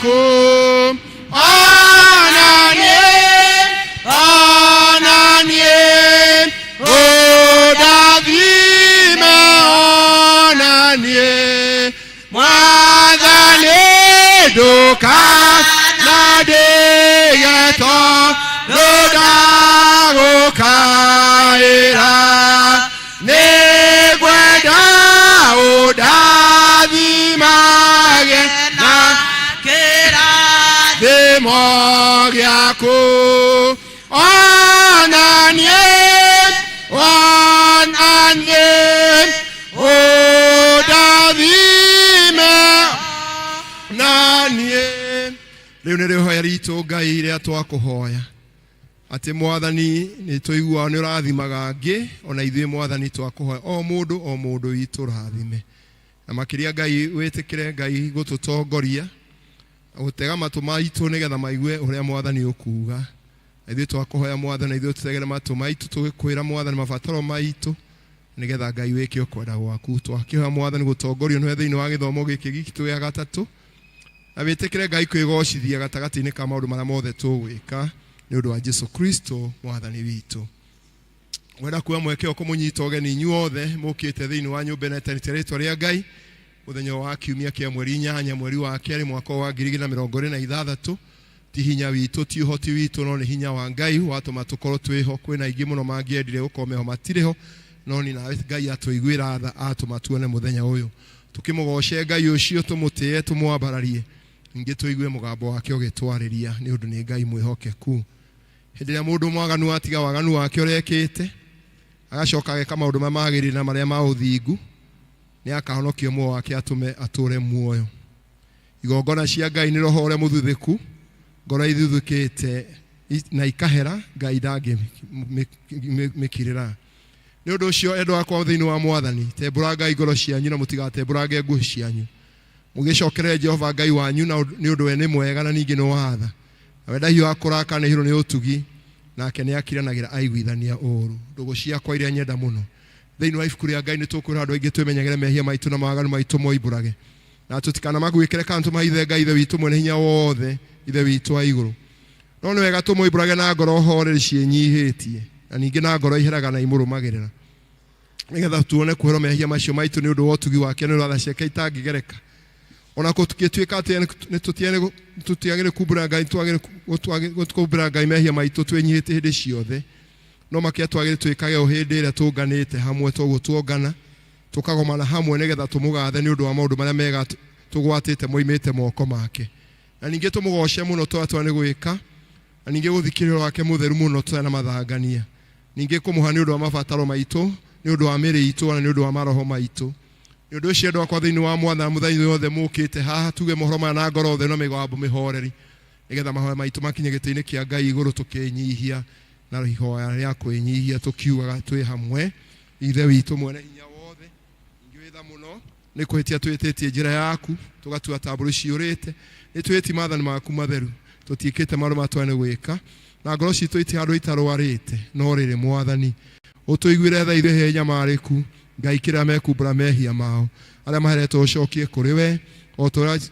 gĩaku. Ona niĩ, ona niĩ, ũndathime ona niĩ. Mwathani ndũkanandige tondũ ndagũkaĩra. Nĩngwenda ũndathimage na kĩrathimo gĩaku. Ona niĩ, ona niĩ, ũndathime na niĩ. Rĩu nĩ rĩhoya ritũ Ngai rĩa twakũhoya atĩ Mwathani nĩ tũiguaga nĩ ũrathimaga angĩ, ona ithuĩ Mwathani twakũhoya o mũndũ o mũndũ witũ rathime, na makĩria Ngai wĩtĩkĩre Ngai gũtũtongoria na gũtega matũ maitũ nĩgetha maigue ũrĩa Mwathani ũkuga. Na ithuĩ twakũhoya Mwathani, na ithuĩ tũtegere matũ maitũ tũgĩkwĩra Mwathani mabataro maitũ nĩgetha Ngai wĩke ũkwenda gwaku. Twakĩhoya Mwathani gũtongorio nĩwe thĩinĩ wa gĩthomo gĩkĩ gitũ gĩa gatatũ, na wĩtĩkĩre Ngai kwĩgocithia gatagatĩ-inĩ ka maũndũ marĩa mothe tũgwĩka nĩ ũndũ wa Jesu Kristo Mwathani witũ. Ngwenda kuoya mweke ũyũ kũmũnyita ũgeni inyuothe mũkĩte thĩinĩ wa nyũmba ĩno ĩtanĩte rĩtwa rĩa Ngai mũthenya wa kiumia kĩa mweri 8 mweri wa 2 mwaka wa 2026. Ti hinya witũ, ti ũhoti witũ, no nĩ hinya wa Ngai watũma tũkorwo twĩho. Kwĩna aingĩ mũno mangĩendire gũkorwo meho, matirĩ ho, no ni nawe Ngai atũiguĩra tha atũma tuone mũthenya ũyũ. Tũkĩmũgoce Ngai ũcio, tũmũtĩe, tũmwambararie, ningĩ tũigue mũgambo wake ũgĩtwarĩria, nĩ ũndũ nĩ Ngai mwĩhokeku. Hĩndĩ ĩrĩa mũndũ mwaganu atiga waganu wake ũrĩa ekĩte, agacoka ageka maũndũ marĩa magĩrĩire na marĩa ma ũthingu, nĩ akahonokio muoyo wake atũme atũre muoyo. Igongona cia Ngai nĩ roho ũrĩa mũthuthĩku, ngoro ithuthĩkĩte na ikahera, Ngai ndangĩmĩkirĩra. Nĩ ũndũ ũcio endwa akwa thĩinĩ wa Mwathani, tembũrangai ngoro cianyu na mũtigatembũrange nguo cianyu. Mũgĩcokerere Jehova Ngai wanyu na nĩ ũndũ we nĩ mwega na ningĩ nĩ wa tha. Na we ndahiũhaga kũrakara na ihũrwo nĩ ũtugi, nake nĩ akiranagĩra aiguithania ũũru. Ndũgũ ciakwa iria nyenda mũno, thĩinĩ wa ibuku rĩa Ngai nĩ tũkwĩra andũ aingĩ twĩmenyagĩre mehia maitũ na mawaganu maitũ moimbũrage, na tũtikanamaguĩkĩre kana tũmahithe Ngai Ithe witũ mwene hinya wothe, Ithe witũ wa igũrũ. No nĩ wega tũmoimbũrage na ngoro horeri ciĩnyihĩtie, na ningĩ na ngoro iheraga na imũrũmagĩrĩra, nĩgetha tuone kuoherwo mehia macio maitũ nĩ ũndũ wa ũtugi wake, nĩ ũndũ wa tha ciake itangĩgereka. Ona gũgĩtuĩka atĩ nĩ tũtiagĩrĩire kumbũra Ngai, twagĩrĩire kumbũra Ngai mehia maitũ twĩnyihĩtie hĩndĩ ciothe, no makĩria twagĩrĩire twĩkage o hĩndĩ ĩrĩa tũnganĩte hamwe, toguo tuongana tũkagomana hamwe nĩgetha tũmũgathe nĩ ũndũ wa maũndũ marĩa mega tũgwatĩte moimĩte moko make. Na ningĩ tũmũgoce mũno tũrĩa nĩ gwĩka, na ningĩ gũthikĩrĩria wake mũtheru mũno tũtarĩ na mathangania, ningĩ kũmũha nĩ ũndũ wa mabataro maitũ, nĩ ũndũ wa mĩrĩ itũ, na nĩ ũndũ wa maroho maitũ. Nĩ ũndũ ũcio endwa akwa thĩinĩ wa Mwathani, mũthenya yothe mũkĩte haha, tuge mohoro maya na ngoro theru na mĩgambo mĩhoreri, nĩgetha mahoya maitũ makinye gĩtĩ-inĩ kĩa Ngai igũrũ, tũkĩnyihia na ihoya rĩa kwĩnyihia, tũkiugaga twĩ hamwe, Ithe witũ mwene hinya wothe, ningĩ wĩ tha mũno, nĩ kũhĩtia twĩhĩtĩtie njĩra yaku, tũgatua ta mbũri ciũrĩte. Nĩ twĩhĩtie maathani maku matheru, tũtiĩkĩte maũndũ marĩa twagĩrĩire gwĩka, na ngoro citũ itirĩ handũ itarwarĩte. No rĩrĩ, Mwathani, ũtũiguĩre tha ithuĩ nyamarĩku, Ngai kĩrĩa mekumbũra mehia mao, arĩa maheretwo ũcokie kũrĩ we, o ta ũrĩa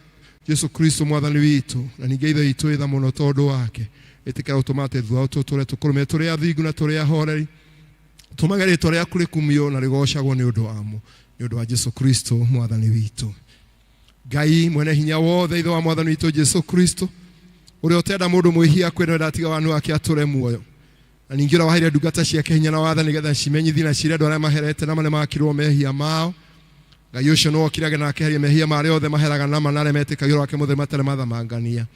Jesu Kristo Mwathani witũ, na ningĩ Ithe witũ wĩ tha mũno tondũ wake. Ĩtĩkĩra gũtũma atĩ thutha tũtũre tũkũrũmĩrĩre tũrĩ athingu na tũrĩ ahoreri, tũmage rĩtwa rĩaku rĩkumio na rĩgocagwo nĩ ũndũ wamo, nĩ ũndũ wa Jesu Kristo Mwathani witũ. Ngai mwene hinya wothe, Ithe wa Mwathani witũ Jesu Kristo, ũrĩa ũtenda mũndũ mwĩhia akue, no ndatiga wanyu wake atũre muoyo, na ningĩ ũrĩa waheire ndungata ciake hinya na wathani nĩgetha cimenyithie na ciĩre andũ arĩa maherete na marĩa makirwo mehia mao. Ngai ũcio nĩwe okire na akeheria mehia ma arĩa othe maheraga nama na arĩa metĩkagia ũhoro wake mũtheru matarĩ mathamangania.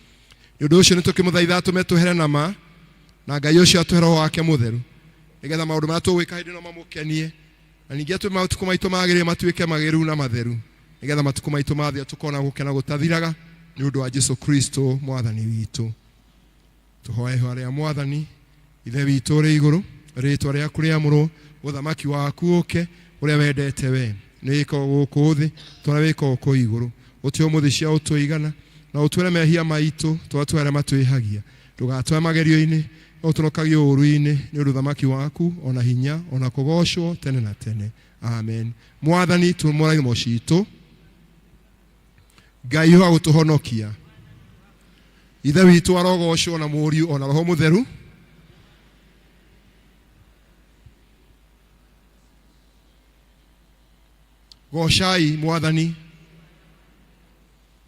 Nĩ ũndũ ũcio nĩtũkĩmũthaitha atũme twehere nama, na Ngai ũcio atũhe roho wake mũtheru, nĩgetha maũndũ marĩa tũgwĩka hĩndĩ ĩno mamũkenie, na ningĩ atũme matukũ maitũ magĩrĩre matuĩke magĩrĩru na matheru, nĩgetha matukũ maitũ mathira tũkona gũkena gũtathiraga nĩ ũndũ wa Jesu Kristo Mwathani witũ. Tũhoe ihoya rĩa Mwathani. Ithe witũ ũrĩ igũrũ, rĩtwa rĩaku rĩamũrwo, ũthamaki waku ũke, ũrĩa wendete we nĩ wĩkagwo gũkũ thĩ ta ũrĩa wĩkagwo kũu igũrũ. Ũtũhe ũmũthĩ cia ũtũigana, na ũtuohere mehia maitũ ta ũrĩa tũhe arĩa matwĩhagia. Ndũgatũhe magerio-inĩ, no ũtũhonokagie ũũru-inĩ, nĩ ũndũ ũthamaki waku, o na hinya, o na kũgoocwo tene na tene. Amen. Mwathani, tumũra iromo citũ. Ngai wa gũtũhonokia. Ithe witũ arogocwo na Mũriũ ona Roho Mũtheru. Gocai Mwathani.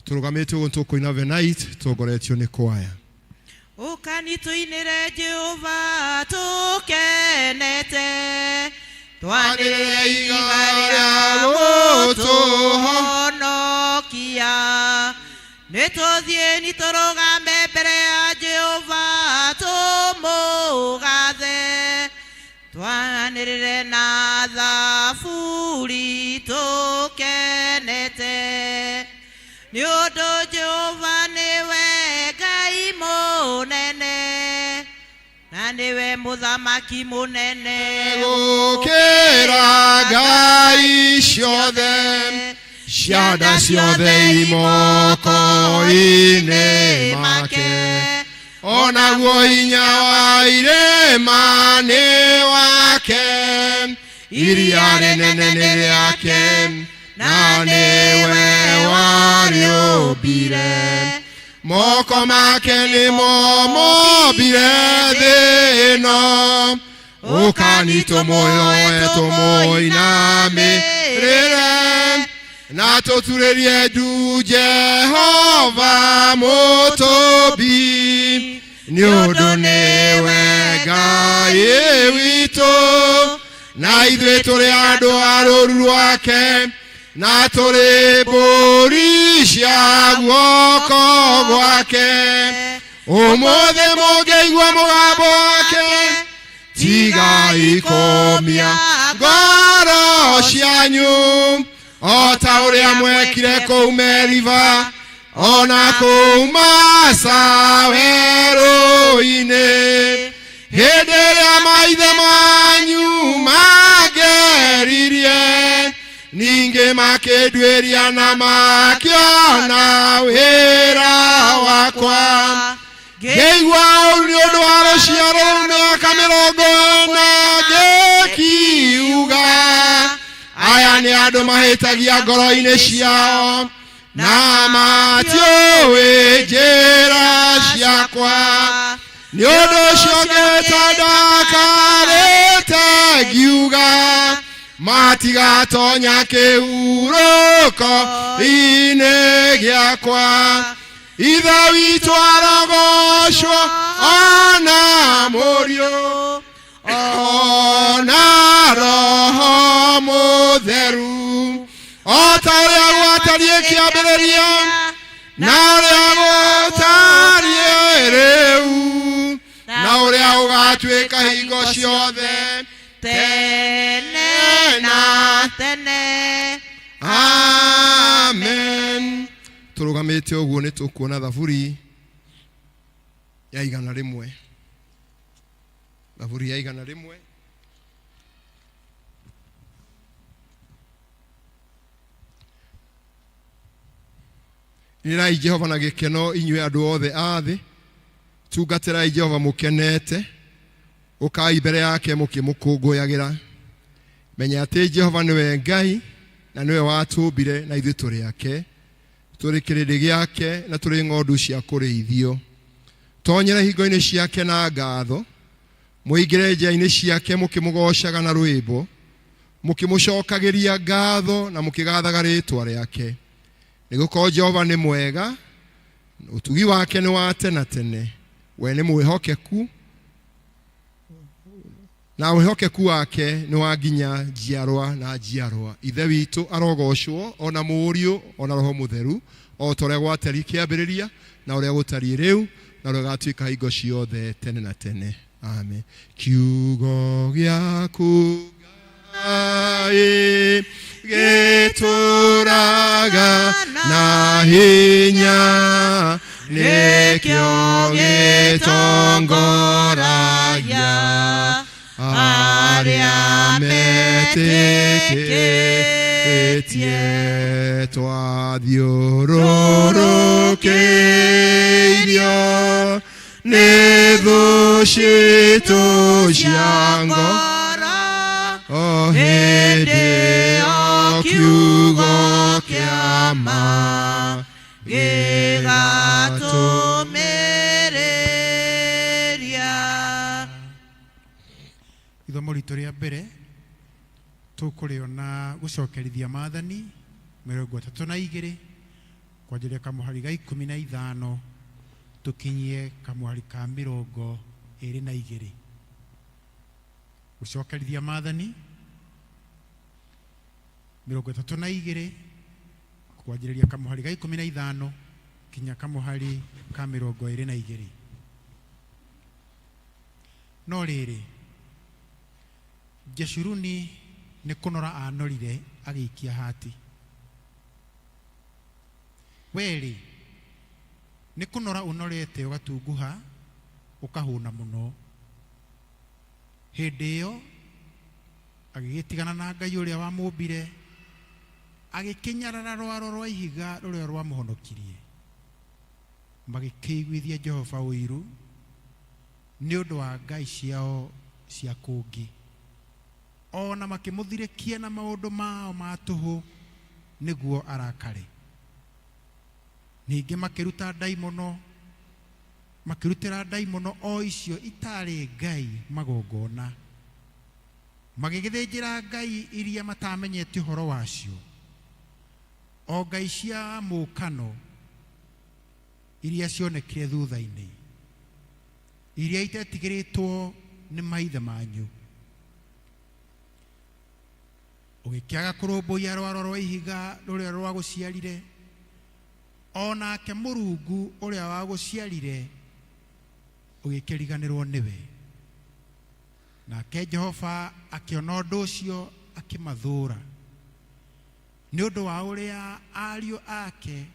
Tũrũgamĩte ũguo tũkũina Venite tũtongoretio nĩ kwaya. Ũkani tũinĩre Jehova tũkenete, twanĩrĩre iga rĩa gũtũhonokia. Nĩ tũthiĩni tũrũgame mbere ya Jehova tũmũgathe, twanĩrĩre na thaburi tũkenete. Nĩ ũndũ Jehova nĩwe Ngai mũnene, na nĩwe mũthamaki mũnene Gũkĩra ngai ciothe, cianda ciothe imoko-inĩ make. Onaguo hinya wa irĩma nĩ wake, iria rĩnene nĩ rĩake, na nĩwe warĩũmbire. Moko make nĩmo mombire thĩ ĩno, ũkani tũmũhoe tũmũinamĩrĩre, na tũturĩrie ndu Jehova mũtũmbi, nĩ ũndũ nĩwe Ngai witũ, na ithuĩ tũrĩ andũ a rũũru rwake, na tũrĩ mbũri cia guoko gwake. Ũmũthĩ mũngĩigua mũgambo wake, tigai kũmia ngoro cianyu, o ta ũrĩa mwekire kũu Meriba, ona kũu Masa werũ-inĩ, hĩndĩ ĩrĩa maithe manyu mangeririe, ningĩ makĩnduĩria na makĩona wĩra wakwa. Ngĩigua ũũru nĩ ũndũ wa rũciaro rũu mĩaka mĩrongo ĩna, ngĩkiuga, aya nĩ andũ mahĩtagia ngoro-inĩ ciao, na matiũĩ njĩra ciakwa. Nĩ ũndũ ũcio ngĩĩta ndakarĩte, ngiuga, matigatonya kĩhurũko-inĩ gĩakwa. Ithe witũ arogocwo ona Mũriũ ona Roho Mũtheru, o ta ũrĩa gwatariĩ kĩambĩrĩria, na ũrĩa gũtariĩ rĩu, na ũrĩa ũgatuĩka hingo ciothe tene na tene. Amen. Tũrũgamĩte ũguo nĩ tũkuona thaburi ya 100. Thaburi ya 100. Inĩrai Jehova na gĩkeno inyuĩ andũ othe a thĩ, tungatĩrai Jehova mũkenete, ũkai mbere yake mũkĩmũkũngũyagĩra. Menya atĩ Jehova nĩwe Ngai, na nĩwe watũmbire na ithuĩ tũrĩ ake, tũrĩ kĩrĩndĩ gĩake na tũrĩ ng'ondu cia kũrĩithio. Tonyera hingo-inĩ ciake na ngatho, mũingĩre njĩra-inĩ ciake mũkĩmũgoocaga na rwĩmbo, mũkĩmũcokagĩria ngatho na mũkĩgathaga rĩĩtwa rĩake. Nĩ gũkorwo Jehova nĩ mwega, ũtugi wake nĩ wa tene tene, we nĩ mwĩhokeku, na wĩhokeku wake nĩ wa nginya njiarwa na njiarwa. Ithe witũ arogocwo ona Mũriũ ona Roho Mũtheru, o ta ũrĩa gwatariĩ kĩambĩrĩria, na ũrĩa gũtariĩ rĩu, na ũrĩa gũgatuĩka hingo ciothe tene na tene. Amen. Kiugo gĩaku Ngai gĩtũraga na hinya, nĩkĩo gĩtongoragia arĩa metĩkĩtie. Twathiũrũrũkĩirio nĩ thũ citũ cia ngoro, o hĩndĩ o kiugo kĩa ma gĩgatũmĩra. Tũkũrĩona gũcokerithia maathani 32 kwanjĩrĩria kamũhari ga 15 tũkinyie kamũhari ka 22. Gũcokerithia maathani 32 kwanjĩrĩria kamũhari ga 15 kinya kamũhari ka 22. No rĩrĩ, Jeshuruni nĩ kũnora anorire agĩikia hati. Wee-rĩ, nĩ kũnora ũnorete ũgatunguha ũkahũna mũno. Hĩndĩ ĩyo agĩgĩtigana na Ngai ũrĩa wamũmbire, agĩkĩnyarara rwaro rwa ihiga rũrĩa rwamũhonokirie. Magĩkĩiguithia Jehova ũiru nĩ ũndũ wa ngai ciao cia kũngĩ, o na makĩmũthirĩkia na maũndũ mao ma tũhũ nĩguo arakare. Ningĩ makĩruta ndaimono, makĩrutĩra ndaimono o icio itaarĩ ngai magongona, magĩgĩthĩnjĩra ngai iria mataamenyete ũhoro wacio, o ngai cia mũũkano iria cionekire thutha-inĩ, iria itetigĩrĩtwo nĩ maithe manyu. Ũgĩkĩaga kũrũmbũiya rwaro rwa ihiga rũrĩa rwagũciarire, o nake Mũrungu ũrĩa wagũciarire ũgĩkĩriganĩrwo nĩwe. Nake Jehova akĩona ũndũ ũcio akĩmathũũra, nĩ ũndũ wa ũrĩa ariũ ake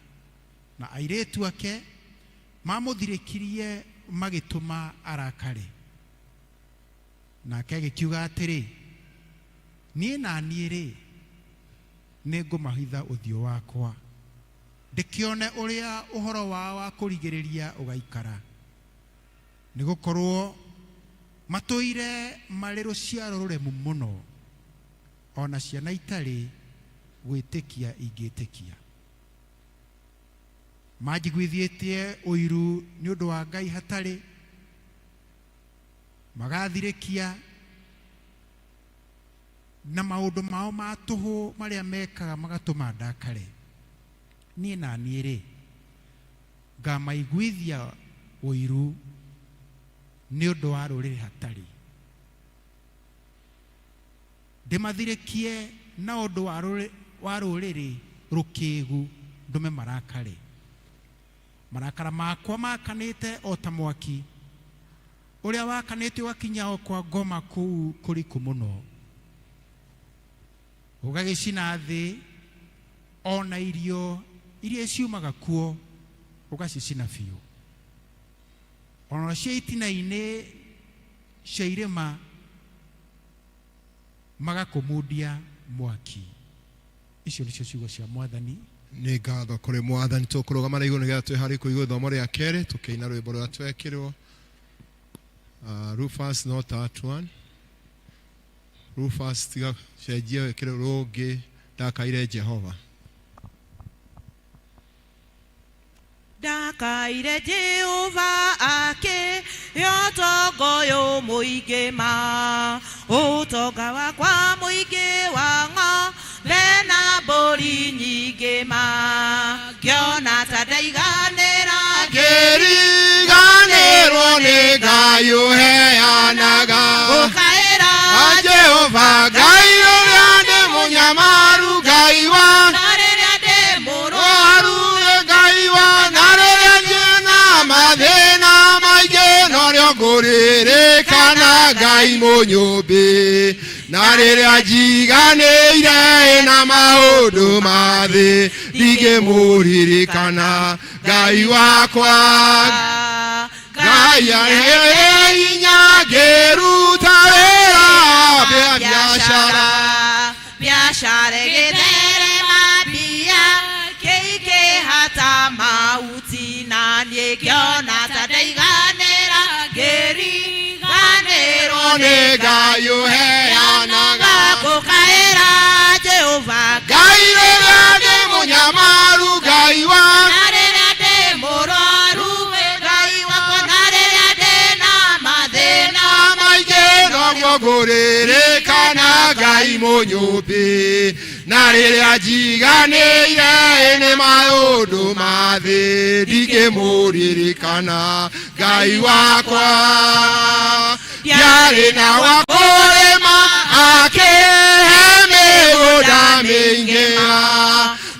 na airĩtu ake mamũthirĩkirie magĩtũma arakare. Nake agĩkiuga atĩrĩ, Niĩ na niĩ-rĩ, nĩngũmahitha ũthiũ wakwa, ndĩkĩone ũrĩa ũhoro wao wa kũrigĩrĩria ũgaikara, nĩ gũkorũo matũire marĩ rũciaro rũremu mũno, o na ciana itarĩ gwĩtĩkia ingĩtĩkia. Manjiguithĩtie ũiru nĩ ũndũ wa Ngai hatarĩ, magathirĩkia na maũndũ mao ma tũhũ marĩa mekaga magatũma ndakare. Niĩ na niĩ-rĩ, ngamaiguithia ũiru nĩ ũndũ wa rũrĩrĩ hatarĩ, ndĩmathirĩkie na ũndũ wa rũrĩrĩ rũkĩgu, ndũme marakare. Marakara makwa maakanĩte o ta mwaki, ũrĩa wakanĩte ũgakinya o kwa ngoma kũu kũriku mũno, ũgagĩcina thĩ o na irio iria ciumaga kuo ũgacicina biũ. O nacio itina-inĩ cia irĩma magakũmundia mwaki. Icio nĩcio ciugo cia Mwathani. Nĩ ngatho kũrĩ Mwathani. Tũkũrũgama na igũrũ nĩgetha twĩharĩrie kũigua ithomo rĩa kerĩ tũkĩina rwĩmbo rũrĩa twekĩrwo. Rufus, not that one. Rufus, tiga cenjia wĩkĩre rũngĩ ndakaire Jehova. Ndakaire Jehova akĩhe ũtonga ũyũ mũingĩ ma, ũtonga wakwa mũingĩ wa ng'ombe na mbũri nyingĩ ma, ngĩona ta ndaiganĩra. Ngĩriganĩrwo nĩ Ngai ũheanaga. Gũkaĩra Jehova Ngai ũrĩa ndĩ mũnyamaru, Ngai wa na rĩrĩa ndĩ mũrwaru, rwaru Ngai wa na rĩrĩa ndĩna mathĩna maingĩ norĩo ngũririkana Ngai mũnyũmbi, na rĩrĩa njiganĩire na maũndũ ma thĩ ndingĩmũririkana Ngai wakwa. Ngai ahe hinya ngĩruta wĩra bĩa biacara. Biacara ĩgĩtherema mbia kĩingĩha ta mahuti, na niĩ ngĩona ta ndaiganĩra, ngĩriganĩrwo nĩ Ngai ũheanaga. Gũkaĩra Jehova Ngai rĩrĩa ndĩ mũnyamaru, Ngai wa na rĩrĩa ndĩ mũrwaru, Ngai wakwa, na rĩrĩa ndĩ na mathĩna maingĩ noguo ngũririkana Ngai. Mũnyũmbi, na rĩrĩa njiganĩire nĩ maũndũ ma thĩ, ndingĩmũririkana Ngai wakwa. Ndiarĩ na wa kũrĩma, akĩhe mĩgũnda mĩingĩ,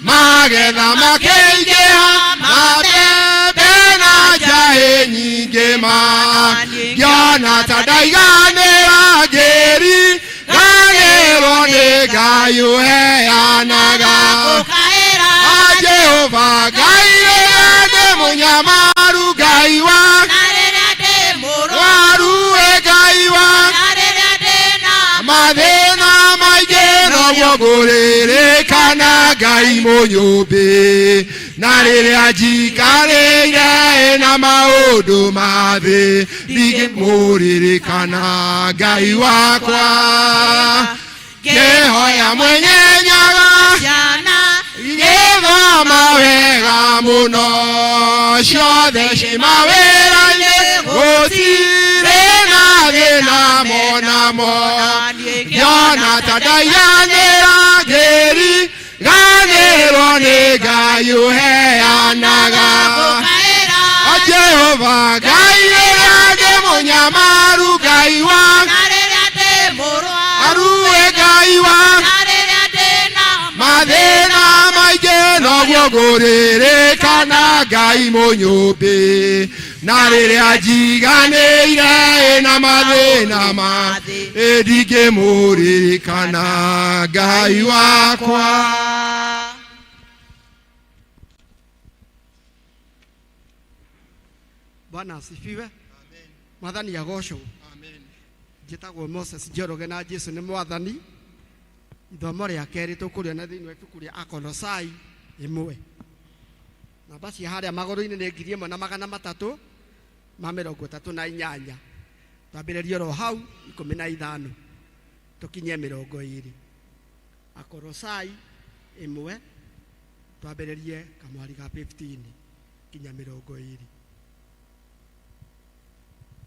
magetha makĩingĩha, mabebe na njaĩ nyingĩ, ma ngĩona ta ndaiganĩra, ngĩri ganĩrwo nĩ Ngai ũheanaga. Gũkaĩra. Jehova Ngai, rĩrĩa ndĩ mũnyamaru, Ngai wa Na rĩrĩa ndĩ mũrwaru. Waruĩ, Ngai wa Na rĩrĩa ndĩ na mathĩna maingĩ, noguo ngũririkana Ngai Mũnyũmbi, na rĩrĩa njikarĩire na maũndũ ma thĩ, ndingĩmũririkana Ngai wakwa. Ngĩhoya Mwenye Nyaga ciana igĩthoma wega mũno, ciothe ci mawĩra-inĩ, gũtirĩ na thĩna monamo, ngĩona ta ndaiganĩra, ngĩri ganĩrwo nĩ Ngai ũheanaga. Gũkaĩra. Jehova Ngai, rĩrĩa ndĩ mũnyamaru, Ngai wa Na rĩrĩa ndĩ mũrwaru. Aruĩ, Ngai wa Na rĩrĩa ndĩ na mathĩna maingĩ, noguo ngũririkana Ngai Mũnyũmbi, na rĩrĩa njiganĩire na mathĩna ma ndingĩmũririkana Ngai wakwa. Bwana asifiwe. Mwathani agocwo. Njĩtagwo Moses Njoroge na Jesu nĩ Mwathani. Ithomo rĩa kerĩ tũkũrĩona thĩinĩ wa ibuku rĩa Akolosai 1. Namba cia harĩa magũrũ-inĩ nĩ 1338. Twambĩrĩrie oro hau 15 tũkinye 20. Akolosai 1, twambĩrĩrie kamwari ga 15 kinya 20.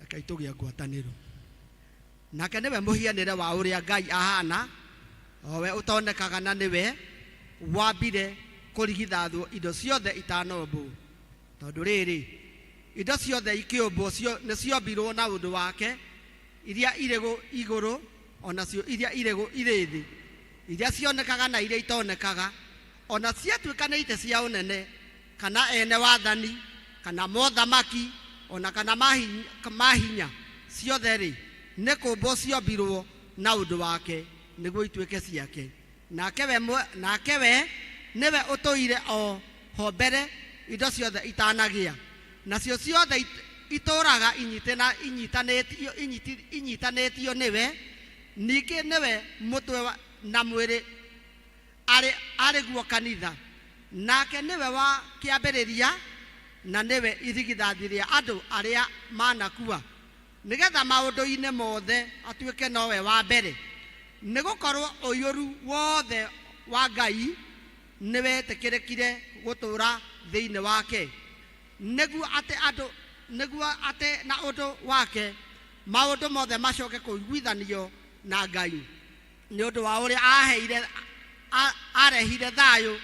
Rekei tũgĩe ngwatanĩro. Nake nĩwe mũhianĩre wa ũrĩa Ngai ahana, o we ũtonekaga, na nĩwe wambire kũrigithathwo indo ciothe itanombwo, tondũ rĩrĩ, indo ciothe ikĩũmbwo nĩ ciombirwo na ũndũ wake, iria irĩ igũrũ onacio iria irĩ thĩ, iria cionekaga na iria itonekaga, ona ciatuĩka nĩ itĩ cia ũnene, kana ene wathani, kana mothamaki, ona kana mahinya, ciothe rĩ, nĩ kũmbwo ciombirwo na ũndũ wake nĩguo ituĩke ciake. Nake we nĩwe ũtũire o ho mbere indo ciothe itanagĩa, nacio ciothe itũũraga inyitanĩtio nĩwe. Ningĩ nĩwe mũtwe na mwĩrĩ, arĩ guo kanitha. Nake nĩwe wa kĩambĩrĩria, na nĩwe irigithathi rĩa andũ arĩa manakua, nĩgetha maũndũ-inĩ mothe atuĩke nowe wa mbere. Nĩ gũkorwo ũiyũru wothe wa Ngai nĩwetĩkĩrĩkire gũtũũra thĩinĩ wake, nĩguo atĩ na ũndũ wake maũndũ mothe macoke kũiguithanio na Ngai, nĩ ũndũ wa ũrĩa arehire thayũ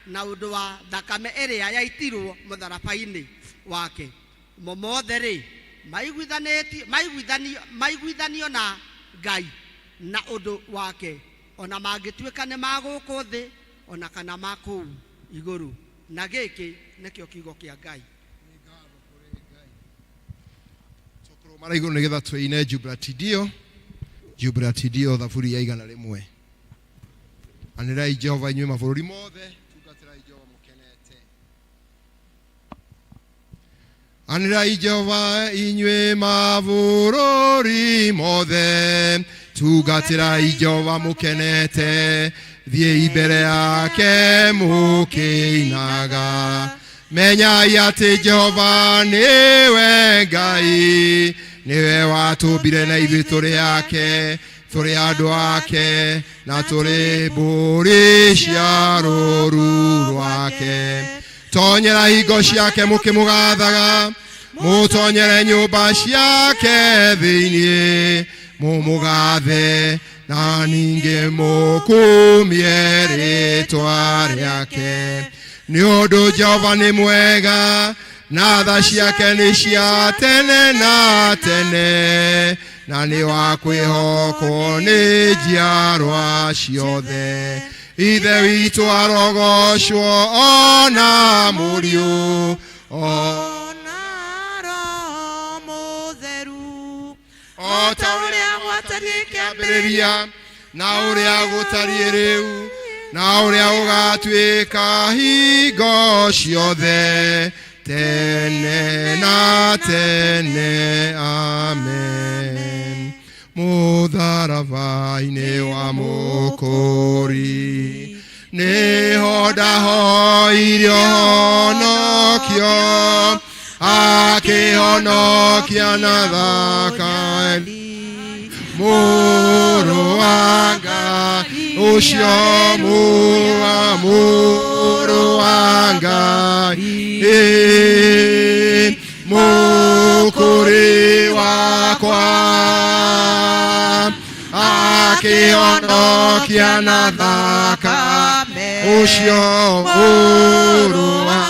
na ũndũ wa thakame ĩrĩa yaitirwo mũtharaba-inĩ wake. Mo mothe rĩ, maiguithanio na Ngai na ũndũ wake, ona mangĩtuĩka nĩ ma gũkũ thĩ ona kana ma kũu igũrũ. Na gĩkĩ nĩkĩo kiugo kĩa Ngai. Tũkũrũmara igũrũ nĩgetha tũine Jubilate Deo, Jubilate Deo, thaburi ya 100. Anĩrĩrai Jehova, inyuĩ mabũrũri mothe, tungatĩrai Jehova mũkenete. Anĩrĩrai Jehova, inyuĩ mabũrũri mothe, tungatĩrai Jehova mũkenete, thiĩi mbere yake mũkĩinaga. Menyai atĩ Jehova nĩwe Ngai, nĩwe watũmbire na ithuĩ tũrĩ ake, tũrĩ andũ ake na tũrĩ mbũri cia rũũru rwake. Tonyera hingo ciake mũkĩmũgathaga, mũtonyere nyũmba ciake thĩinĩ mũmũgathe. Na ningĩ mũkumie rĩtwa rĩake. Nĩ ũndũ Jehova nĩ mwega, na tha ciake nĩ cia tene na tene, na nĩ wa kwĩhokwo nĩ njiarwa ciothe. Ithe witũ arogocwo ona Mũriũ ona Roho Mũtheru, o ta ũrĩa gwatariĩ kĩambĩrĩria, na ũrĩa gũtariĩ rĩu, na ũrĩa ũgatuĩka hingo ciothe, tene na tene. Amen. Mũtharaba-inĩ wa Mũkũri nĩho ndahoire ũhonokio, akĩhonokia na thakame Mũrũ wa Ngai, ũcio mũa Mũrũ wa Ngai, ĩ, Mũkũri wakwa, akĩhonokia na thakame ũcio Mũrũ wa.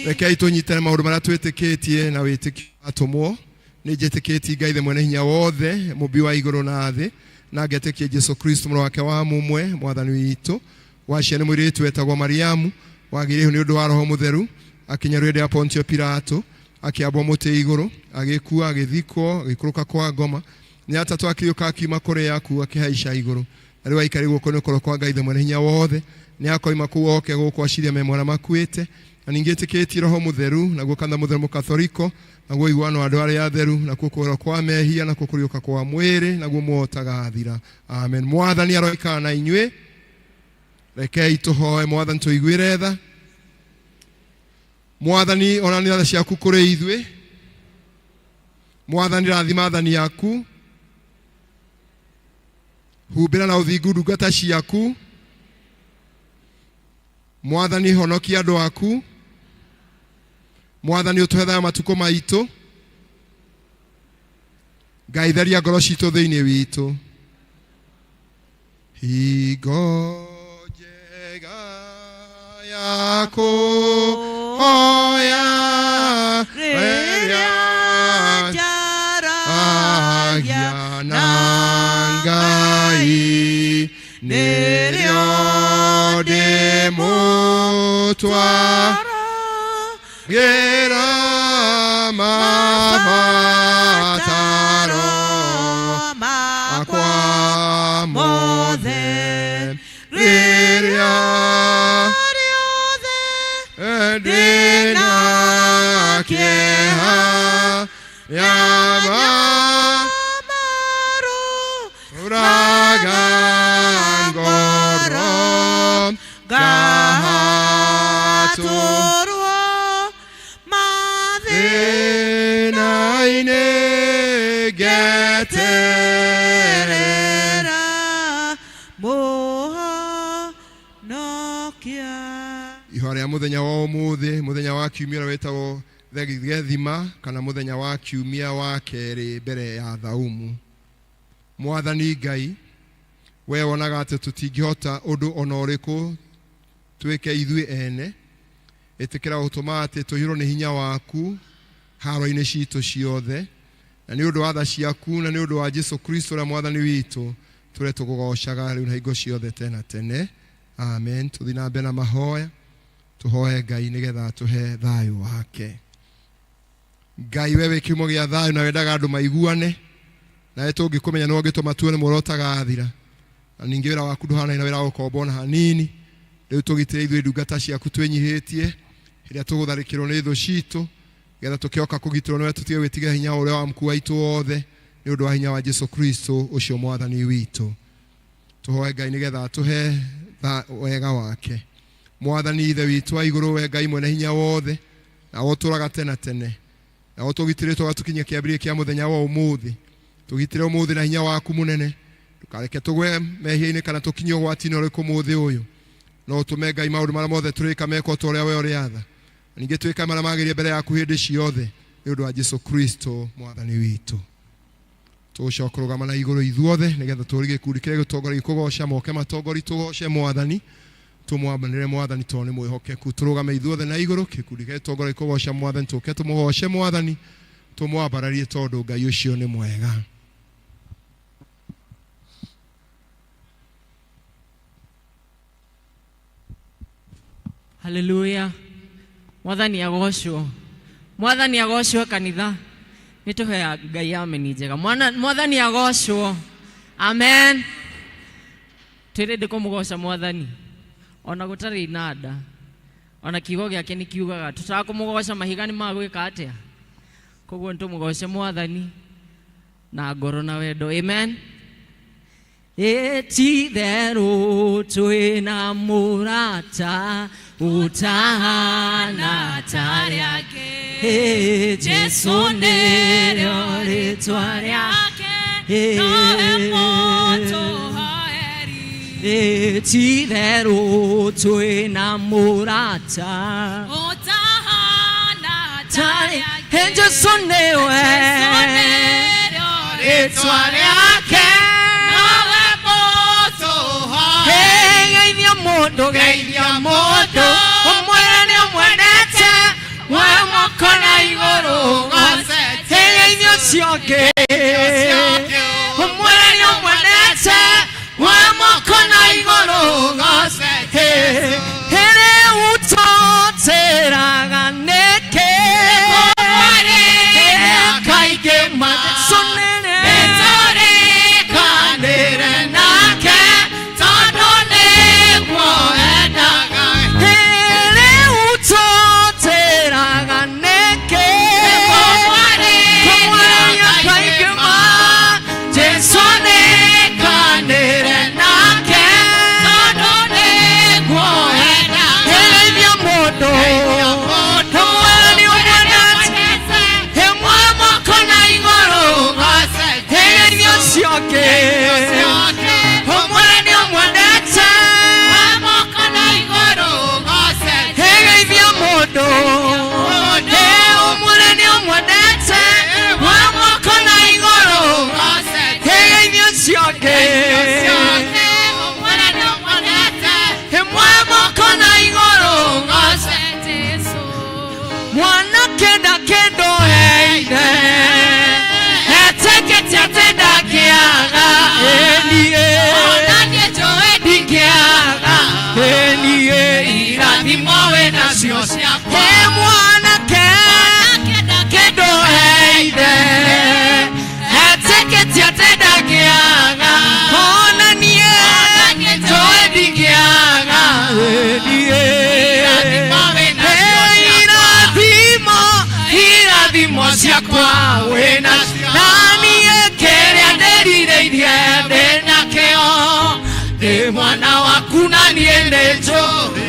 Rekei tũnyitane maũndũ marĩa twĩtĩkĩtie na wĩtĩkio atũmwo. Nĩ njĩtĩkĩtie Ngai the mwene hinya wothe, mũmbi wa igũrũ na thĩ, na ngetĩkia Jesu Kristo mũrũ wake wa mũmwe, mwathani witũ, waciarĩ mũirĩtu wetagwo Mariamu, wagĩrĩirwo nĩ ũndũ wa Roho Mũtheru, akĩnyarwo hĩndĩ ya Pontio Pilato, akĩambwo mũtĩ igũrũ, agĩkua, agĩthikwo, agĩikũrũka kwa ngoma, nĩ atatũ akĩriũka akiuma kũrĩ akuũ, akĩhaica igũrũ, na rĩu aikarĩ guoko-inĩ kwa kwa Ngai the mwene hinya wothe. Nĩ akoima kũu oke gũkũ aciria me mwana makuĩte. Na ningĩ ĩtĩkĩtie Roho Mũtheru, naguo kanitha mũtheru mũkatholiko, naguo ũiguano wa andũ arĩa atheru, nakuo kũhorwo kwa mehia, nakuo kũriũka kwa mwĩrĩ, naguo muoyo ũtagathira. Amen. Mwathani aroikara na inyuĩ. Rekei tũhoe. Mwathani, tũiguĩre tha. Mwathani, onania tha ciaku kũrĩ ithuĩ. Mwathani, rathima athani aku, humbĩra na ũthingu ndungata ciaku. Mwathani, honokia andũ aku. Mwathani, ũtũhe thayũ matukũ maitũ. Ngai, theria ngoro citũ thĩinĩ witũ. Hingo njega ya kũhoya rĩrĩa njaragia na Ngai, nĩrĩo ndĩmũtwaragĩra mabataro makwa mothe, rĩrĩa ndĩna kĩeha nyama uraga ngoro ngahatũrwo thĩna-inĩ ngeterera Mũhonokia. Ihoya rĩa mũthenya wa ũmũthĩ, mũthenya wa kiumia ũrĩa wĩtagwo Gethima, kana mũthenya wa kiumia wa kerĩ mbere ya thaumu. Mwathani Ngai, we wonaga atĩ tũtingĩhota ũndũ ona ũrĩkũ twĩke ithuĩ ene, ĩtĩkĩra gũtũma atĩ tũiyũrwo nĩ hinya waku haro-inĩ citũ ciothe, na nĩ ũndũ wa tha ciaku na nĩ ũndũ wa Jesu Kristo ũrĩa mwathani witũ, tũrĩa tũkũgocaga rĩu na hingo ciothe tene na tene. Amen. Tũthiĩ na mbere na mahoya, tũhoe Ngai nĩgetha atũhe thayũ wake. Ngai, we wĩ kĩhumo gĩa thayũ na wendaga andũ maiguane nawe, tũngĩkũmenya nĩwe ũngĩtũma tuone muoro ũtagathira, na ningĩ wĩra waku ndũhanaine na wĩra wa gũkomba ona hanini. Rĩu tũgitĩre ithuĩ ndungata ciaku twĩnyihĩtie hĩrĩa tũgũtharĩkĩrwo nĩ thũ citũ, getha tũkĩoka kũgitĩrwo nĩwe tũtige gwĩtiga hinya ũrĩa wa mkuu waitũ wothe, nĩ ũndũ wa hinya wa Jesu Kristo ũcio mwathani witũ. Tũhoe Ngai nĩgetha atũhe wega wake. Mwathani Ithe witũ wa igũrũ, we Ngai mwene hinya wothe na ũtũraga tene tene, na ũtũgitĩrĩte ũgatũkinyia kĩambĩrĩria kĩa mũthenya wa ũmũthĩ, tũgitĩre ũmũthĩ na hinya waku mũnene, ndũkareke tũgwe mehia-inĩ kana tũkinyie ũgwati-inĩ ũrĩkũ mũthĩ ũyũ. No ũtũme Ngai maũndũ marĩa mothe tũrĩka mekwo ta ũrĩa we ũrĩatha, na ningĩ twĩke marĩa magĩrĩire mbere yaku hĩndĩ ciothe, nĩ ũndũ wa Jesu Kristo mwathani witũ. Tũgũcoka kũrũgama na igũrũ ithuothe nĩgetha tũũrie gĩkundi kĩrĩa gĩtongoragia kũgoca moke matongori tũgoce mwathani tũmwambanĩre mwathani tondũ nĩ mwĩhokeku. Tũrũgame ithuothe na igũrũ gĩkundi kĩrĩa gĩtongoragia kũgoca mwathani tũke tũmũgoce mwathani tũmwambararie tondũ Ngai ũcio nĩ mwega. Haleluya. Mwathani agocwo. Mwathani agocwo kanitha. Nĩ tũhe Ngai ameni njega. Mwathani agocwo. Amen. Twĩrĩ kũmũgoca mwathani. Ona gũtarĩ inanda. Ona kiugo gĩake nĩ kiugaga tũtakũmũgoca mahiga nĩ magwĩka atĩa. Koguo nĩ tũmũgoce mwathani na ngoro na wendo. Amen. Ĩtitherũ twĩna mũrata ũtahana ta rĩake. Jesũ nĩrĩo rĩtwa rĩake. Nowe mũtũhoeri. Ĩtitherũ twĩna mũrata Ũtahana ta tarĩ rĩake. Jesũ nĩwe Jesũ nĩrĩo rĩtwa rĩake. Nowe mũtũhoeri. Geithia mũndũ, geithia mũndũ, ũmwĩre nĩ ũmwendete, we moko na igũrũ goce. Geithia ũcio ũngĩ, ũmwĩre nĩ ũmwendete, we moko na igũrũ goce. Rĩu tũtĩraga nĩkĩ? Kaingĩ ma Jesũ nĩrĩ Nĩtũrĩkanĩre nake, tondũ nĩguo endaga. Rĩu tũtĩraga nĩkĩ? Kũmwarĩria kaingĩ ma Jesũ nĩkanĩre nake, Tondũ nĩguo endaga. Geithia mũndũ, ũmwĩre nĩ ũmwendete, ĩmwe moko na igũrũ geithia ũcio ũngĩ, ũmwĩre nĩ ũmwendete, geithia mũndũ, ũmwĩre nĩ ũmwendete, wa moko na igũrũ geithia ũcio ũngĩ, ĩmwe moko na igũrũ mwana kenda kendo heire etĩkĩtie atĩ ndangĩaga ĩniĩ ndingĩaga ĩniĩ irathimo wĩnacio ĩ mwanake kendo heire etĩkĩtie atĩ ndangĩaga ona niĩ njũĩ ndingĩaga ĩniĩ irathimo irathimo ciakwa wĩna na niĩ kĩrĩa ndĩrirĩirie ndĩnakĩo ndĩ mwana waku na niĩ nĩ njũĩ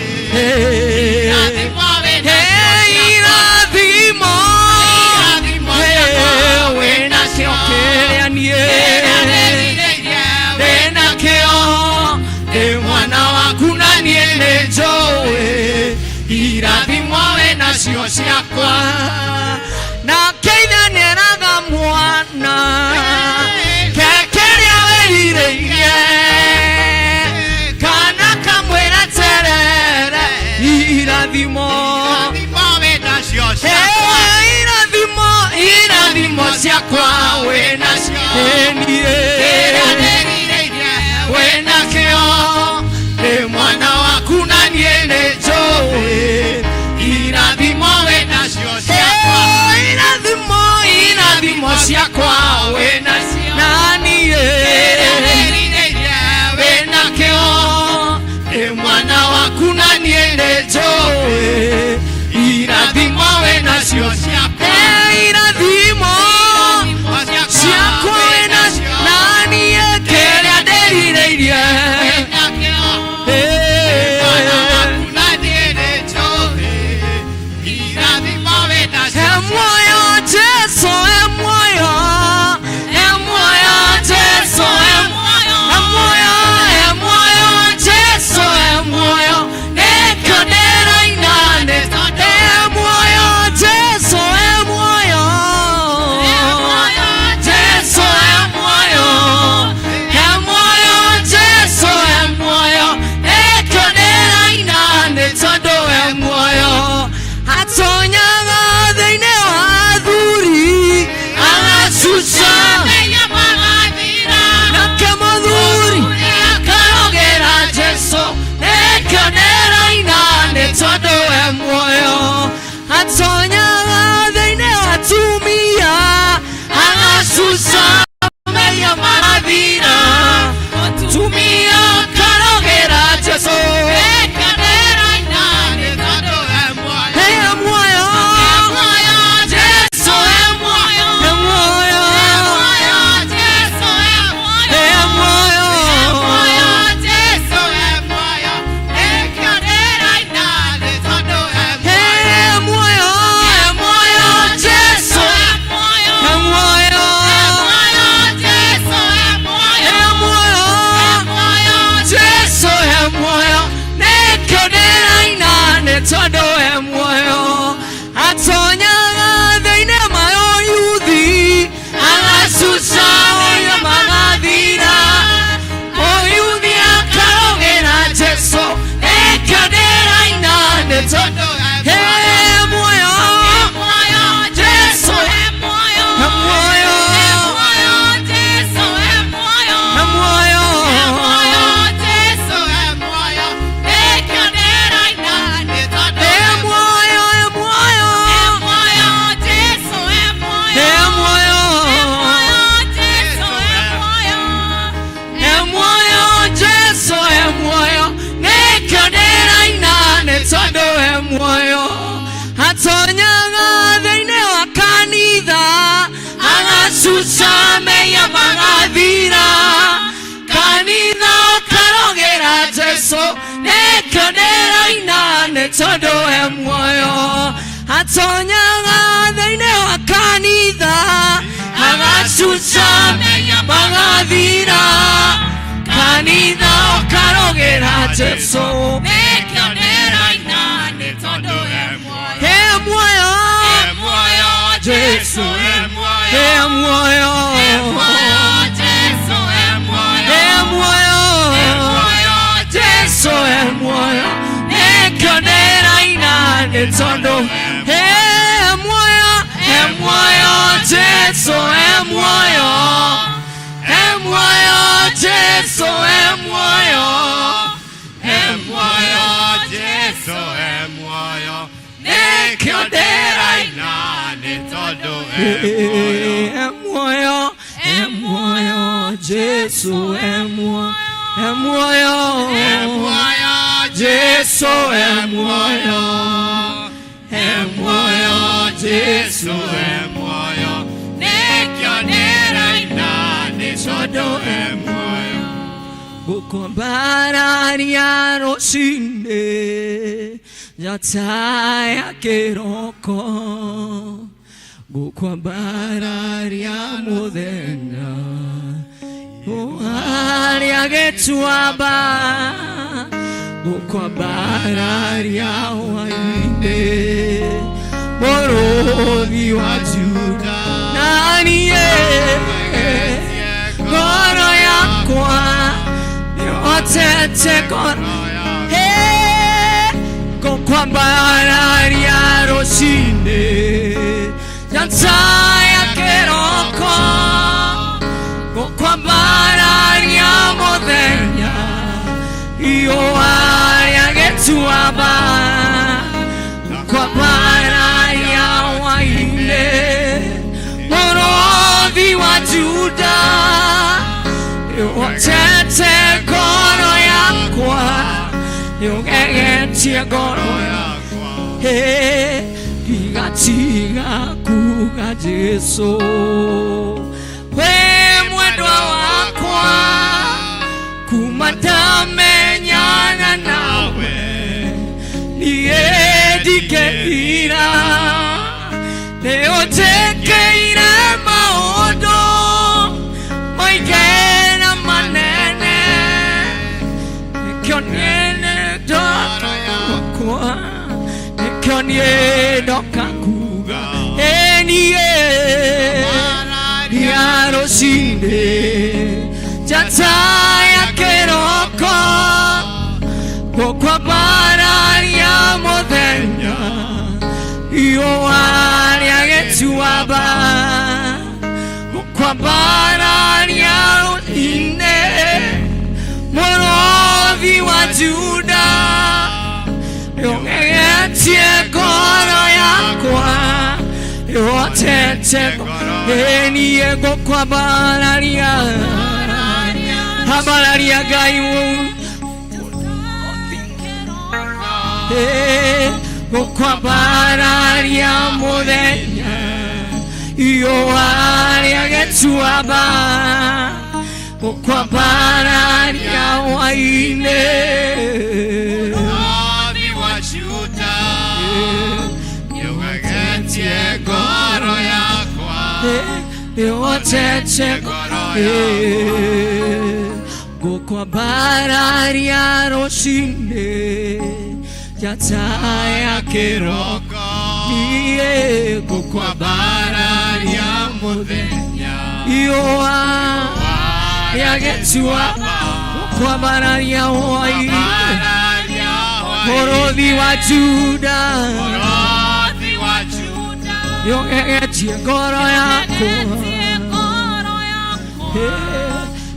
irathimo wĩnakĩo kĩrĩa niĩ ndĩnakĩo ndĩ mwana waku na niĩ nĩ njũĩ irathimo wĩnacio ciakwa nake ithe nĩeraga mwana kekĩrĩa wĩrirĩirie kana kamwĩra terere irathimo irathimo irathimo ciakwa wĩnacio niĩ wĩnakĩo ndĩ mwana waku na niĩ nĩ njũĩ irathimo wĩnacio ciakwa irathimo irathimo ciakwa wĩnacio na niĩ wĩnakĩo ndĩ mwana waku na niĩ nĩ njũĩ irathimo wĩnacio ciakwa irathimo ciakwa wĩnacio na niĩ kĩrĩa ndĩrirĩirie E muoyo Jesu, e muoyo, Agacuca mehia magathira kanitha ũkarogera Jesu nĩkĩo ndĩraina nĩ tondũ e muoyo atonyaga thĩinĩ wa kanitha agacuca mehia magathira kanitha ũkarogera Jesu Nĩkĩo ndĩraina nĩ tondũ e muoyo. e muoyo E muoyo, Jesu e muoyo. e muoyo E muoyo, Jesu e muoyo. e muoyo E muoyo, Jesu e muoyo nĩkĩo ndĩraina nĩ tondũ e muoyo e muoyo Jesu e muoyo e muoyo Jesu e muoyo E muoyo, Jesu e muoyo. Nĩkĩo ndĩraina nĩ tondũ e muoyo. e muoyo e muoyo Jesu e muoyo e muoyo E muoyo, Jesu e muoyo e muoyo Jesu Jesu e muoyo. Nĩkĩo ndĩraina nĩ tondũ e muoyo. Gũkwambararia rũcinĩ njata ya kĩroko gũkwambararia mũthenya ũharĩa gĩtuamba gũkwambararia hwainĩ mũrũthi wa Juda naniĩ ngoro yakwa nĩhotete ngoro gũkwambararia rũcinĩ njata ya kĩroko gũkwambararia mũthenya riũa rĩa gĩtuamba gũkwambararia hwainĩ mũrũthi wa Juda nĩũhotete ngoro yakwa nĩũgegetie ngoro Yakwa. Ndigatiga kuga Jesu we mwendwa wakwa kuma ndamenyana nawe niĩ ndikeira nĩũnjĩkĩire maũndũ maingĩ na manene nĩkĩo niĩ ndoka wakwa nĩkĩo niĩ ndoka kuga ĩ niĩ ya rũcinĩ njata ya kĩroko gũkwambararia mũthenya riũa rĩa gĩtuamba gũkwambararia rũcinĩ mũrũthi wa Juda nĩũgegetie ngoro yakwa nĩũhotete ĩ niĩ ngũkwambararia ambararia Ngai gũkwambararia mũthenya riũa rĩa gĩtuamba gũkwambararia hwainĩ Mũrũthi wa Juda nĩũgegetie ngoro yakwa. Nĩũhotete gũkwambararia rũcinĩ njata ya kĩroko niĩ Gũkwambararia mũthenya riũa rĩa gĩtuamba gũkwambararia hwainĩ Kwambararia hwainĩ. mũrũthi wa Juda Mũrũthi wa Juda nĩũgegetie ngoro yakwa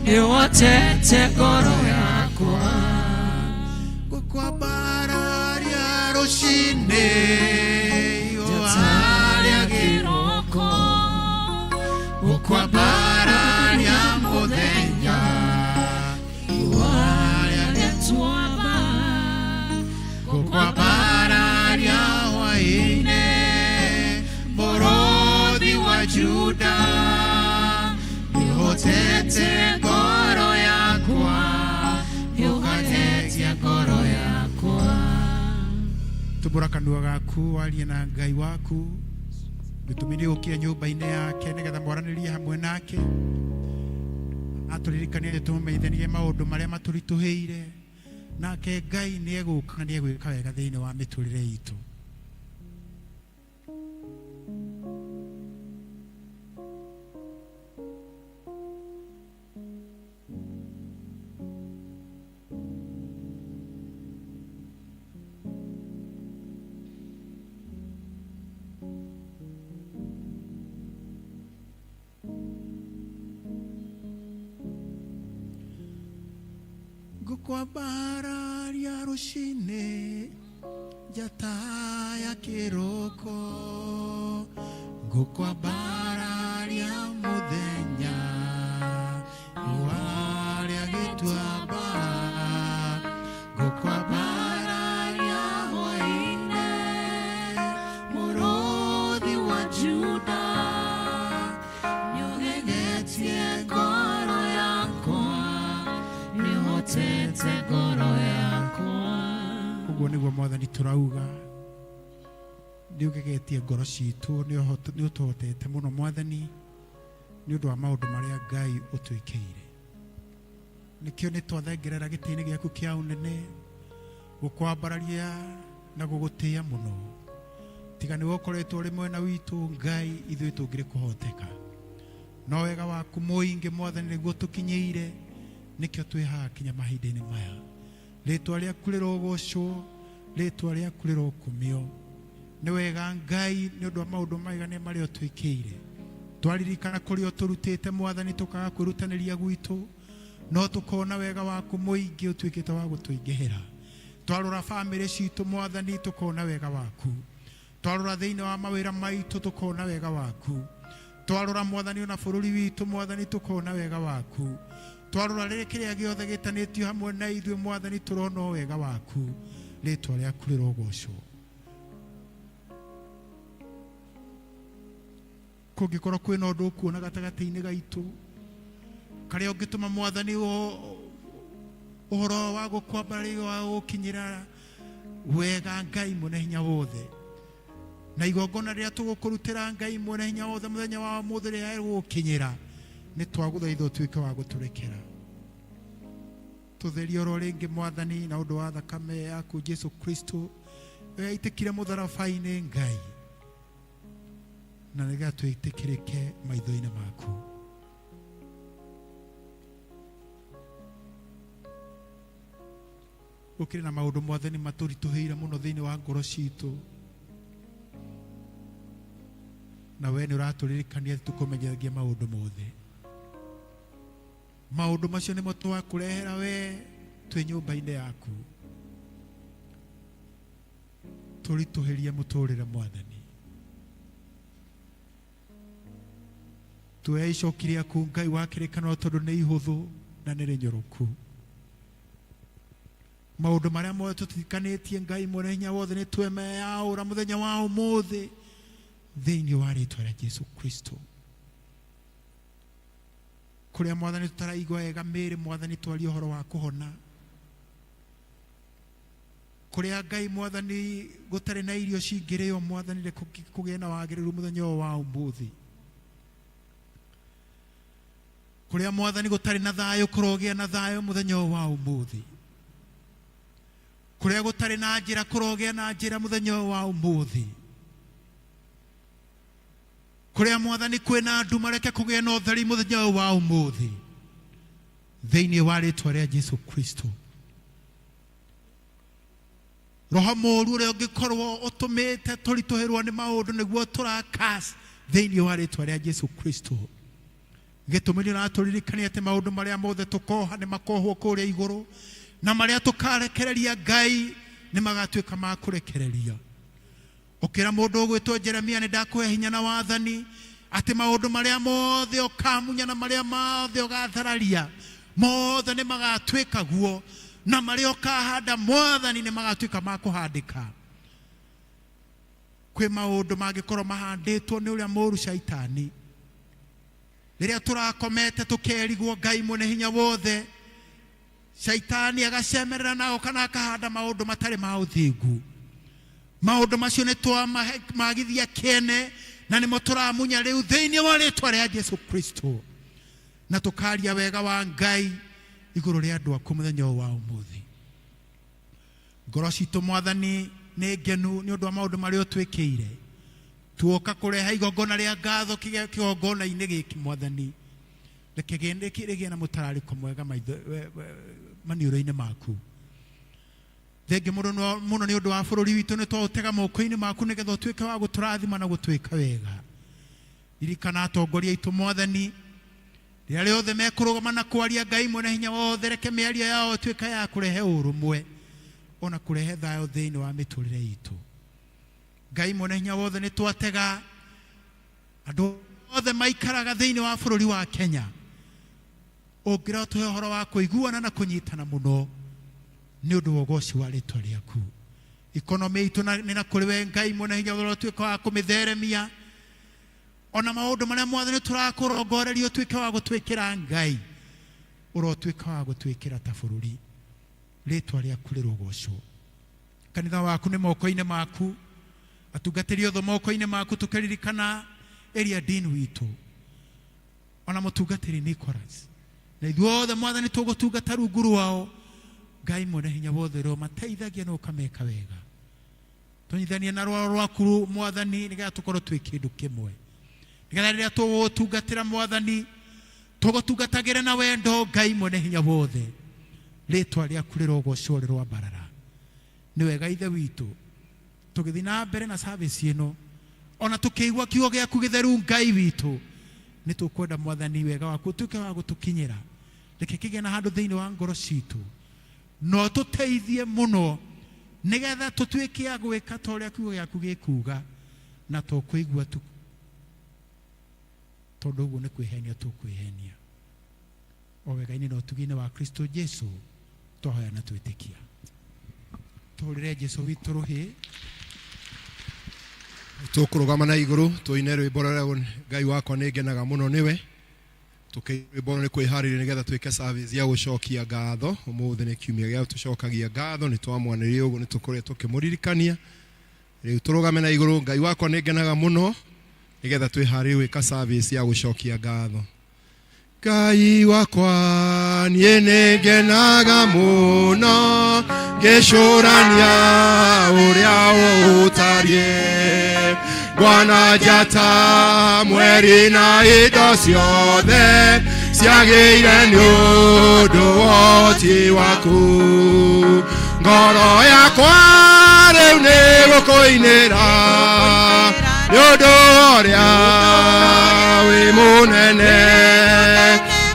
nĩũhotete ngoro yakwa Gũkwambararia rũcinĩ riũa rĩa kĩroko gũkwambararia mũthenya riũa rĩa gĩtuamba gũkwambararia hwainĩ mũrũthi wa Juda. Tembũra kanua gaku warie na Ngai waku. Gĩtũmi nĩ ũkire nyũmba-inĩ yake nĩgetha mwaranĩrie hamwe nake. Atũririkanie atĩ tũmũmenyithanie maũndũ marĩa matũritũhĩire. Nake Ngai nĩ egũka na nĩ egwĩka wega thĩinĩ wa mĩtũrĩre itũ. Ngũkwambararia rũcinĩ njata ya kĩroko, ngũkwambararia mũthenya warĩa gĩtuamba, ngũkwambararia hwaĩ-inĩ mũrũthi wa Juda, nĩũgegetie ngoro yakwa, nĩũhotete ngoro yakwa. Ũguo nĩguo Mwathani tũrauga, nĩ ũgegetie ngoro citũ, nĩ ũtũhotete mũno Mwathani nĩ ũndũ wa maũndũ marĩa Ngai ũtwĩkĩire. Nĩkĩo nĩ twathengerera gĩtĩ-inĩ gĩaku kĩa ũnene gũkwambararia na gũgũtĩĩa mũno. Tiga nĩwe ũkoretwo ũrĩ mwena witũ Ngai, ithuĩ tũngĩrĩ kũhoteka. No wega waku mũingĩ Mwathani nĩguo tũkinyĩire, nĩkĩo twĩ haha kinya mahinda-inĩ maya. Rĩtwa rĩaku rĩrogocwo, rĩtwa rĩaku rĩrokumio. Nĩ wega Ngai nĩ ũndũ wa maũndũ maigana marĩa ũtwĩkĩire. Twaririkana kũrĩa ũtũrutĩte Mwathani tũkaga kwĩrutanĩria gwitũ, no tũkona wega waku mũingĩ ũtuĩkĩte wa gũtũingĩhĩra. Twarora bamĩrĩ citũ Mwathani tũkona wega waku. Twarora thĩinĩ wa mawĩra maitũ tũkona wega waku. Twarora Mwathani ona bũrũri witũ Mwathani tũkona wega waku. Twarora rĩrĩ kĩrĩa gĩothe gĩtanĩtio hamwe na ithuĩ Mwathani tũrona o wega waku. Rĩtwa rĩaku rĩrogocwo. Kũngĩkorwo kwĩna ũndũ ũkuona gatagatĩ-inĩ gaitũ karĩa ũngĩtũma Mwathani ũhoro wa gũkwambararia wa gũkinyĩra wega Ngai mwene hinya wothe, na igongona rĩrĩa tũgũkũrutĩra Ngai mwene hinya wothe mũthenya wa ũmũthĩ rĩrĩa rĩgũkinyĩra, nĩ twagũthaitha ũtuĩke wa gũtũrekera. Tũtherie oro rĩngĩ Mwathani na ũndũ wa thakame yaku Jesu Kristo ĩrĩa yaitĩkire mũtharaba-inĩ Ngai, na nĩgetha twĩtĩkĩrĩke maitho-inĩ maku. Gũkĩrĩ na maũndũ Mwathani matũritũhĩire mũno thĩinĩ wa ngoro citũ, na we nĩ ũratũririkania atĩ tũkũmenyithagia maũndũ mothe. Maũndũ macio nĩmo twakũrehera we twĩ nyũmba-inĩ yaku. Tũritũhĩrie mũtũrĩre Mwathani. Tuoya icoki rĩaku Ngai wa kĩrĩkanĩro tondũ nĩ ihũthũ na nĩ rĩnyoroku. Maũndũ marĩa mothe tũtirikanĩtie Ngai mwene hinya wothe nĩ twemeyaũra mũthenya wa ũmũthĩ thĩinĩ wa rĩtwa rĩa Jesu Kristo. Kũrĩa Mwathani tũtaraigua wega mĩĩrĩ Mwathani twarie ũhoro wa kũhona. Kũrĩa Ngai Mwathani gũtarĩ na irio cingĩrĩo Mwathani reke kũgĩe na wagĩrĩru mũthenya ũyũ wa ũmũthĩ. Kũrĩa Mwathani gũtarĩ na thayũ kũrogĩa na thayũ mũthenya ũyũ wa ũmũthĩ. Kũrĩa gũtarĩ na njĩra kũrogĩa na njĩra mũthenya ũyũ wa ũmũthĩ. Kũrĩa Mwathani kwĩna nduma reke kũgĩe na ũtheri mũthenya ũyũ wa ũmũthĩ thĩinĩ wa rĩtwa rĩa Jesu Kristo. Roho mũũru ũrĩa ũngĩkorwo ũtũmĩte tũritũhĩrwo nĩ maũndũ nĩguo tũrakas thĩinĩ wa rĩtwa rĩa Jesu Kristo. Gĩtũmi nĩ ũratũririkania atĩ maũndũ marĩa mothe tũkoha nĩ makohwo kũrĩa igũrũ, na marĩa tũkarekereria Ngai nĩ magatuĩka ma kũrekereria. Ũkĩra mũndũ ũgwĩtwo Jeremia, nĩ ndakũhe hinya na wathani atĩ maũndũ marĩa mothe ũkamunya na marĩa mothe ũgathararia mothe nĩ magatuĩka guo, na marĩa ũkahanda Mwathani nĩ magatuĩka ma kũhandĩka. Kwĩ maũndũ mangĩkorwo mahandĩtwo nĩ ũrĩa mũũru Shaitani. Rĩrĩa tũrakomete tũkerigwo Ngai mwene hinya wothe, Shaitani agacemerera na agoka na akahanda maũndũ matarĩ ma ũthingu. Maũndũ macio nĩ twamagithia kĩene na nĩmo tũramunya rĩu thĩinĩ wa rĩtwa rĩa Jesu Kristo, na tũkaria wega wa Ngai igũrũ rĩa andũ aku mũthenya ũyũ wa ũmũthĩ. Ngoro citũ Mwathani nĩ ngenu nĩ ũndũ wa maũndũ marĩa ũtwĩkĩire. Tuoka kũrehe igongona rĩa ngatho kĩgongona-inĩ gĩkĩ Mwathani, reke rĩgĩe na mũtararĩko mwega maniũrũ-inĩ maku. Thengi mũno mũno nĩ ũndũ wa bũrũri witũ, nĩ twaũtega moko-inĩ maku nĩgetha ũtuĩke wa gũtũrathima na gũtwĩka wega. Ririkana atongoria aitũ Mwathani, rĩrĩa rĩothe mekũrũgama na kwaria, Ngai mwene hinya wothe, reke mĩario yao ĩtuĩke ya kũrehe ũrũmwe ona kũrehe thayũ thĩinĩ wa mĩtũrĩre itũ. Ngai mwene hinya wothe, nĩ twatega andũ othe maikaraga thĩinĩ wa bũrũri wa Kenya, ũngĩra ũtũhe ũhoro wa kũiguana na kũnyitana mũno nĩ ũndũ wa ũgoci wa rĩtwa rĩaku. Ikonomĩ itũ nĩ na kũrĩ we Ngai mwene hinya wothe, ũtuĩke wa kũmĩtheremia, ona maũndũ marĩa Mwathani tũrakũrongoreria ũtuĩke wa gũtwĩkĩra, Ngai ũrotuĩka wa gũtwĩkĩra ta bũrũri. Rĩtwa rĩaku rĩrogocwo. Kanitha waku nĩ moko-inĩ maku, atungatĩri othe moko-inĩ maku, tũkĩririkana area dean witũ ona mũtungatĩri Nicholas na ithuothe Mwathani tũgũtungata rungu rwao. Ngai mwene hinya wothe, ũrĩomateithagia na ũkameka wega. Tũnyithanie na rwaro rwaku Mwathani, nĩgetha tũkorwo twĩ kĩndũ kĩmwe, nĩgetha rĩrĩa tũgũtungatĩra Mwathani tũgũtungatagĩre na wendo. Ngai mwene hinya wothe, rĩtwa rĩaku rĩrogocwo, rĩrwambarara. Nĩ wega Ithe witũ, tũgĩthiĩ na mbere na service ĩno ona tũkĩigua kiugo gĩaku gĩtheru, Ngai witũ, nĩ tũkwenda Mwathani wega waku ũtuĩke wa gũtũkinyĩra. Reke kĩgĩe na handũ thĩinĩ wa ngoro citũ no tũteithie mũno, nĩgetha tũtuĩke a gwĩka ta ũrĩa kiugo gĩaku gĩkuga na to kũigua tu, tondũ ũguo nĩ kwĩhenia tũkwĩhenia. O wega-inĩ na ũtugi-inĩ wa Kristo Jesu twahoya na twĩtĩkia. Tũhũrĩre Jesu witũ rũhĩ. Tũkũrũgama na igũrũ tũine rwĩmbo rũrĩa, "Ngai Wakwa Nĩ Ngenaga Mũno Nĩwe". Tũkĩ rwĩmbo nĩ kwĩharĩria nĩgetha twĩke service ya gũcokia ngatho. Ũmũthĩ nĩ kiumia gĩa tũcokagia ngatho, nĩ twamwanĩrĩire ũguo, nĩ tũkoretwo tũkĩmũririkania. Rĩu tũrũgame na igũrũ, "Ngai Wakwa Nĩ Ngenaga Mũno", nĩgetha twĩharĩrie gwĩka service ya gũcokia ngatho. Ngai wakwa, niĩ nĩ ngenaga mũno ngĩcũrania ũrĩa ũtariĩ. Ngwana njata, mweri na indo ciothe ciagĩire nĩ ũndũ woti waku. Ngoro yakwa rĩu nĩ gũkũinĩra nĩ ũndũ ũrĩa wĩ mũnene.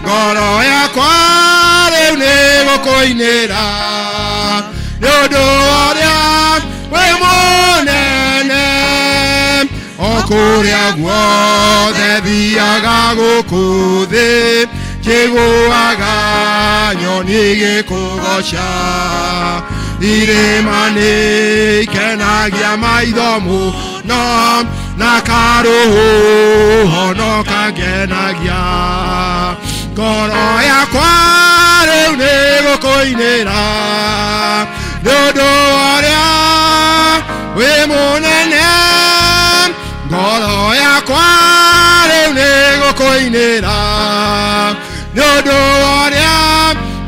Ngoro yakwa rĩu nĩ gũkũinĩra nĩ ũndũ ũrĩa wĩ mũnene. O kũrĩa guothe thiaga gũkũ thĩ, njiguaga nyoni igĩkũgoca. Irĩma nĩ ikenagia maitho mũno, na karũhuho no kangenagia. Ngoro yakwa rĩu nĩ gũkũinĩra nĩ ũndũ ũrĩa wĩ mũnene. Ngoro yakwa rĩu nĩ gũkũinĩra nĩ ũndũ ũrĩa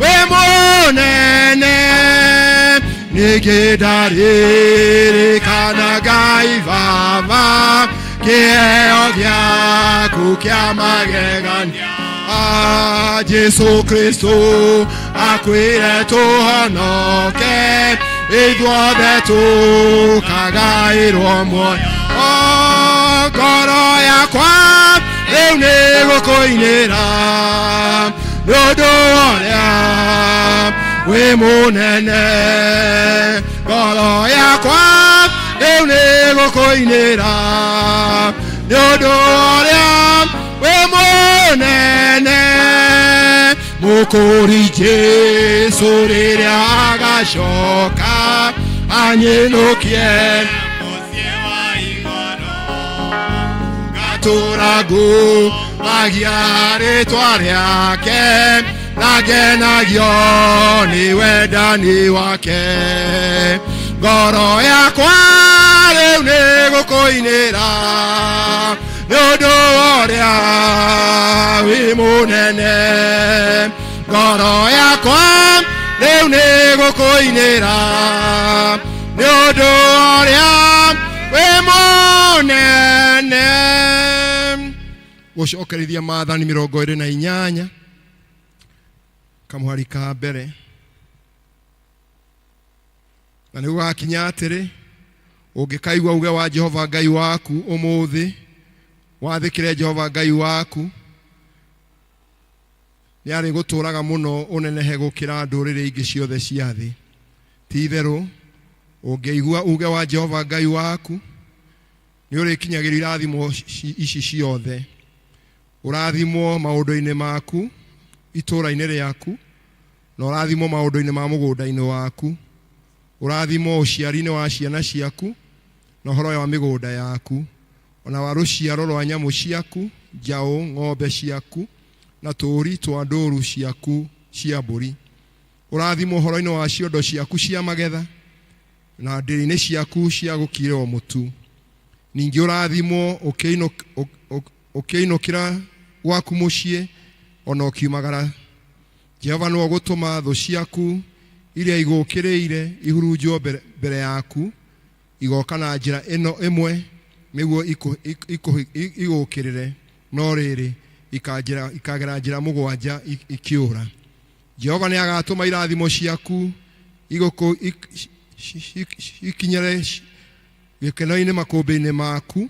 wĩ mũnene. Ningĩ ndaririkana, Ngai Baba, kĩheo gĩaku kĩa magegania. Ah, Jesu Kristo akwire tũhonoke, ithuothe tũkagaĩrwo muoyo. Oh, ngoro yakwa rĩu nĩ gũkũinĩra nĩ ũndũ ũrĩa wĩ mũnene. Ngoro yakwa rĩu nĩ gũkũinĩra nĩ ũndũ ũrĩa wĩ mũnene. Mũkũri Jesu rĩrĩa agacoka anyinũkie mũciĩ wa igũrũ, ngatũra ngumagia rĩtwa rĩake na ngenagio nĩ wendani wake. Ngoro yakwa rĩu nĩ gũkũinĩra nĩ ũndũ wa ũrĩa wĩ mũnene. Ngoro yakwa rĩu nĩ gũkũinĩra nĩ ũndũ wa ũrĩa wĩ mũnene. Gũcokerithia maathani 28 kamũhari ka mbere. Na nĩ gũgakinya atĩrĩ, ũngĩkaigua uge wa Jehova Ngai waku ũmũthĩ, wathĩkĩre Jehova Ngai waku, nĩ arĩgũtũũraga mũno ũnenehe gũkĩra ndũrĩrĩ ingĩ ciothe cia thĩ. Ti itherũ, ũngĩigua uge wa Jehova Ngai waku, nĩ ũrĩkinyagĩrio irathimo ici ciothe. Ũrathimwo maũndũ-inĩ maku itũũra-inĩ rĩaku, na ũrathimwo maũndũ-inĩ ma mũgũnda-inĩ waku. Ũrathimwo ũciari-inĩ wa ciana ciaku, na ũhoro wa mĩgũnda yaku, ona wa rũciaro rwa nyamũ ciaku, njaũ, ng'ombe ciaku, na tũũri twa ndũũru ciaku cia mbũri. Ũrathimwo ũhoro-inĩ wa ciondo ciaku cia magetha, na ndĩrĩ-inĩ ciaku cia gũkirĩrwo mũtu. Ningĩ ũrathimwo ũkĩinũkĩra gwaku mũciĩ, ona ũkiumagara. Jehova nĩwe ũgũtũma thũ ciaku iria igũũkĩrĩire ihurunjwo mbere yaku, igoka na njĩra ĩno ĩmwe nĩguo igũũkĩrĩre, no rĩrĩ, ikagera njĩra mũgwanja ikĩũra. Jehova nĩ agatũma irathimo ciaku ikinyĩre gĩkeno-inĩ makũmbĩ-inĩ maku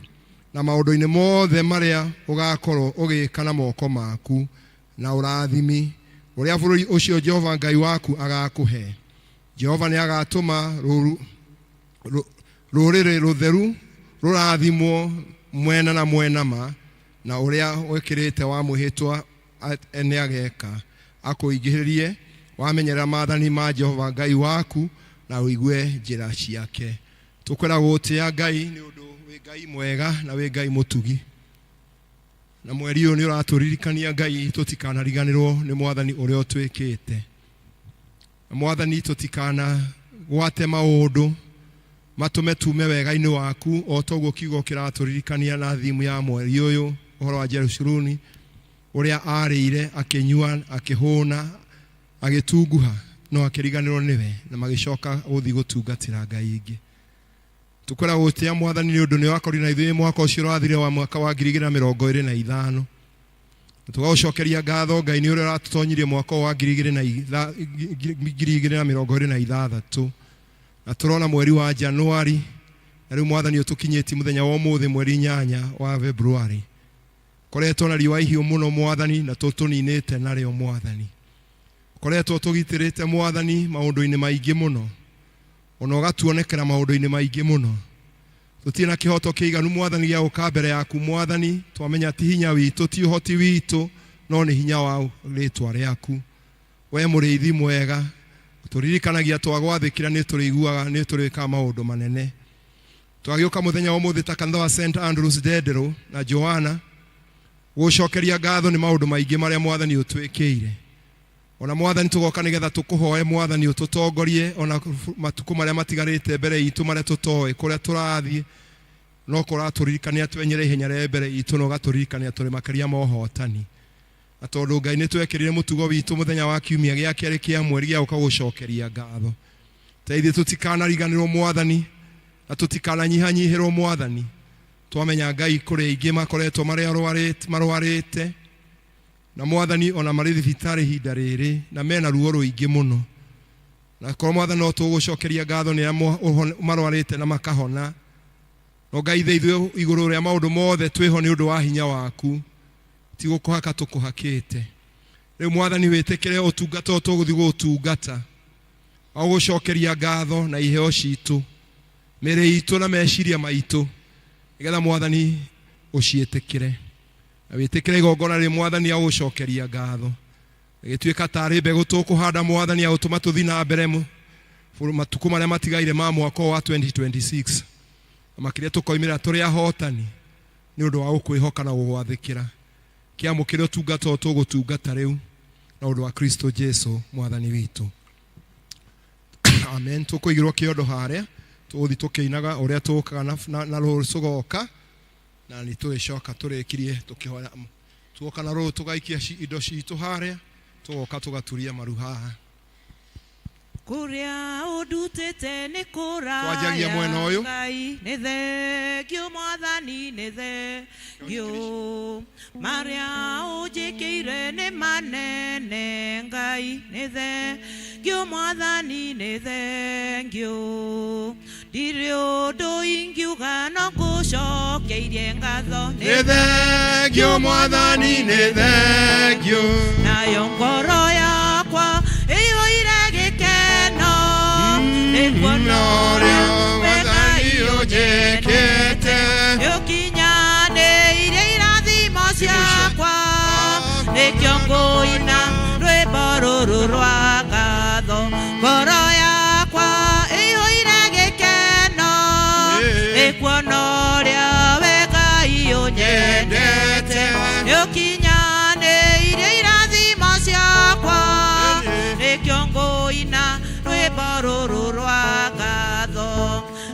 na maũndũ-inĩ mothe marĩa ũgakorwo ũgĩka na moko maku, na ũrathimi ũrĩa bũrũri ũcio Jehova Ngai waku agakũhe. Jehova nĩ agatũma rũrĩrĩ rũtheru rũrathimwo mwena na mwena ma, na ũrĩa wĩkĩrĩte wa mwĩhĩtwa nĩ ageka akũingĩhĩrie wamenyerera maathani ma Jehova Ngai waku na ũigue njĩra ciake. Tũkwenda gũgũtĩa Ngai nĩ ũndũ wĩ Ngai mwega na wĩ Ngai mũtugi. Na mweri ũyũ nĩ ũratũririkania Ngai tũtikanariganĩrwo nĩ mwathani ũrĩa ũtwĩkĩte. Na mwathani tũtikanagwate maũndũ matũme tume wega-inĩ waku, o toguo kiugo kĩratũririkania na thimu ya mweri ũyũ, ũhoro wa Jerusalemu, ũrĩa arĩire, akĩnyua, akĩhũna, agĩtunguha, no akĩriganĩrwo nĩwe, na magĩcoka gũthiĩ gũtungatĩra Ngai ingĩ. Tũkwenda gũtĩa mwathani nĩ ũndũ nĩ wakorirwo na ithuĩ mwaka ũcio ũrathire wa mwaka wa 2025. Tũgagũcokeria ngatho Ngai nĩ ũrĩa ũratũtonyirie mwaka wa 2026. Na tũrona mweri wa Januari, na rĩu mwathani ũtũkinyĩtie mũthenya wa ũmũthĩ mweri 8 wa Februari. Koretwo na riũa ihiũ mũno mwathani, na tũtũninĩte narĩo mwathani. Koretwo tũgitĩrĩte mwathani maũndũ-inĩ maingĩ mũno, ona ũgatuonekera maũndũ-inĩ maingĩ mũno. Tũtirĩ na kĩhoto kĩiganu mwathani gĩa gũka mbere yaku mwathani, twamenya ti hinya witũ, ti ũhoti witũ, no nĩ hinya wa rĩtwa rĩaku. We mũrĩithi mwega, tũririkanagia twagwathĩkĩra nĩ tũrĩiguaga, nĩ tũrĩkaga maũndũ manene. Twagĩũka mũthenya wa ũmũthĩ ta kanitha wa St Andrews Ndenderũ na Joanna gũcokeria ngatho nĩ maũndũ maingĩ marĩa mwathani ũtwĩkĩire. Ona mwathani tũgoka nĩgetha tũkũhoe mwathani ũtũtongorie ona matukũ marĩa matigarĩte mbere itũ marĩa tũtoĩ kũrĩa tũrathiĩ, no kũratũririkania twenyere ihenya rĩa mbere itũ, na ũgatũririkania tũrĩ makĩria ma ũhotani. Na tondũ Ngai nĩ twekĩrire mũtugo witũ mũthenya wa kiumia gĩa kerĩ kĩa mweri gĩa gũka gũcokeria ngatho, teithie tũtikanariganĩrwo mwathani, na tũtikananyihanyihĩrwo mwathani. Twamenya Ngai kũrĩ aingĩ makoretwo marĩ marwarĩte, na mwathani ona marĩ thibitarĩ ihinda rĩrĩ, na mena ruo rũingĩ mũno. Na korwo mwathani no tũgũcokeria ngatho nĩ arĩa marwarĩte na makahona. No Ngai ithe ithuĩ igũrũ rĩa maũndũ mothe twĩho nĩ ũndũ wa hinya waku, ti gũkũhaka tũkũhakĩte. Rĩu mwathani wĩtĩkĩre ũtungata ũyũ tũgũthiĩ gũũtungata, wa gũcokeria ngatho na iheo citũ, mĩĩrĩ itũ na meciria maitũ, nĩgetha mwathani ũciĩtĩkĩre. Na wĩtĩkĩre igongona rĩrĩ mwathani ya gũcokeria ngatho, gĩtuĩka tarĩ mbegũ tũkũhanda mwathani ya gũtũma tũthiĩ na mbere matukũ marĩa matigaire ma mwaka wa 2026, na makĩria tũkoimĩra tũrĩ ahotani nĩ ũndũ wa gũkwĩhoka na gũgwathĩkĩra. Kĩamũkĩre ũtungata ũyũ tũgũtungata rĩu na ũndũ wa Kristo Jesu mwathani witũ. Amen. Tũkũigĩrwo kĩondo harĩa. Tũgũthiĩ tũkĩinaga ũrĩa tũkaga na, na, na rũrũ tũgoka na nĩ tũrĩcoka tũrĩkirie tũkĩhoya. Tuoka na rũrũ tũgaikia indo citũ harĩa, tũgoka tũgaturia maru haha. Kũrĩa ũndutĩte nĩ kũraya. Twanjagia mwena ũyũ. Ngai nĩ thengio, Mwathani nĩ thengio, marĩa ũnjĩkĩire nĩ manene. Ngai nĩ thengio, Mwathani nĩ thengio, ndirĩ ũndũ ingiuga no ngũcokeirie ngatho. Nĩ thengio Mwathani, nĩ thengio, nayo ngoro yakwa ĩiyũire gĩkeno nĩ kuona ũrĩa we Mwathani Ngai ũnjĩkĩte. Nĩũkinyanĩirie irathimo ciakwa, nĩkĩo ngũina rwĩmbo rũrũ rwa ngatho. Ngoro yakwa ĩiyũire gĩkeno nĩ kuona ũrĩa we Ngai ũnyendete. Nĩũkinyanĩirie irathimo ciakwa, nĩkĩo ngũina rwĩmbo rũrũ rwa ngatho.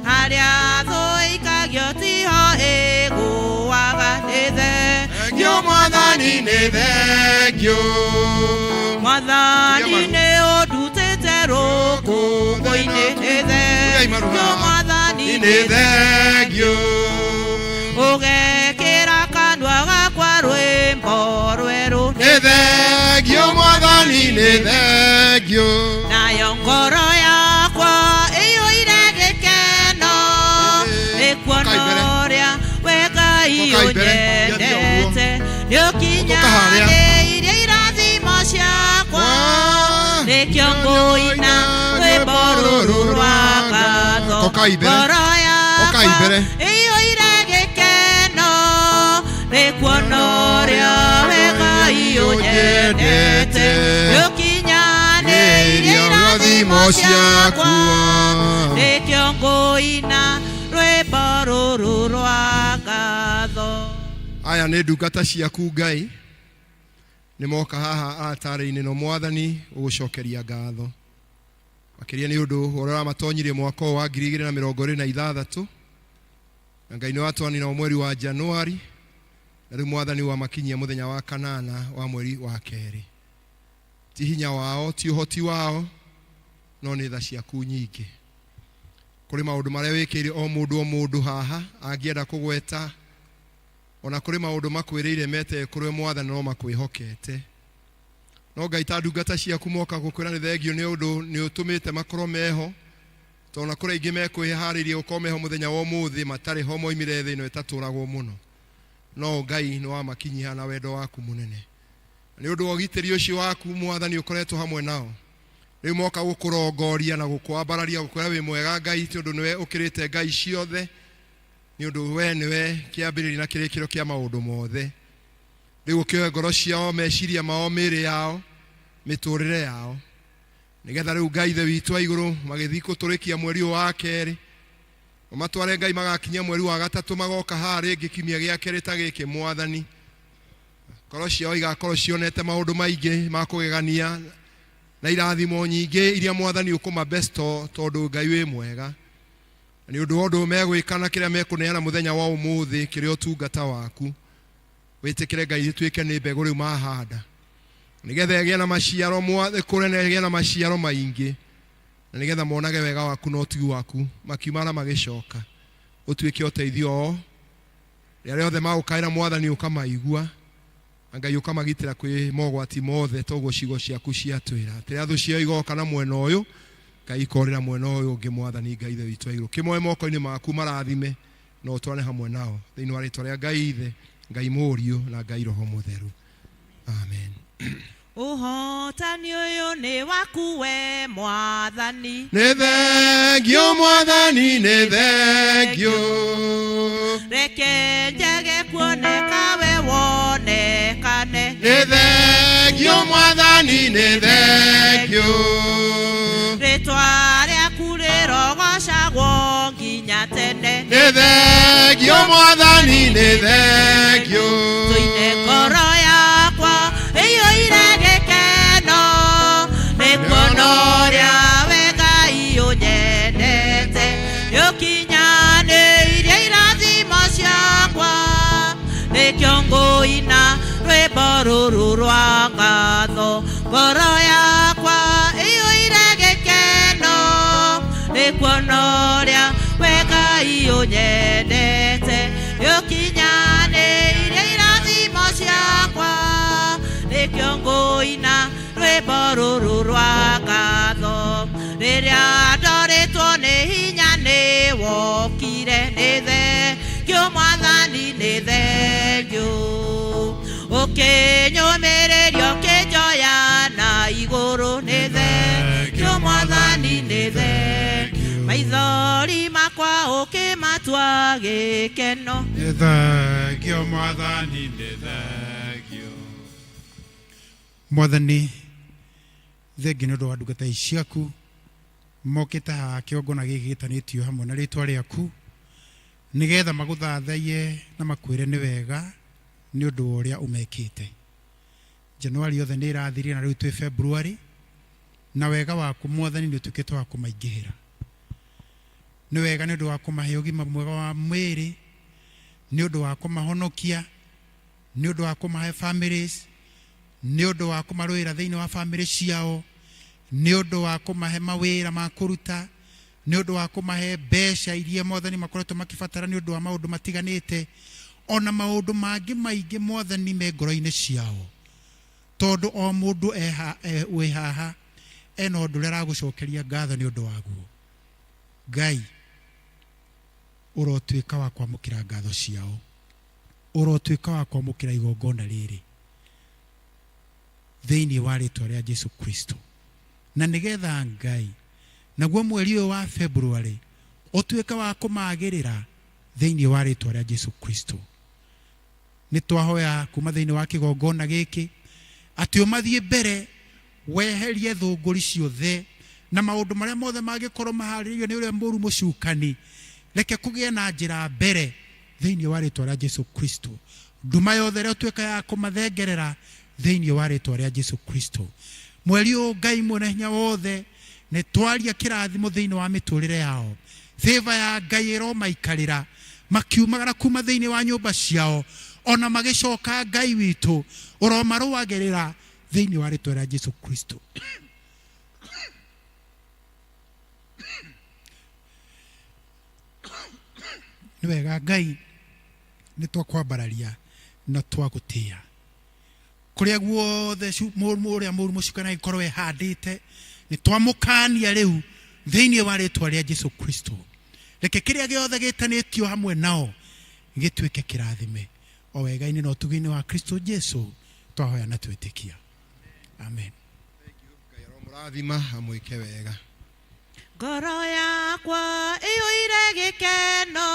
Harĩa thũ ĩikagio tiho ĩgũaga, nĩ Thengio Mwathani, nĩ thengio, Mwathani nĩ ũndutĩte rũkũngũ-inĩ, nĩ thengio Mwathani, nĩ thengio, ũgekĩra kanua gakwa rwĩmbo rwerũ. Nĩ thengio Mwathani, nĩ thengio, nayo ngoro yakwa ĩiyũire gĩkeno nĩ kuona Ũkai mbere. ũrĩa we Ngai Ũkai mbere. ũnyendete. Ũka harĩa. Nĩũkinyanĩirie irathimo ciakwa, nĩkĩo ngũina rwĩmbo rũrũ rwa ngatho. Ũkai mbere. Ngoro Ũkai yakwa mbere. ĩiyũire gĩkeno nĩ kuona ũrĩa we Ngai ũnyendete. Nĩũkinyanĩirie irathimo ciakwa, nĩkĩo ngũina rwĩmbo rũrũ rwa ngatho. Aya nĩ ndungata ciaku Ngai, nĩ moka haha altarĩ-inĩ no Mwathani ũgũcokeria ngatho makĩria nĩ ũndũ ũrĩa wamatonyirie mwaka ũyũ wa 2026, na Ngai nĩ watwanira mweri wa Januari, na rĩu Mwathani wamakinyia mũthenya wa kanana wa mweri wa kerĩ. Ti hinya wao, ti ũhoti wao, no nĩ tha ciaku nyingĩ. Kũrĩ maũndũ marĩa wĩkĩire o mũndũ o mũndũ haha angĩenda kũgweta, ona kũrĩ maũndũ makwĩrĩire mete kũrĩ Mwathani no makwĩhokete. No Ngai, ta ndungata ciaku moka gũkwĩra nĩ thengio nĩ ũndũ nĩ ũtũmĩte makorwo meho, tondũ na kũrĩ aingĩ mekwĩharĩirie gũkorwo meho mũthenya wa ũmũthĩ matarĩ ho, moimire thĩ ĩno ĩtatũragwo mũno, no Ngai nĩ wamakinyia na wendo waku mũnene. Nĩ ũndũ wa ũgitĩri ũcio waku Mwathani ũkoretwo hamwe nao, rĩu moka gũkũrongoria na gũkwambararia, gũkwĩra wĩ mwega Ngai, tondũ nĩwe ũkĩrĩte ngai ciothe, nĩ ũndũ we nĩwe kĩambĩrĩria na kĩrĩkĩro kĩa maũndũ mothe. Rĩu ũkĩoe ngoro ciao, meciria mao, mĩĩrĩ yao, mĩtũrĩre yao, nĩgetha rĩu Ngai ithe witũ wa igũrũ magĩthiĩ gũtũrĩkia mweri ũyũ wa kerĩ, ũmatware Ngai magakinya mweri wa gatatũ, magoka haha rĩngĩ kiumia gĩa kerĩ ta gĩkĩ Mwathani, ngoro ciao igakorwo cionete maũndũ maingĩ ma kũgegania na irathimo nyingĩ iria Mwathani ũkũma besto, tondũ Ngai wĩ mwega. Nĩ ũndũ wa ũndũ megwĩka na kĩrĩa mekũneana mũthenya wa ũmũthĩ kĩrĩa ũtungata waku, wĩtĩkĩre Ngai ĩtuĩke nĩ mbegũ rĩu mahanda, nĩgetha ĩgĩe na maciaro, ĩkũre na ĩgĩe na maciaro maingĩ, na nĩgetha monage wega waku na ũtugi waku makiuma na magĩcoka. Ũtuĩke ũteithio wao rĩrĩa rĩothe magũkaĩra Mwathani, ũkamaigua, na Ngai ũkamagitĩra kwĩ mogwati mothe, toguo ciugo ciaku ciatwĩra atĩ rĩrĩa thũ ciao igoka na mwena ũyũ, Ngai ikorĩra mwena ũyũ ũngĩ. Mwathani Ngai ithe witũ wa igũrũ, kĩmoe moko-inĩ maku, marathime na ũtwarane hamwe nao thĩinĩ wa rĩtwa rĩa Ngai Ithe, Ngai Mũriũ na Ngai Roho Mũtheru, amen. Ũhotani ũyũ nĩ waku we Mwathani. Nĩ thengio Mwathani, nĩ thengio, reke njage kuoneka we wonekane. Nĩ thengio Mwathani, nĩ thengio, rĩtwa rĩaku rĩrogocagwo nginya tene. Nĩ thengio Mwathani, nĩ thengio, tũine ngoro yakwa ĩiyũire gĩkeno nĩ kuona ũrĩa we Ngai ũnyendete. Nĩkĩo ngũina rwĩmbo rũrũ rwa ngatho. Ngoro yakwa ĩiyũire gĩkeno nĩ kuona ũrĩa we Ngai ũnyendete. Nĩũkinyanĩirie irathimo ciakwa, nĩkĩo ngũina rwĩmbo rũrũ rwa ngatho. Rĩrĩa ndorĩtwo nĩ hinya nĩ wokire, nĩ thengio Mwathani, nĩ thengio. Ũkĩnyũmĩrĩria, ũkĩnjoya na igũrũ, nĩ thengio Mwathani, nĩ thengio. Maithori makwa ũkĩmatua gĩkeno. Nĩ thengio Mwathani, nĩ thengio. Mwathani, thengi nĩ ũndũ wa ndungata ici ciaku mokĩte haha kĩgongona gĩkĩ gĩtanĩtio hamwe na rĩtwa rĩaku, nĩgetha magũthathaiye na makwĩre nĩ wega nĩ ũndũ wa ũrĩa ũmekĩte. Januari yothe nĩ ĩrathirire na rĩu twĩ February, na wega waku Mwathani nĩ ũtuĩkĩte wa kũmaingĩhĩra. Nĩ wega nĩ ũndũ wa kũmahe ũgima mwega wa mwĩrĩ, nĩ ũndũ wa kũmahonokia, nĩ ũndũ wa kũmahe families, nĩ ũndũ wa kũmarũĩra thĩinĩ wa famĩlĩ ciao, nĩ ũndũ wa kũmahe mawĩra ma kũruta, nĩ ũndũ wa kũmahe mbeca iria Mwathani makoretwo makĩbatara nĩ ũndũ wa maũndũ matiganĩte, ona maũndũ mangĩ maingĩ Mwathani me ngoro-inĩ ciao, tondũ o mũndũ wĩ haha ena ũndũ ũrĩa aragũcokeria ngatho nĩ ũndũ waguo. Ngai, ũrotuĩka wa kwamũkĩra ngatho ciao, ũrotuĩka wa kwamũkĩra igongona rĩrĩ thĩinĩ wa rĩtwa rĩa Jesu Kristo, na nĩgetha Ngai naguo mweri ũyũ wa February ũtuĩke wa kũmagĩrĩra thĩinĩ wa rĩtwa rĩa Jesu Kristo. Nĩ twahoya kuma thĩinĩ wa kĩgongona gĩkĩ atĩ ũmathiĩ mbere, weherie thũngũri ciothe na maũndũ marĩa mothe mangĩkorwo maharĩrĩirio nĩ ũrĩa mũru mũcukani. Reke kũgĩe na njĩra mbere thĩinĩ wa rĩtwa rĩa Jesu Kristo. Nduma yothe ĩrĩa ũtuĩka ya kũmathengerera thĩinĩ wa rĩtwa rĩa Jesu Kristo. Mweri ũyũ, Ngai mwene hinya wothe, nĩ twaria kĩrathimo thĩinĩ wa mĩtũrĩre yao. Favor ya Ngai ĩromaikarĩra makiumagara kuma thĩinĩ wa nyũmba ciao ona magĩcoka. Ngai witũ, ũromarũagĩrĩra thĩinĩ wa rĩtwa rĩa Jesu Kristo. Nĩ wega Ngai, nĩ twakwambararia na twagũtĩa kũrĩa guothe ũrĩa mũru mũcukani angĩkorwo ehandĩte. Nĩ twamũkania rĩu thĩinĩ wa rĩtwa rĩa Jesu Kristo. Reke kĩrĩa gĩothe gĩtanĩtio hamwe nao gĩtuĩke kĩrathime o wega-inĩ na ũtugi-inĩ wa Kristo Jesu twahoya na twĩtĩkia, amen. Ngai aromũrathima, amwĩke wega. Ngoro yakwa ĩiyũire gĩkeno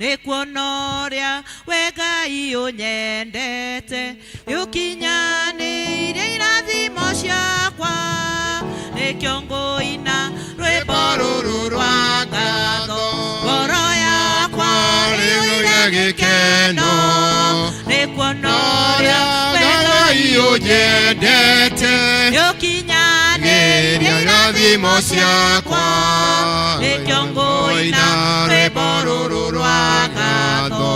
nĩ kuona ũrĩa we Ngai ũnyendete. Nĩũkinyanĩirie irathimo ciakwa, nĩkĩo ngũina rwĩmbo rũrũ rwa ngatho. Ngoro yakwa ĩiyũire gĩkeno nĩ kuona ũrĩa we Ngai ũnyendete, nĩũkinyanĩirie irathimo ciakwa, nĩkĩo ngũina rwĩmbo rũrũ rwa ngatho.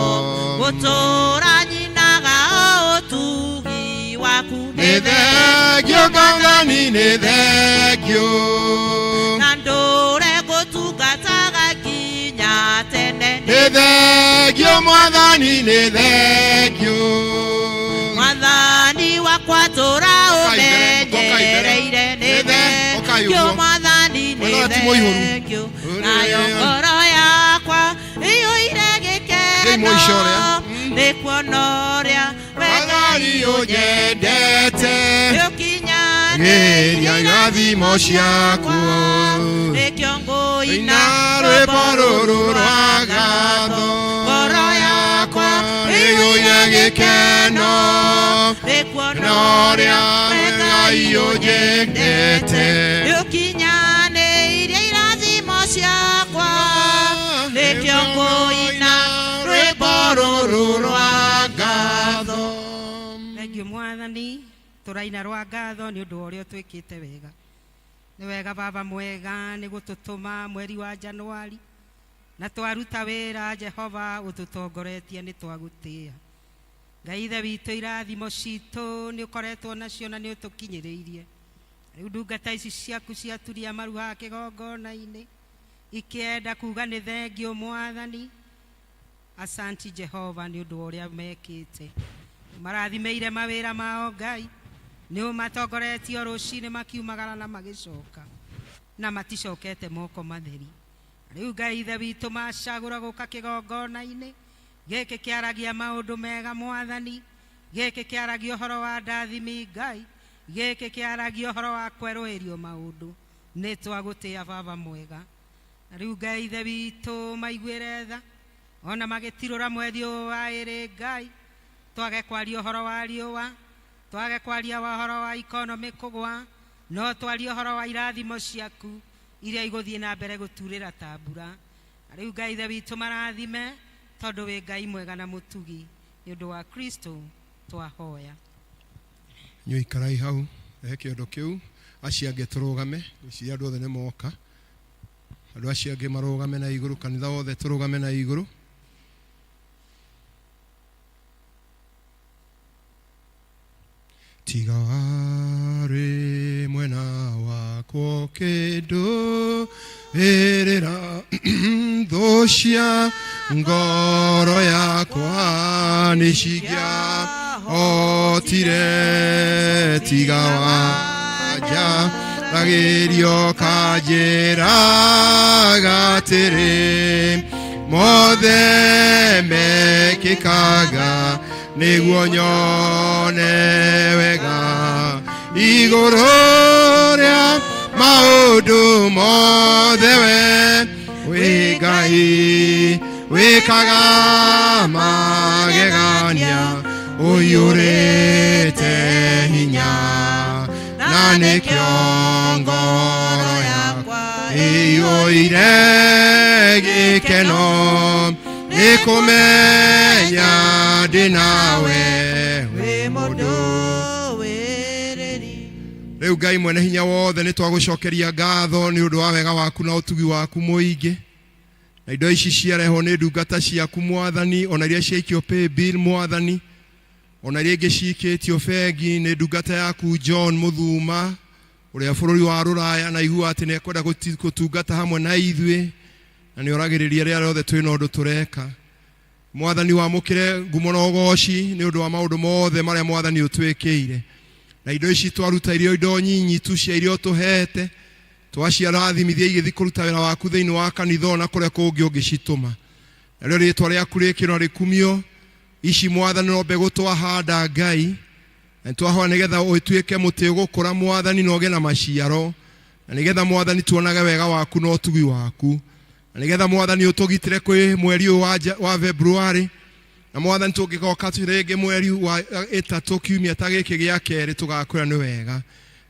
Gũtũũra nyinaga ũtugi waku. Nĩ thengio Mwathani, nĩ thengio. Na ndũre gũtungataga nginya tene. Nĩ thengio Mwathani, nĩ thengio. Mwathani wakwa, tũra Ũkai mbere, ũkai mbere. ũmenyereire. Nĩ Nĩ ũkai thengio ũguo. Mwathani, nĩ Mwena ti mũihũru. thengio. Nayo ngoro yakwa ĩiyũire Ndĩ mũico ũrĩa. gĩkeno nĩ kuona ũrĩa we Mwathani Ngai ũnyendete, nĩũkinyanĩirie geria irathimo ciaku, nĩkĩo ngũina ina rwĩmbo rũrũ rwa ngatho. Ngoro yakwa ĩiyũire gĩkeno nĩ kuona na ũrĩa we Ngai ũnyendete, nĩũkinyanĩirie irathimo ciakwa, nĩkĩo ngũina rwĩmbo rũrũ rwa ngatho. Thengio Mwathani, tũraina rwa ngatho nĩ ũndũ wa ũrĩa ũtwĩkĩte wega. Nĩ wega Baba mwega nĩ gũtũtũma mweri wa Januari na twaruta wĩra. Jehova, ũtũtongoretie, nĩ twagũtĩĩa. Ngai ithe witũ, irathimo citũ nĩ ũkoretwo nacio na nĩ ũtũkinyĩrĩirie. Rĩu ndungata ici ciaku ciaturia maru haha kĩgongona-inĩ ikĩenda kuga nĩ thengio Mwathani. Asanti Jehova nĩ ũndũ wa ũrĩa mekĩte. Marathimĩire mawĩra mao Ngai, nĩ ũmatongoretie o rũcinĩ makiumagara na magĩcoka, na maticokete moko matheri. Rĩu Ngai ithe witũ, macagũra gũka kĩgongona-inĩ gĩkĩ kĩaragia maũndũ mega Mwathani, gĩkĩ kĩaragia ũhoro wa ndathimi Ngai, gĩkĩ kĩaragia ũhoro wa kwerũhĩrio maũndũ. Nĩ twagũtĩa Baba mwega. Na rĩu Ngai ithe witũ, maiguĩre tha ona magĩtirũra mweri ũyũ wa ĩrĩ Ngai, twage kwaria ũhoro wa riũa, twage kwaria wa ũhoro wa ikonomĩ kũgwa, no twarie ũhoro wa irathimo ciaku iria igũthiĩ na mbere gũturĩra ta mbura. Na rĩu Ngai ithe witũ, marathime tondũ wĩ Ngai mwega na mũtugi. Nĩ ũndũ wa Kristo twahoya. Inyuĩ ikarai hau, rehe kĩondo kĩu, acio angĩ tũrũgame. Ngwĩciria andũ othe nĩ moka. Andũ acio angĩ marũgame na igũrũ, kanitha wothe tũrũgame na igũrũ. Tiga warĩ mwena wakwa kĩndũ ĩrĩra, thũ cia ngoro yakwa nĩ cingĩahotire. Tiga wanja ragĩrio kanjĩraga atĩrĩ, mothe mekĩkaga nĩguo nyone wega igũrũ rĩa maũndũ mothe. We wĩ Ngai wĩkaga magegania, ũiyũrĩte hinya, na nĩkĩo ngoro yakwa ĩiyũire gĩkeno nĩ kũmenya ndĩ nawe wĩ mũndũ. Rĩu Ngai mwene hinya wothe, nĩ twagũcokeria ngatho nĩ ũndũ wa wega waku na ũtugi waku mũingĩ, na indo ici ciarehwo nĩ ndungata ciaku Mwathani, ona iria ciaikio paybill Mwathani, ona iria ingĩ cikĩtio bengi nĩ ndungata yaku John Mũthuma ũrĩa bũrũri wa Rũraya, na igua atĩ nĩ ekwenda gũtungata hamwe na ithuĩ, na nĩ oragĩrĩria rĩrĩa rĩothe twĩna ũndũ tũreka. Mwathani, wamũkĩre ngumo na ũgoci nĩ ũndũ wa maũndũ mothe marĩa Mwathani ũtwĩkĩire, na indo ici twaruta irio, indo nyinyi tu cia iria ũtũhete, twaciarathimithia igĩthiĩ kũruta wĩra waku thĩinĩ wa kanitha ona kũrĩa kũngĩ ũngĩcitũma, narĩo rĩtwa rĩaku rĩkĩrwo rĩkumio. Ici Mwathani no mbegũ twahanda Ngai, na nĩtwahoya nĩgetha ũtuĩke mũtĩ ũgũkũra Mwathani na ũgĩe na maciaro, na nĩgetha Mwathani tuonage wega waku na ũtugi waku, na nĩgetha Mwathani ũtũgitĩre kwĩ mweri ũyũ wa February, na Mwathani tũngĩgoka rĩngĩ mweri wa 3 kiumia ta gĩkĩ gĩa kerĩ tũgakwĩra nĩ wega.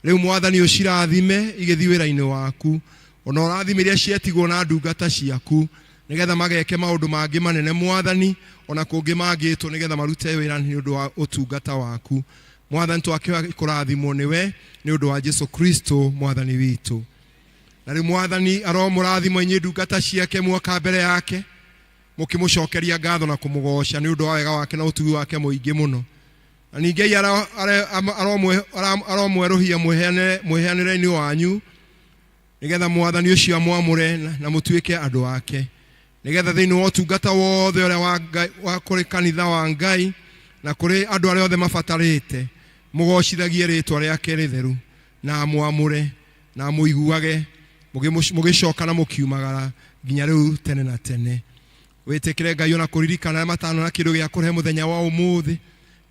Rĩu Mwathani ũcirathime igĩthiĩ wĩra-inĩ waku, ona ũrathime iria cietigwo na ndungata ciaku nĩgetha mageke maũndũ mangĩ manene Mwathani, ona kũngĩ mangĩtwo nĩgetha marute wĩra nĩ ũndũ wa ũtungata waku Mwathani. Twakĩhoya kũrathimwo nĩwe nĩ ũndũ wa Jesu Kristo Mwathani witũ. Na rĩu Mwathani aromũrathimo inyuĩ ndungata ciake muoka mbere yake mũkĩmũcokeria ngatho na kũmũgoca nĩ ũndũ wa wega wake na ũtugi wake mũingĩ mũno, na ningĩ aromwerũhia mwĩheanĩre-inĩ wanyu, nĩgetha Mwathani ũcio amwamũre na mũtuĩke andũ ake, nĩgetha thĩinĩ wa ũtungata wothe ũrĩa wa Ngai, wa kũrĩ kanitha wa Ngai na kũrĩ andũ arĩa othe mabatarĩte, mũgocithagie rĩtwa rĩake rĩtheru, na amwamũre na amũiguage mũgĩcoka na mũkiumagara nginya rĩu tene na tene. Wĩtĩkĩre Ngai ona kũririkana arĩa matano na kĩndũ gĩa kũrehe mũthenya wa ũmũthĩ,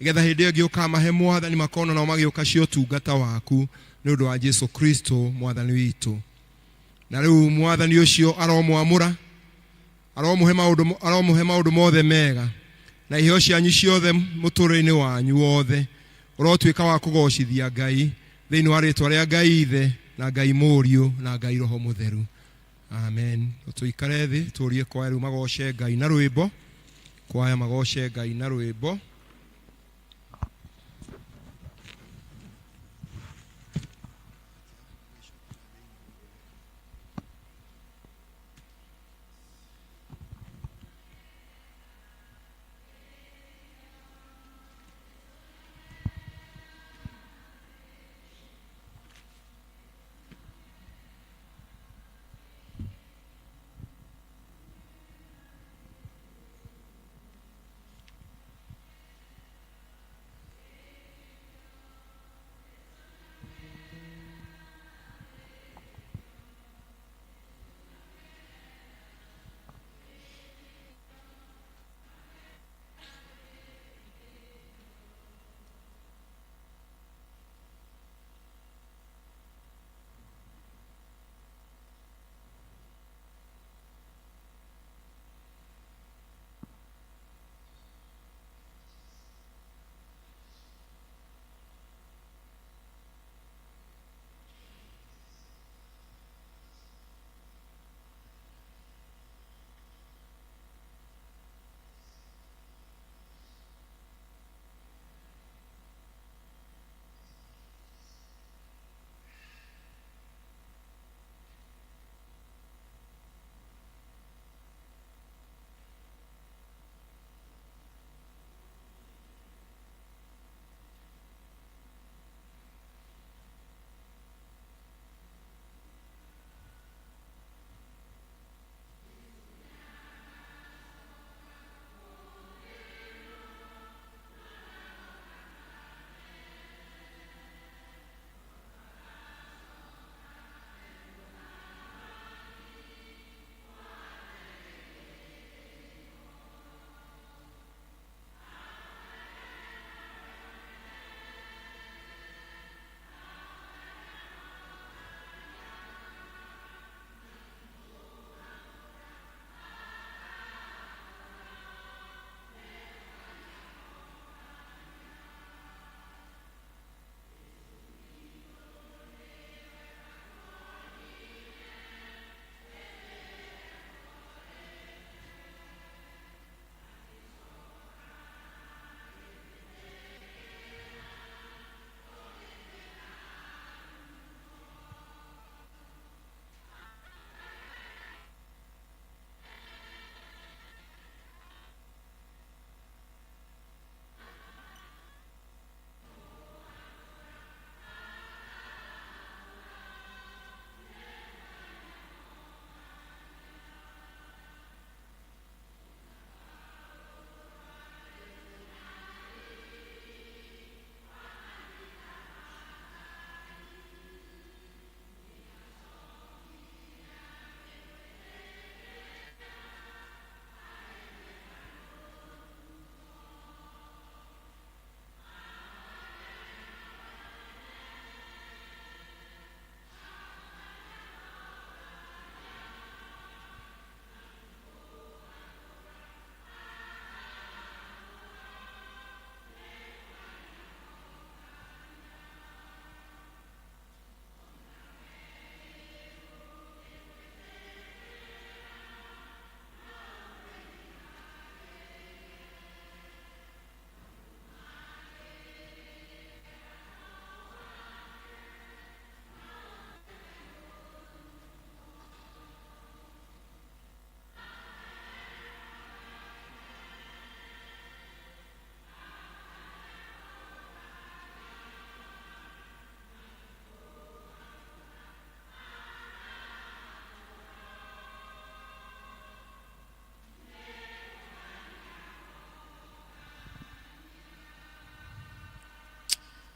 nĩgetha hĩndĩ ĩyo ĩngĩ ũkamahe Mwathani makona nao magĩũka cia ũtungata waku nĩ ũndũ wa Jesu Kristo Mwathani witũ. Na rĩu Mwathani ũcio aromwamũra, aromũhe maũndũ mothe mega na iheo cianyu ciothe mũtũrĩre-inĩ wanyu wothe ũrotuĩka wa kũgocithia Ngai thĩinĩ wa rĩtwa rĩa Ngai Ithe na Ngai Mũriũ na Ngai Roho Mũtheru. Amen. Tũikare thĩ, tũrie kwaya rĩu magoce Ngai na rwĩmbo, kwaya magoce Ngai na rwĩmbo.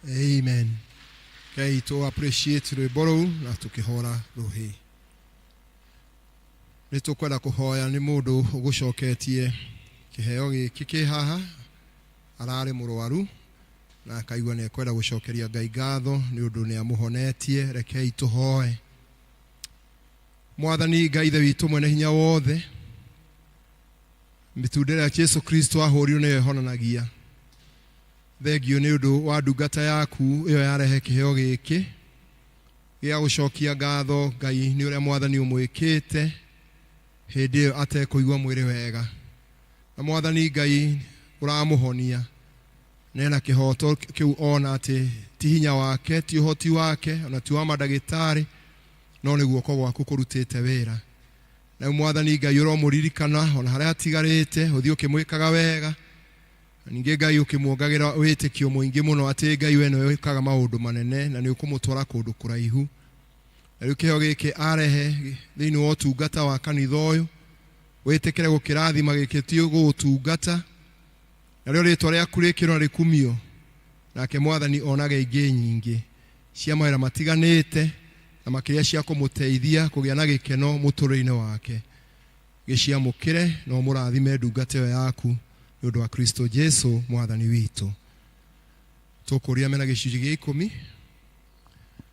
Amen. Ngai tũ appreciate rwĩmbo rũu na tũkĩhora rũhĩ. Nĩ tũkwenda kũhoya nĩ mũndũ ũgũcoketie kĩheo gĩkĩ kĩ haha, ararĩ mũrwaru na akaigua nĩ ekwenda gũcokeria Ngai ngatho nĩ ũndũ nĩ amũhonetie. Rekei tũhoe. Mwathani Ngai Ithe witũ mwene hinya wothe, mĩtunda ĩrĩa Jesu Kristo ahũrirwo nĩyo ĩhonanagia. Thengiũ nĩ ũndũ wa ndungata yaku ĩyo yarehe kĩheo gĩkĩ gĩa gũcokia ngatho Ngai nĩ ũrĩa Mwathani ũmwĩkĩte hĩndĩ ĩyo atekũigua mwĩrĩ wega. Na Mwathani Ngai ũramũhonia na ena kĩhoto kĩu ona atĩ ti hinya wake, ti ũhoti wake, ona ti wa mandagĩtarĩ, no nĩ guoko gwaku kũrutĩte wĩra. Na rĩu Mwathani Ngai ũromũririkana ona harĩa atigarĩte, ũthiĩ ũkĩmwĩkaga wega. Na ningĩ Ngai ũkĩmuongagĩra wĩtĩkio mũingĩ mũno atĩ Ngai we nĩwe wĩkaga maũndũ manene na nĩ ũkũmũtwara kũndũ kũraihu. Na rĩu kĩheo gĩkĩ arehe thĩinĩ wa ũtungata wa kanitha ũyũ, wĩtĩkĩre gũkĩrathima gĩkĩ ti gũgũtungata, narĩo rĩtwa rĩaku rĩkĩrwo na rĩkumio, nake Mwathani onage ingĩ nyingĩ cia mawĩra matiganĩte na makĩria cia kũmũteithia kũgĩa na gĩkeno mũtũrĩre-inĩ wake. Gĩciamũkĩre na ũmũrathime ndungata ĩyo yaku nĩ ũndũ wa Kristo Jesu Mwathani witũ. Tũkũria mena gĩcunjĩ gĩa ikũmi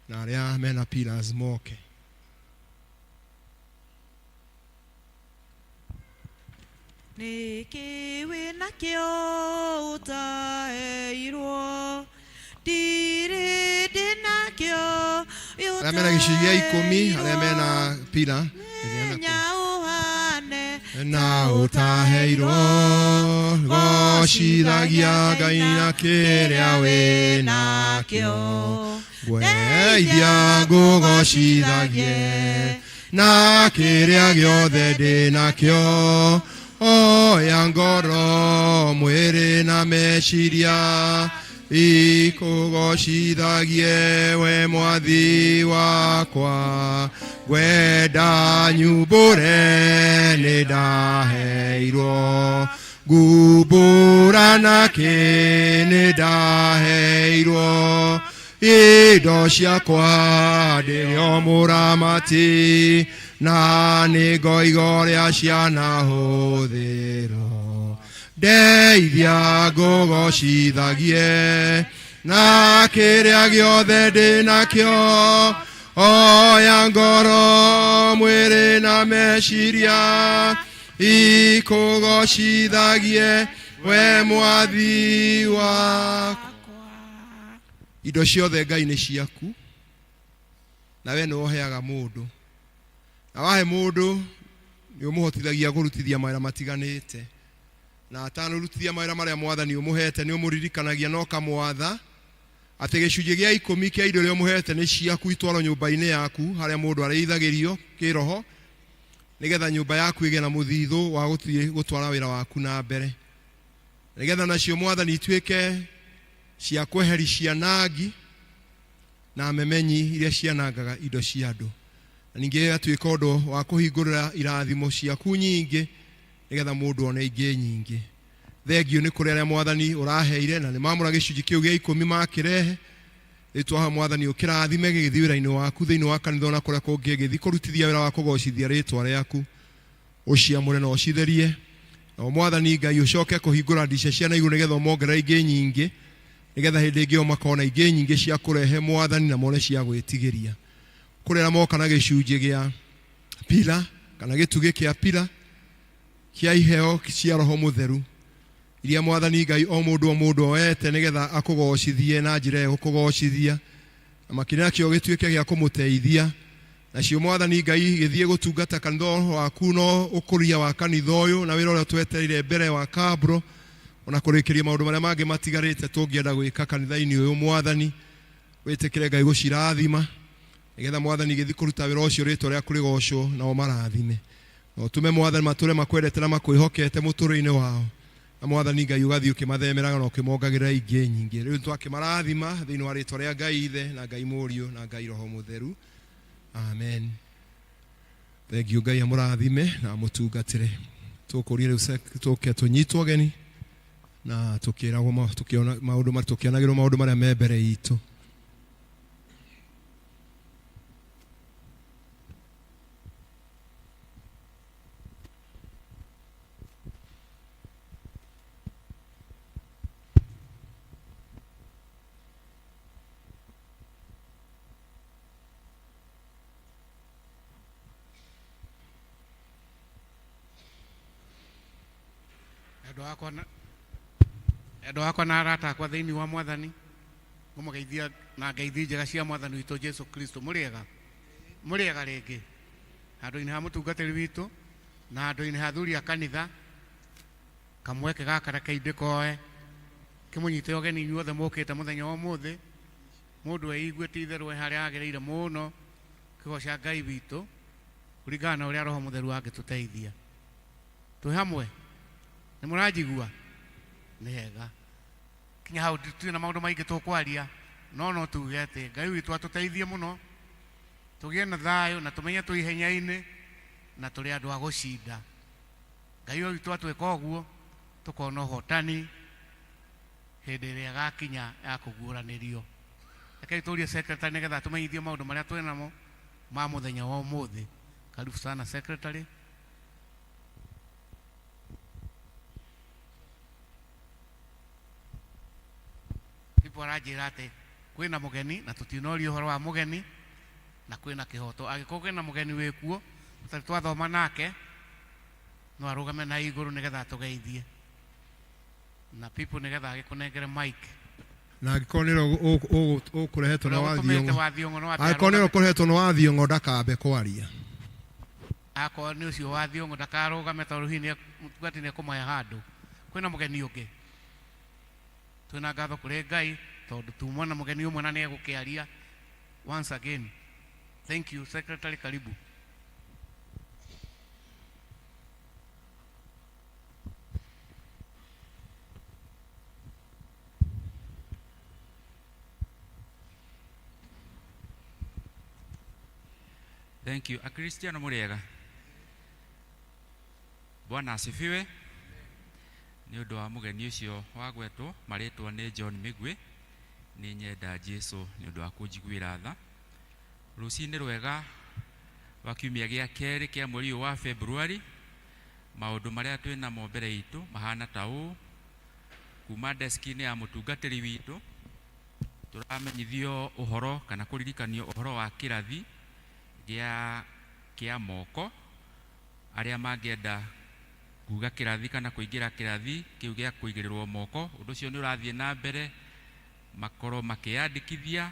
na arĩa mena pillars moke. Nĩkĩ wĩnakĩo ũtaheirwo? Ndirĩ ndĩnakĩo Arĩa mena gĩcunjĩ gĩa ikũmi, arĩa mena pillar, Menya ũhane na ũtaheirwo, gocithagia Ngai na kĩrĩa wĩnakĩo. Ngweithia ngũgocithagie na kĩrĩa gĩothe ndĩnakĩo, oya ngoro mwĩrĩ na meciria ikũgocithagie we Mwathi wakwa. Ngwenda nyumbũre nĩ ndaheirwo, ngumbũra nakĩ nĩ ndaheirwo, indo ciakwa ndĩrĩ o mũramati na nĩ ngoiga ũrĩa cianahũthĩrwo. Ndeithia ngũgocithagie na kĩrĩa gĩothe ndĩnakĩo, oya ngoro mwĩrĩ na meciria ikũgocithagie we Mwathi wakwa. Indo ciothe Ngai nĩ ciaku, na we nĩwe ũheaga mũndũ, na wahe mũndũ nĩ ũmũhotithagia kũrutithia mawĩra matiganĩte, na atanarutithia mawĩra marĩa Mwathani ũmũhete nĩ ũmũririkanagia na ũkamwatha atĩ gĩcunjĩ gĩa ikũmi kĩa indo iria ũmũhete nĩ ciaku itwarwo nyũmba-inĩ yaku harĩa mũndũ arĩithagĩrio kĩroho, nĩgetha nyũmba yaku ĩgĩe na mũthithũ wa gũthiĩ gũtwara wĩra waku na mbere, nĩgetha nacio Mwathani ituĩke cia kweheri cianangi na memenyi iria cianangaga indo cia andũ, na ningĩ ĩgatuĩka ũndũ wa kũhingũrĩra irathimo ciaku nyingĩ nĩgetha mũndũ one ingĩ nyingĩ. Thengiũ nĩ kũrĩ arĩa Mwathani ũraheire na nĩ mamũra gĩcunjĩ kĩu gĩa ikũmi makĩrehe. Rĩu twahoya Mwathani ũkĩrathime gĩgĩthiĩ wĩra-inĩ waku thĩinĩ wa kanitha ona kũrĩa kũngĩ gĩgĩthiĩ kũrutithia wĩra wa kũgocithia rĩtwa rĩaku, ũciamũre na ũcitherie. Na Mwathani Ngai ũcoke kũhingũra ndica cia na igũrũ nĩgetha ũmongerere ingĩ nyingĩ, nĩgetha hĩndĩ ĩngĩ o makona ingĩ nyingĩ cia kũrehe Mwathani na mone cia gwĩtigĩria. Kũrĩ arĩa moka na gĩcunjĩ gĩa pila kana gĩtugĩ kĩa pila kĩa iheo cia Roho Mũtheru iria Mwathani Ngai o mũndũ o mũndũ oete nĩgetha akũgocithie na njĩra ĩgũkũgocithia, na makĩria nakĩo gĩtuĩke gĩa kũmũteithia. Nacio Mwathani Ngai gĩthiĩ gũtungata kanitha waku no ũkũria wa kanitha ũyũ na wĩra ũrĩa twetereire mbere wa kabro, ona kũrĩkĩria maũndũ marĩa mangĩ matigarĩte tũngĩenda gwĩka kanitha-inĩ ũyũ. Mwathani wĩtĩkĩre Ngai gũcirathima nĩgetha Mwathani gĩthiĩ kũruta wĩra ũcio rĩtwa rĩaku rĩgocwo nao marathime, na ũtũme Mwathani matũre makwendete na makwĩhokete mũtũrĩre-inĩ wao, na Mwathani Ngai ũgathiĩ ũkĩmathemeraga na ũkĩmongagĩrĩra ingĩ nyingĩ. Rĩu twakĩmarathima thĩinĩ wa rĩtwa rĩa Ngai Ithe na Ngai Mũriũ na Ngai Roho Mũtheru, amen. Thengiũ Ngai amũrathime na amũtungatĩre. Tũkũria rĩu tũke tũnyitwo ũgeni. Na tukiragwo tukiona maundu tukionagirwo maundu maria me mbere itu. Endwa akwa na arata akwa thĩinĩ wa Mwathani, ngũmũgeithia na ngeithi njega cia Mwathani witũ Jesu Kristo. Mũrĩega? Mũrĩega rĩngĩ handũ-inĩ ha mũtungatĩri witũ na handũ-inĩ ha athuri a kanitha. Kamweke gaka reke ndĩkoe kĩmũnyite ũgeni inyuothe mũkĩte mũthenya wa ũmũthĩ. Mũndũ eiguĩte itherũ e harĩa agĩrĩire mũno kĩgoca Ngai witũ kũringana na ũrĩa Roho Mũtheru angĩtũteithia. Twĩ hamwe, nĩ mũranjigua? Nĩ hega. Kinya hau tũtirĩ na maũndũ maingĩ tũkwaria, no no tuge atĩ Ngai witũ atũteithie mũno tũgĩe na thayũ na tũmenye twĩ ihenya-inĩ na tũrĩ andũ a gũcinda. Ngai ũyũ witũ atwĩka ũguo tũkona ũhotani hĩndĩ ĩrĩa ĩgakinya ya kũguũranĩrio. Rekei tũrie secretary nĩgetha atũmenyithie maũndũ marĩa twĩ namo ma mũthenya wa ũmũthĩ. Karibu sana secretary. People aranjĩra atĩ kwĩna mũgeni na tũtinoria ũhoro wa mũgeni na kwĩna kĩhoto. Angĩkorwo kwĩna mũgeni wĩkuo tũtarĩ twathoma nake, no arũgame na igũrũ nĩgetha atũgeithie na people nĩgetha agĩkũnengere mic. Na angĩkorwo nĩwe ũkũrehetwo na Ũrĩa ũgũtũmĩte wathiong'o, wa Thiong'o no ambe angĩkorwo nĩwe arũgame. ũkũrehetwo na wathiong'o ndakambe kwaria. Akorwo nĩ ũcio wa Thiong'o ndakarũgame tondũ hihi mũtungatĩri nĩekũmahe handũ. Kwĩna mũgeni ũngĩ? Twĩna ngatho kũrĩ Ngai tondũ tuma na mũgeni ũmwe na nĩegũkĩaria. Once again, thank you secretary, karibu. Thank you. Akristiano mũrĩega? Bwana asifiwe. Nĩ ũndũ wa mũgeni ũcio wagwetwo marĩtwa nĩ John Migwi, nĩ nyenda Jesu nĩ ũndũ wa kũnjiguĩra tha. Rũcinĩ rwega wa kiumia gĩa kerĩ kĩa mweri ũyũ wa February, maũndũ marĩa twĩ namo mbere itũ mahana ta ũũ. Kuma deski-inĩ ya mũtungatĩri witũ tũramenyithio ũhoro kana kũririkanio ũhoro wa kĩrathi gĩa kĩa moko. Arĩa mangĩenda kuga kĩrathi kana kũingĩra kĩrathi kĩu gĩa kũigĩrĩrwo moko, ũndũ ũcio nĩ ũrathiĩ na mbere, makorwo makĩyandĩkithia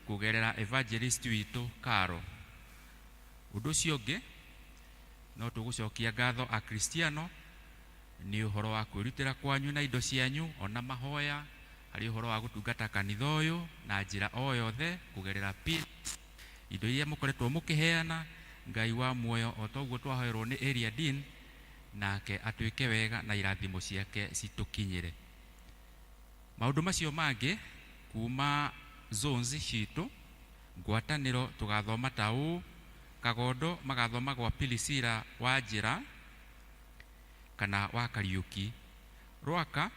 kũgerera evangelist witũ Karo. Ũndũ ũcio ũngĩ, no tũgũcokia ngatho Akristiano nĩ ũhoro wa kwĩrutĩra kwanyu na indo cianyu ona mahoya harĩ ũhoro wa gũtungata kanitha ũyũ na njĩra o yothe kũgerera indo iria mũkoretwo mũkĩheana. Ngai wa muoyo o toguo twahoerwo nĩ area dean, nake atuĩke wega na irathimo ciake citũkinyĩre. Maũndũ macio mangĩ kuma zones citũ, ngwatanĩro tũgathoma ta ũũ: Kagondo magathoma gwa Pilisira wa Njĩra kana wa Kariũki, Rwaka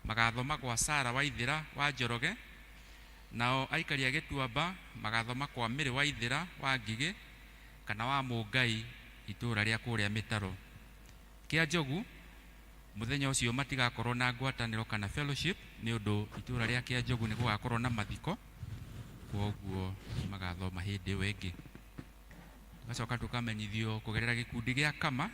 magathoma gwa Sara wa Ithĩra wa Njoroge, nao aikari a Gĩtuamba magathoma kwa Mĩrĩ wa Ithĩra wa Ngigĩ kana wa Mũngai itũũra rĩa kũrĩa Mĩtaro. Kĩa Njogu mũthenya ũcio matigakorwo na ngwatanĩro kana fellowship nĩ ũndũ itũũra rĩa Kĩa Njogu nĩ gũgakorwo na mathiko, kwoguo magathoma hĩndĩ ĩyo ĩngĩ. Tũgacoka tũkamenyithio kũgerera gĩkundi gĩa Kama,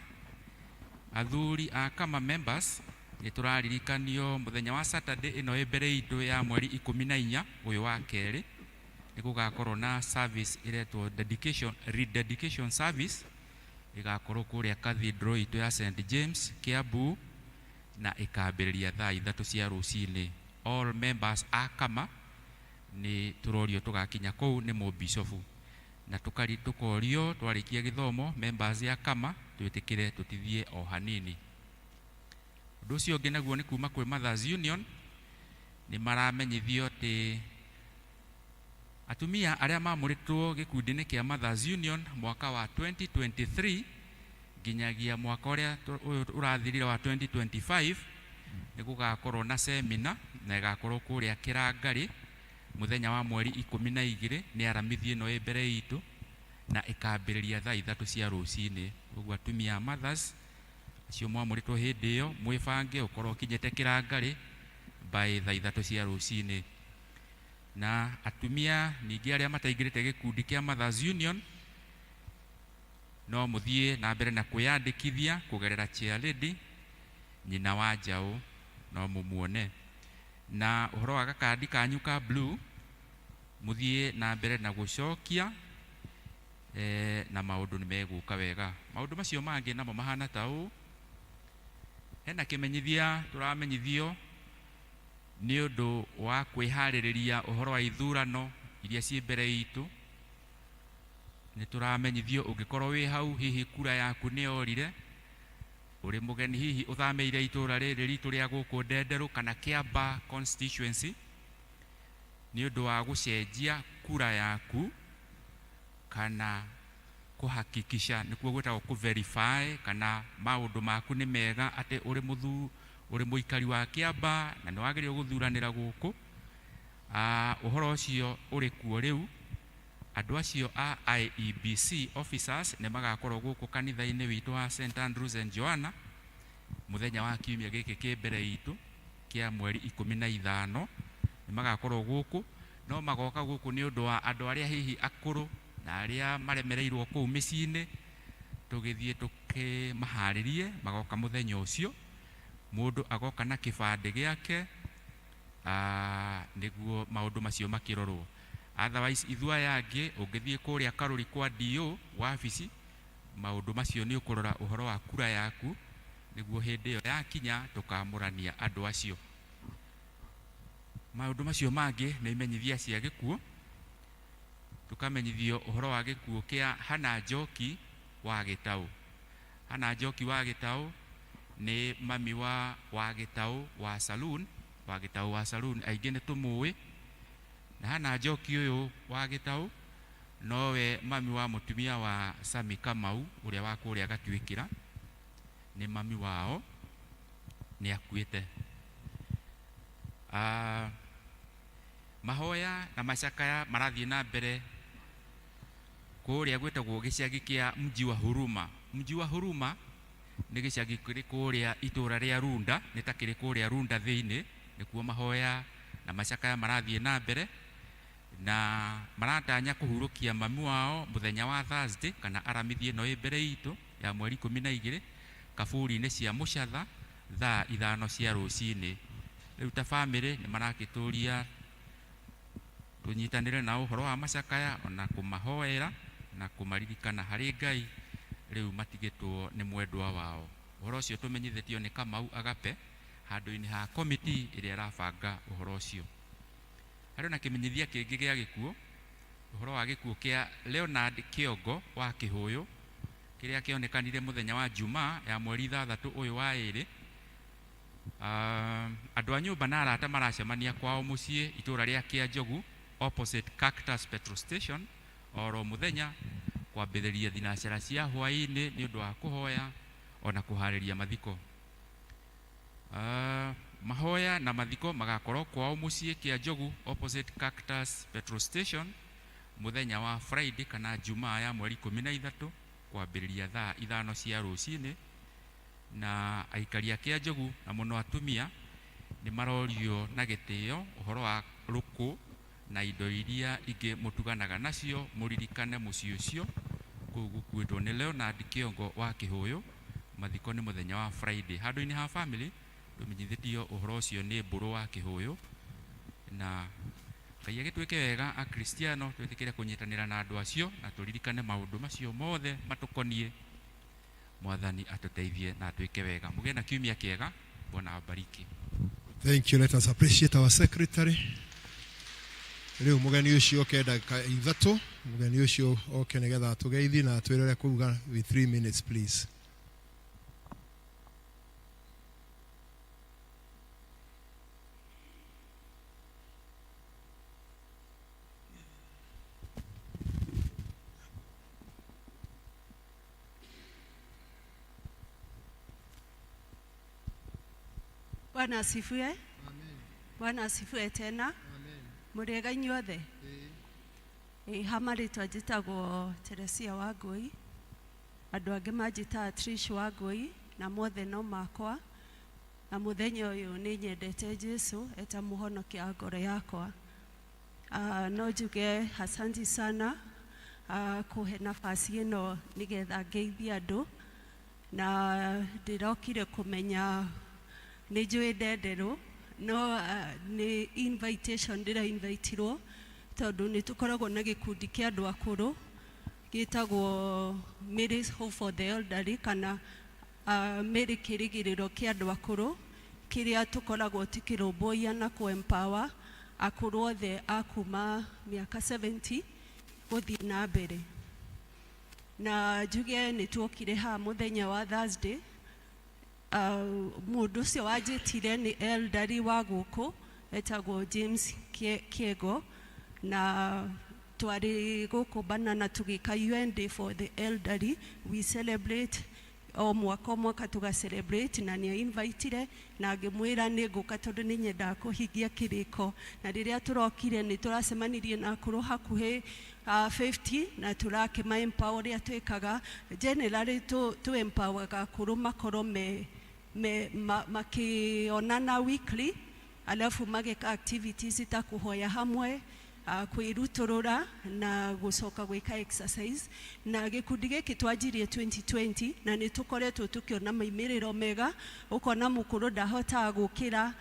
athuri a Kama members nĩ tũraririkanio mũthenya wa Saturday ĩno ĩ mbere itũ ya mweri 14 ũyũ wa kerĩ nĩ gũgakorwo na service ĩretwo dedication, rededication service ĩgakorwo kũrĩa cathedral itũ ya St James Kiambu na ĩkambĩrĩria thaa 3 cia rũcinĩ. All members a Kama nĩ tũrorio tũgakinya kũu nĩ mũbicobu na tũkorio twarĩkia gĩthomo members ya Kama twĩtĩkĩre tũtithie o hanini. Ũndũ ũcio ũngĩ naguo nĩ kuma kwĩ Mothers Union, nĩ maramenyithio atĩ atumia arĩa mamũrĩtwo gĩkundi-inĩ kĩa Mothers Union mwaka wa 2023 nginyagia mwaka ũrĩa ũyũ ũrathirire wa 2025 Nĩ gũgakorwo na semina na ĩgakorwo kũrĩa Kĩrangarĩ mũthenya wa mweri 12 nĩ aramithi ĩno ĩ mbere itũ na ĩkambĩrĩria thaa 3 cia rũcinĩ. Ũguo atumia a mothers acio mwamũrĩtwo hĩndĩ ĩyo mwĩbange ũkorwo ũkinyĩte Kĩrangarĩ by thaa 3 cia rũcinĩ. Na atumia ningĩ arĩa mataingĩrĩte gĩkundi kĩa Mothers Union no mũthiĩ na mbere na kwĩyandĩkithia kũgerera chair lady nyina wa njaũ no mũmuone. Na ũhoro wa gakandi kanyu ka blue mũthiĩ na mbere na gũcokia na maũndũ nĩ megũka wega. Maũndũ macio mangĩ namo mahana ta ũũ: hena kĩmenyithia tũramenyithio nĩ ũndũ wa kwĩharĩrĩria ũhoro wa ithurano iria ciĩ mbere itũ. Nĩ tũramenyithio ũngĩkorwo wĩ hau hihi kura yaku nĩ yorire, ũrĩ mũgeni hihi ũthamĩire itũra rĩrĩ ritũ rĩa gũkũ Ndenderũ kana Kĩamba constituency, nĩ ũndũ wa gũcenjia kura yaku kana kũhakikisha nĩkuo gwĩtagwo kũ-verify kana maũndũ maku nĩ mega atĩ ũrĩ mũthu ũrĩ mũikari wa Kĩamba na nĩ wagĩrĩirwo gũthuranĩra gũkũ. Ũhoro ũcio ũrĩ kuo rĩu. Andũ acio a IEBC officers nĩ magakorwo gũkũ kanitha-inĩ witũ wa St Andrews and Joanna mũthenya wa kiumia gĩkĩ kĩ mbere itũ kĩa mweri 15. Nĩ magakorwo gũkũ, no magoka gũkũ nĩ ũndũ wa andũ arĩa hihi akũrũ na arĩa maremereirwo kũu mĩciĩ-inĩ, tũgĩthiĩ tũkĩmaharĩrie. Magoka mũthenya ũcio, mũndũ agoka na kĩbandĩ gĩake nĩguo maũndũ macio makĩrorwo. Otherwise ithuĩ aya angĩ ũngĩthiĩ kũrĩa Karũri kwa DO wabici, maũndũ macio nĩ ũkũrora ũhoro wa kura yaku nĩguo hĩndĩ ĩyo yakinya tũkamũrania andũ acio. Maũndũ macio mangĩ nĩ imenyithia cia gĩkuũ. Tũkamenyithio ũhoro wa gĩkuũ kĩa Hana Njoki wa Gĩtaũ. Hana Njoki wa Gĩtaũ nĩ mami wa Gĩtaũ wa Saloon, wa Gĩtaũ wa Saloon aingĩ nĩ tũmũĩ. Na Hana Njoki ũyũ wa Gĩtaũ nowe mami wa mũtumia wa Sami Kamau ũrĩa wa kũrĩa Gatuĩkĩra, nĩ mami wao, nĩ akuĩte. Mahoya na macakaya marathiĩ na mbere kũrĩa gwĩtagwo gĩcagi kĩa Mji wa Huruma. Mji wa Huruma nĩ gĩcagi kĩrĩ kũrĩa itũra rĩa Runda, nĩ ta kĩrĩ kũrĩa Runda thĩinĩ, nĩkuo mahoya na macakaya marathiĩ na mbere na maratanya kũhurũkia mami wao mũthenya wa Thursday kana aramithi ĩno ĩ mbere itũ ya mweri 12 kaburi-inĩ cia Mũcatha thaa 5 cia rũcinĩ. Rĩu ta bamĩrĩ nĩ marakĩtũria tũnyitanĩre na ũhoro wa macakaya ona kũmahoera na kũmaririkana harĩ Ngai rĩu matigĩtwo nĩ mwendwa wao. Ũhoro ũcio tũmenyithĩtio nĩ Kamau Agape handũ-inĩ ha komiti ĩrĩa ĩrabanga ũhoro ũcio. Harĩ na kĩmenyithia kĩngĩ gĩa gĩkuũ, ũhoro wa gĩkuũ kĩa Leonard Kĩongo wa Kĩhũyũ kĩrĩa kĩonekanire mũthenya wa Jumaa ya mweri 6 ũyũ wa 2. Andũ a nyũmba na arata maracemania kwao mũciĩ itũra rĩa Kĩanjogu opposite Cactus Petrol Station oro mũthenya kwambĩrĩria thinacara cia hwaĩ-inĩ nĩ ũndũ wa kũhoya ona kũharĩria mathiko. Mahoya na mathiko magakorwo kwao mũciĩ Kĩanjogu opposite Cactus Petrol Station mũthenya wa Friday kana Jumaa ya mweri 13 kwambĩrĩria thaa 5 cia rũcinĩ. Na aikari a Kĩanjogu na mũno atumia nĩ marorio na gĩtĩo ũhoro wa rũkũ na indo iria ingĩ mũtuganaga nacio mũririkane mũciĩ ũcio kũu gũkuĩtwo nĩ Leonard Kĩongo wa Kĩhũyũ. Mathiko nĩ mũthenya wa Friday. Handũ-inĩ ha family tũmenyithĩtio ũhoro ũcio nĩ Mbũrũ wa Kĩhũyũ. Na Ngai agĩtwĩke wega Akristiano twĩtĩkĩre kũnyitanĩra na andũ acio na tũririkane maũndũ macio mothe matũkoniĩ. Mwathani atũteithie na atwĩke wega. Mũgĩe na kiumia kĩega. Bwana awabariki. Thank you. Let us appreciate our secretary. Rĩu mũgeni ũcio oke ndagĩka 3, mũgeni ũcio oke nĩgetha atũgeithie na atwĩre ũrĩa kuga with 3 minutes please. Bwana asifiwe. Bwana asifiwe tena. Mũrĩega inyuothe. Ĩ, ha marĩtwa njĩtagwo Teresia Wangũi, andũ angĩ manjĩtaga Trish Wangũi, na mothe no makwa. Na mũthenya ũyũ nĩ nyendete Jesu eta mũhonokia wa ngoro yakwa. No njuge asanti sana kũhe nafasi ĩno nĩgetha ngeithie andũ, na ndĩrokire kũmenya nĩ njũĩ ndenderũ no nĩ invitation ndĩra invitirwo tondũ nĩ tũkoragwo na gĩkundi kĩa andũ akũrũ gĩtagwo Mary's Hope for the Elderly, kana Mary kĩrĩgĩrĩro kĩa andũ akũrũ, kĩrĩa tũkoragwo tũkĩrũmbũiya na kũ empower akũrũ othe a kuma mĩaka 70 gũthiĩ na mbere. Na njuge nĩ tuokire haha mũthenya wa Thursday. Mũndũ ũcio wanjĩtire nĩ elderly wa gũkũ etagwo James Kiego, na twarĩ gũkũ Banana tũgĩka UN Day for the Elderly. We celebrate o mwaka, o mwaka tũga celebrate, na nĩ invitire na ngĩmwĩra nĩ ngũka tondũ nĩ nyendaga kũhingia kĩrĩko. Na rĩrĩa tũrokire nĩ tũracemanirie na akũrũ hakuhĩ 50, na tũrakĩma empower ũrĩa twĩkaga generally. Tũ empower akũrũ makorwo me makĩonana weekly, alafu mageka activities ta kũhoya hamwe, kwĩrutũrũra na gũcoka gwĩka exercise. Na gĩkundi gĩkĩ twanjirie 2020, na nĩ tũkoretwo tũkĩona maimĩrĩro mega. Ũkona mũkũrũ ndahotaga gũkĩra,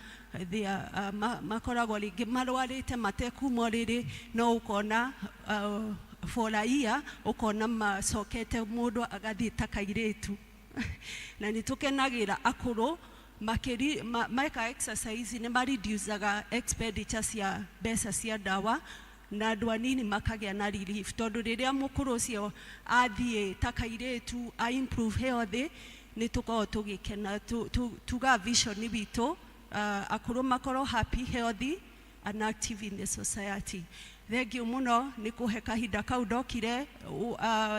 they are, makoragwo rĩngĩ marwarĩte matekuma ũrĩrĩ, no ũkona for a year ũkona macokete mũndũ agathiĩ ta kairĩtu. Na nĩ tũkenagĩra akũrũ makĩri meka exercise, nĩ mareducaga expenditure cia mbeca cia ndawa, na andũ anini makagĩa na relief, tondũ rĩrĩa mũkũrũ ũcio athiĩ ta kairĩtu, a improve health, nĩ tũkoragwo tũgĩkena. Tuga vision witũ, akũrũ makorwo happy, healthy and active in the society. Thengiũ mũno nĩ kũhe kahinda kau. Ndokire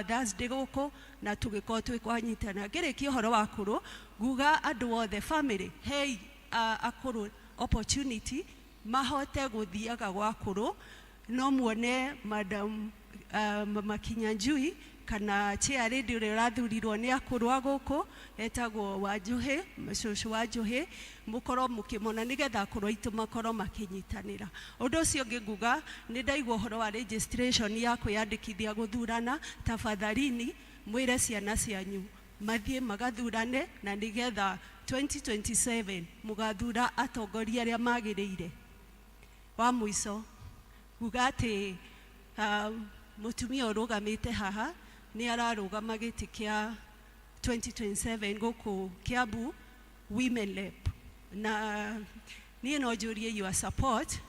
Thursday gũkũ na tũgĩkorwo twĩ kwanyitana. Ngĩrĩkia ũhoro wa akũrũ, nguga andũ othe family, hei akũrũ opportunity mahote gũthiaga gwa akũrũ. No muone Madam Mama Kinyanjui kana chair lady ũrĩa ũrathurirwo nĩ akũrũ a gũkũ etagwo Wanjuhĩ, cũcũ Wanjuhĩ, mũkorwo mũkĩmona nĩgetha akũrũ aitũ makorwo makĩnyitanĩra. Ũndũ ũcio ũngĩ nguga, nĩ ndaigua ũhoro wa registration ya kwĩyandĩkithia gũthurana. Tafadhalini mwĩre ciana cianyu mathiĩ magathurane, na nĩgetha 2027 mũgathura atongoria arĩa magĩrĩire. Wa mũico nguga atĩ mũtumia ũrũgamĩte haha nĩ ararũgama gĩtĩ kĩa 2027 gũkũ Kiambu Women Rep, na niĩ no njũrie your support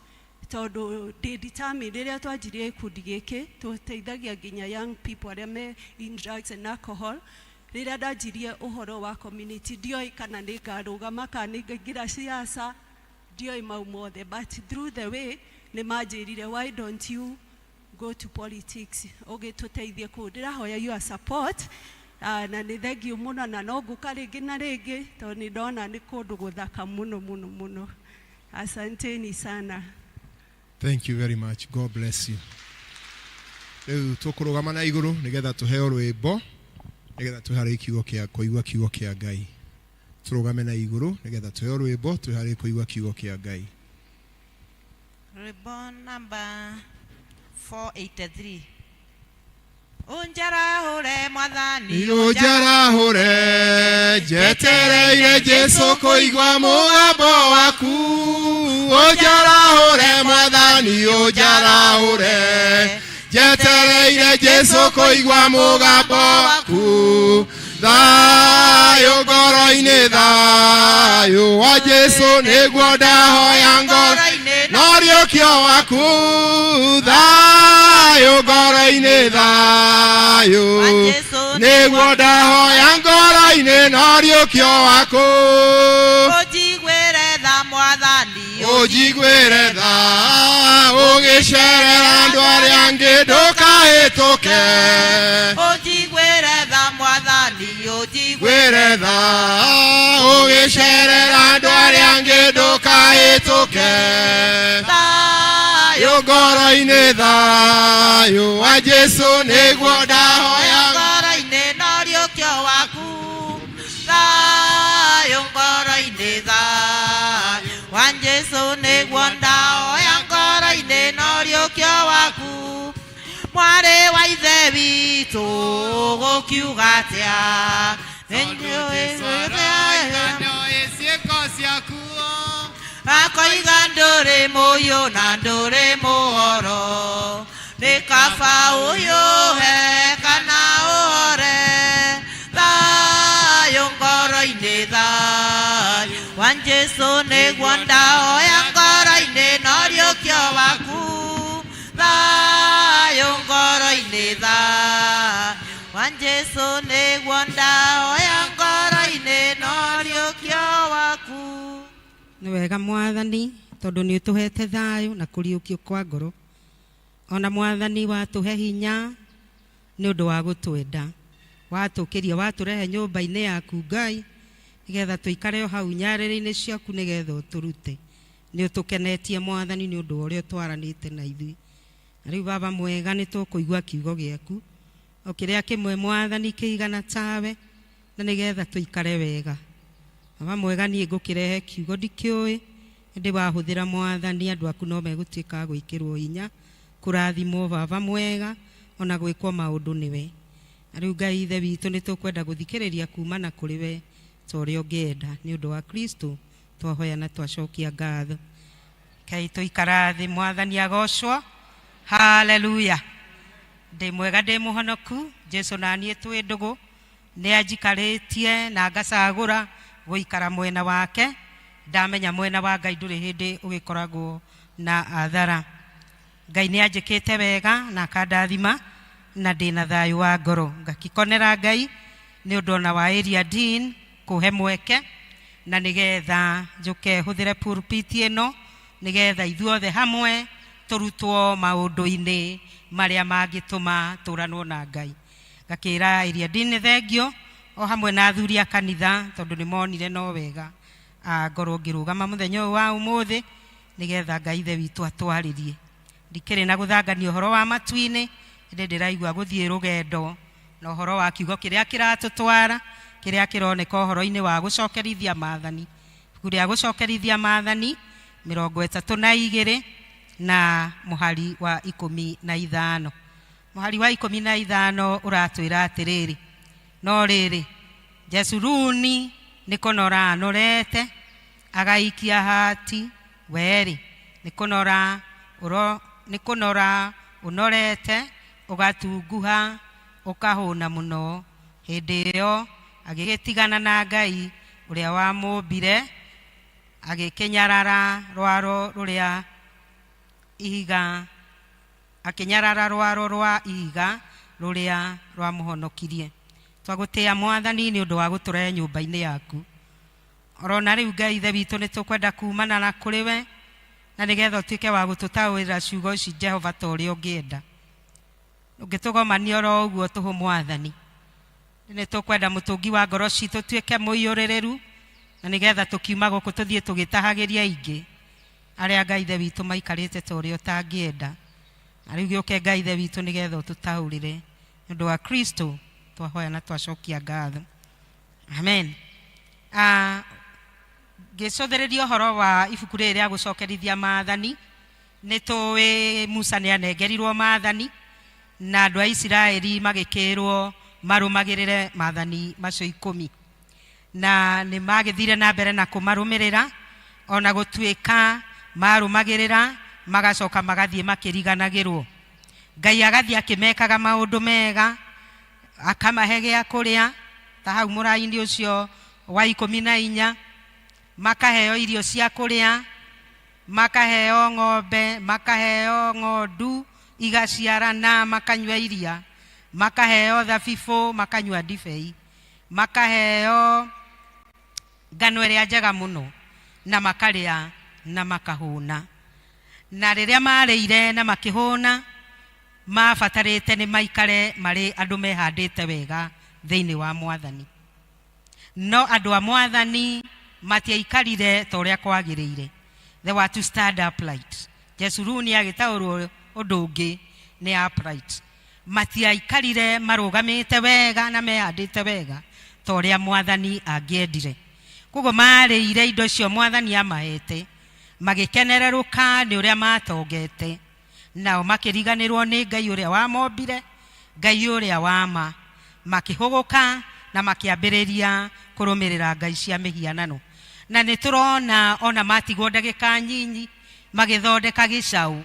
tondũ ndĩ determined. Rĩrĩa twanjirie gĩkundi gĩkĩ, tũteithagia nginya young people arĩa me in drugs and alcohol. Rĩrĩa ndanjirie ũhoro wa community, ndioĩ kana nĩ ngarũgama kana nĩ ngaingĩra siasa, ndioĩ mau mothe, but through the way nĩ manjĩrire, "Why don't you go to politics ũgĩtũteithie kũu?" Ndĩrahoya your support, na nĩ thengiũ mũno, na no ngũka rĩngĩ na rĩngĩ tondũ nĩ ndona nĩ kũndũ gũthaka mũno mũno mũno. Asanteni sana. Thank you very much. God bless you. Rĩu tũkũrũgama na igũrũ nĩgetha tũheo rwĩmbo, nĩgetha twĩharĩrie kiugo kĩa kũigua kiugo kĩa Ngai. Tũrũgame na igũrũ nĩgetha tũheo rwĩmbo, twĩharĩrie kũigua kiugo kĩa Ngai. Rwĩmbo namba 483, Ũnjarahũre Mwathani. Ũnjarahũre, njetereire Jesu kũigua mũgambo waku. Ũnjarahũre Mwathani, ũnjarahũre, njetereire Jesu kũigua mũgambo waku. Thayũ ngoro-inĩ, thayũ wa Jesu nĩguo ndahoya ngoro-inĩ, no riũkio waku. Thayũ ngoro-inĩ, thayũ nĩguo ndahoya ngoro-inĩ, no riũkio waku. Ũnjiguĩre tha Mwathani. Ũnjiguĩre tha, ũgĩcerera andũ arĩa angĩ ndũkahĩtũke. Ũnjiguĩre tha Mwathani. njiguĩre Gwĩre tha ũgĩcerera andũ arĩa angĩ ndũkahĩtũke thayũ Thayũ ngoro-inĩ thayũ wa Jesũ nĩguo ndahoya ngoro-inĩ no riũkio waku thayũ ngoro-inĩ thayũ wa Jesũ nĩguo ndahoya ngoro-inĩ no riũkio waku mwarĩ wa ithe witũ gũkiuga atĩa ciĩko ciaku akoiga ndũrĩ mũyũ na ndũrĩ mũhoro nĩ kaba ũyũhe kana ũhore thayũ ngoro-inĩ thayũ wa Jesũ nĩguo ndahoya ngoro-inĩ no riũkio waku thayũ ngoro-inĩ thayũ wa Jesũ nĩguo ndahoya ngoro-inĩ no riũkio waku. Nĩ wega mwathani tondũ nĩ ũtũhete thayũ na kũriũkio kwa ngoro ona mwathani watũhe hinya nĩ ũndũ wa gũtwenda watũkĩria watũrehe nyũmba-inĩ yaku Ngai nĩgetha tũikare o hau nyarĩrĩ-inĩ ciaku nĩgetha ũtũrute nĩ ũtũkenetie mwathani nĩ ũndũ wa ũrĩa ũtwaranĩte na ithuĩ na rĩu baba mwega nĩ tũkũigua kiugo gĩaku o kĩrĩa kĩmwe mwathani kĩigana tawe na nĩgetha tũikare wega baba mwega niĩ ngũkĩrehe kiugo ndikĩũĩ ĩndĩ wahũthĩra mwathani andũ aku no megũtuĩka a gwĩkĩrwo hinya kũrathimwo baba mwega ona gwĩkwo maũndũ nĩwe na rĩu Ngai ithe witũ nĩ tũkwenda gũthikĩrĩria kuma na kũrĩ we ta ũrĩa ũngĩenda nĩ ũndũ wa Kristo twahoya na twacokia ngatho Ngai tũikara thĩ mwathani agocwo haleluya ndĩ mwega ndĩ mũhonoku Jesu na niĩ twĩ ndũgũ nĩ anjikarĩtie na ngacagũra gũikara mwena wake ndamenya mwena wa Ngai ndũrĩ hĩndĩ ũgĩkoragwo na athara Ngai nĩ anjĩkĩte wega na akandathima na ndĩna thayũ wa ngoro ngakikonera Ngai nĩ ũndũ ona wa area dean kũhe mweke na nĩgetha njũke hũthĩre pulpit ĩno nĩgetha ithuothe hamwe tũrutwo maũndũ-inĩ marĩa mangĩtũma tũranwo na Ngai ngakĩra area dean nĩ thengio o hamwe na athuri a kanitha tondũ nĩ monire no wega ngorwo ngĩrũgama mũthenya ũyũ wa ũmũthĩ nĩgetha Ngai ithe witũ atwarĩrie ndikĩrĩ na gũthangania ũhoro wa matu-inĩ ĩndĩ ndĩraigua gũthiĩ rũgendo na ũhoro wa kiugo kĩrĩa kĩratũtwara kĩrĩa kĩroneka ũhoro-inĩ wa gũcokerithia maathani ibuku rĩa gũcokerithia maathani 32 na mũhari wa 15 mũhari wa 15 ũratwĩra atĩrĩrĩ no rĩrĩ Jesuruni nĩ kũnora anorete agaikia hati werĩ nĩ kũnora ũro nĩ kũnora ũnorete ũgatunguha ũkahũna mũno hĩndĩ ĩyo agĩgĩtigana na Ngai ũrĩa wamũmbire agĩkĩnyarara rwaro rũrĩa ihiga akĩnyarara rwaro rwa ihiga rũrĩa rwamũhonokirie twagũtĩa mwathani nĩ ũndũ wa gũtũrehe nyũmba-inĩ yaku orona rĩu Ngai ithe witũ nĩ tũkwenda kumana na kũrĩ we na nĩgetha ũtuĩke wa gũtũtaũrĩra ciugo ici Jehova ta ũrĩa ũngĩenda ũngĩtũgomania oro ũguo tũhũ mwathani nĩ tũkwenda mũtũngi wa ngoro citũ tuĩke mũiyũrĩrĩru na nĩgetha tũkiuma gũkũ tũthiĩ tũgĩtahagĩria aingĩ arĩa Ngai ithe witũ maikarĩte ta ũrĩa ũtangĩenda na rĩu gĩũke Ngai ithe witũ nĩgetha ũtũtaũrĩre nĩ ũndũ wa Kristo twahoya na twacokia ngatho amen. Ngĩcũthĩrĩria ũhoro wa ibuku rĩrĩ rĩa gũcokerithia maathani nĩ tũĩ Musa nĩ anengerirwo maathani na andũ a Isiraeli magĩkĩrwo marũmagĩrĩre maathani macio 10 na nĩ magĩthire na mbere na kũmarũmĩrĩra ona gũtuĩka marũmagĩrĩra magacoka magathiĩ makĩriganagĩrwo Ngai agathiĩ akĩmekaga maũndũ mega akamahe gĩa kũrĩa ta hau mũraini ũcio wa 14 makaheo irio cia kũrĩa makaheo ng'ombe makaheo ng'ondu igaciarana makanyua iria makaheo thabibũ makanyua ndibei makaheo ngano ĩrĩa njega mũno na makarĩa na makahũna na rĩrĩa marĩire na makĩhũna mabatarĩte nĩ maikare marĩ andũ mehandĩte wega thĩinĩ wa mwathani. No andũ a mwathani matiaikarire ta ũrĩa kwagĩrĩire. They were to stand upright. Jeshuruni agĩtaũrwo ũndũ ũngĩ nĩ upright. Matiaikarire marũgamĩte wega na mehandĩte wega ta ũrĩa mwathani angĩendire. Koguo marĩire indo icio mwathani amahete, magĩkenererũka nĩ ũrĩa matongete, nao makĩriganĩrwo nĩ Ngai ũrĩa wamombire, Ngai ũrĩa wa ma. Makĩhũgũka na makĩambĩrĩria kũrũmĩrĩra ngai cia mĩhianano. Na nĩ tũrona ona matigwo ndagĩka nyinyi magĩthondeka gĩcaũ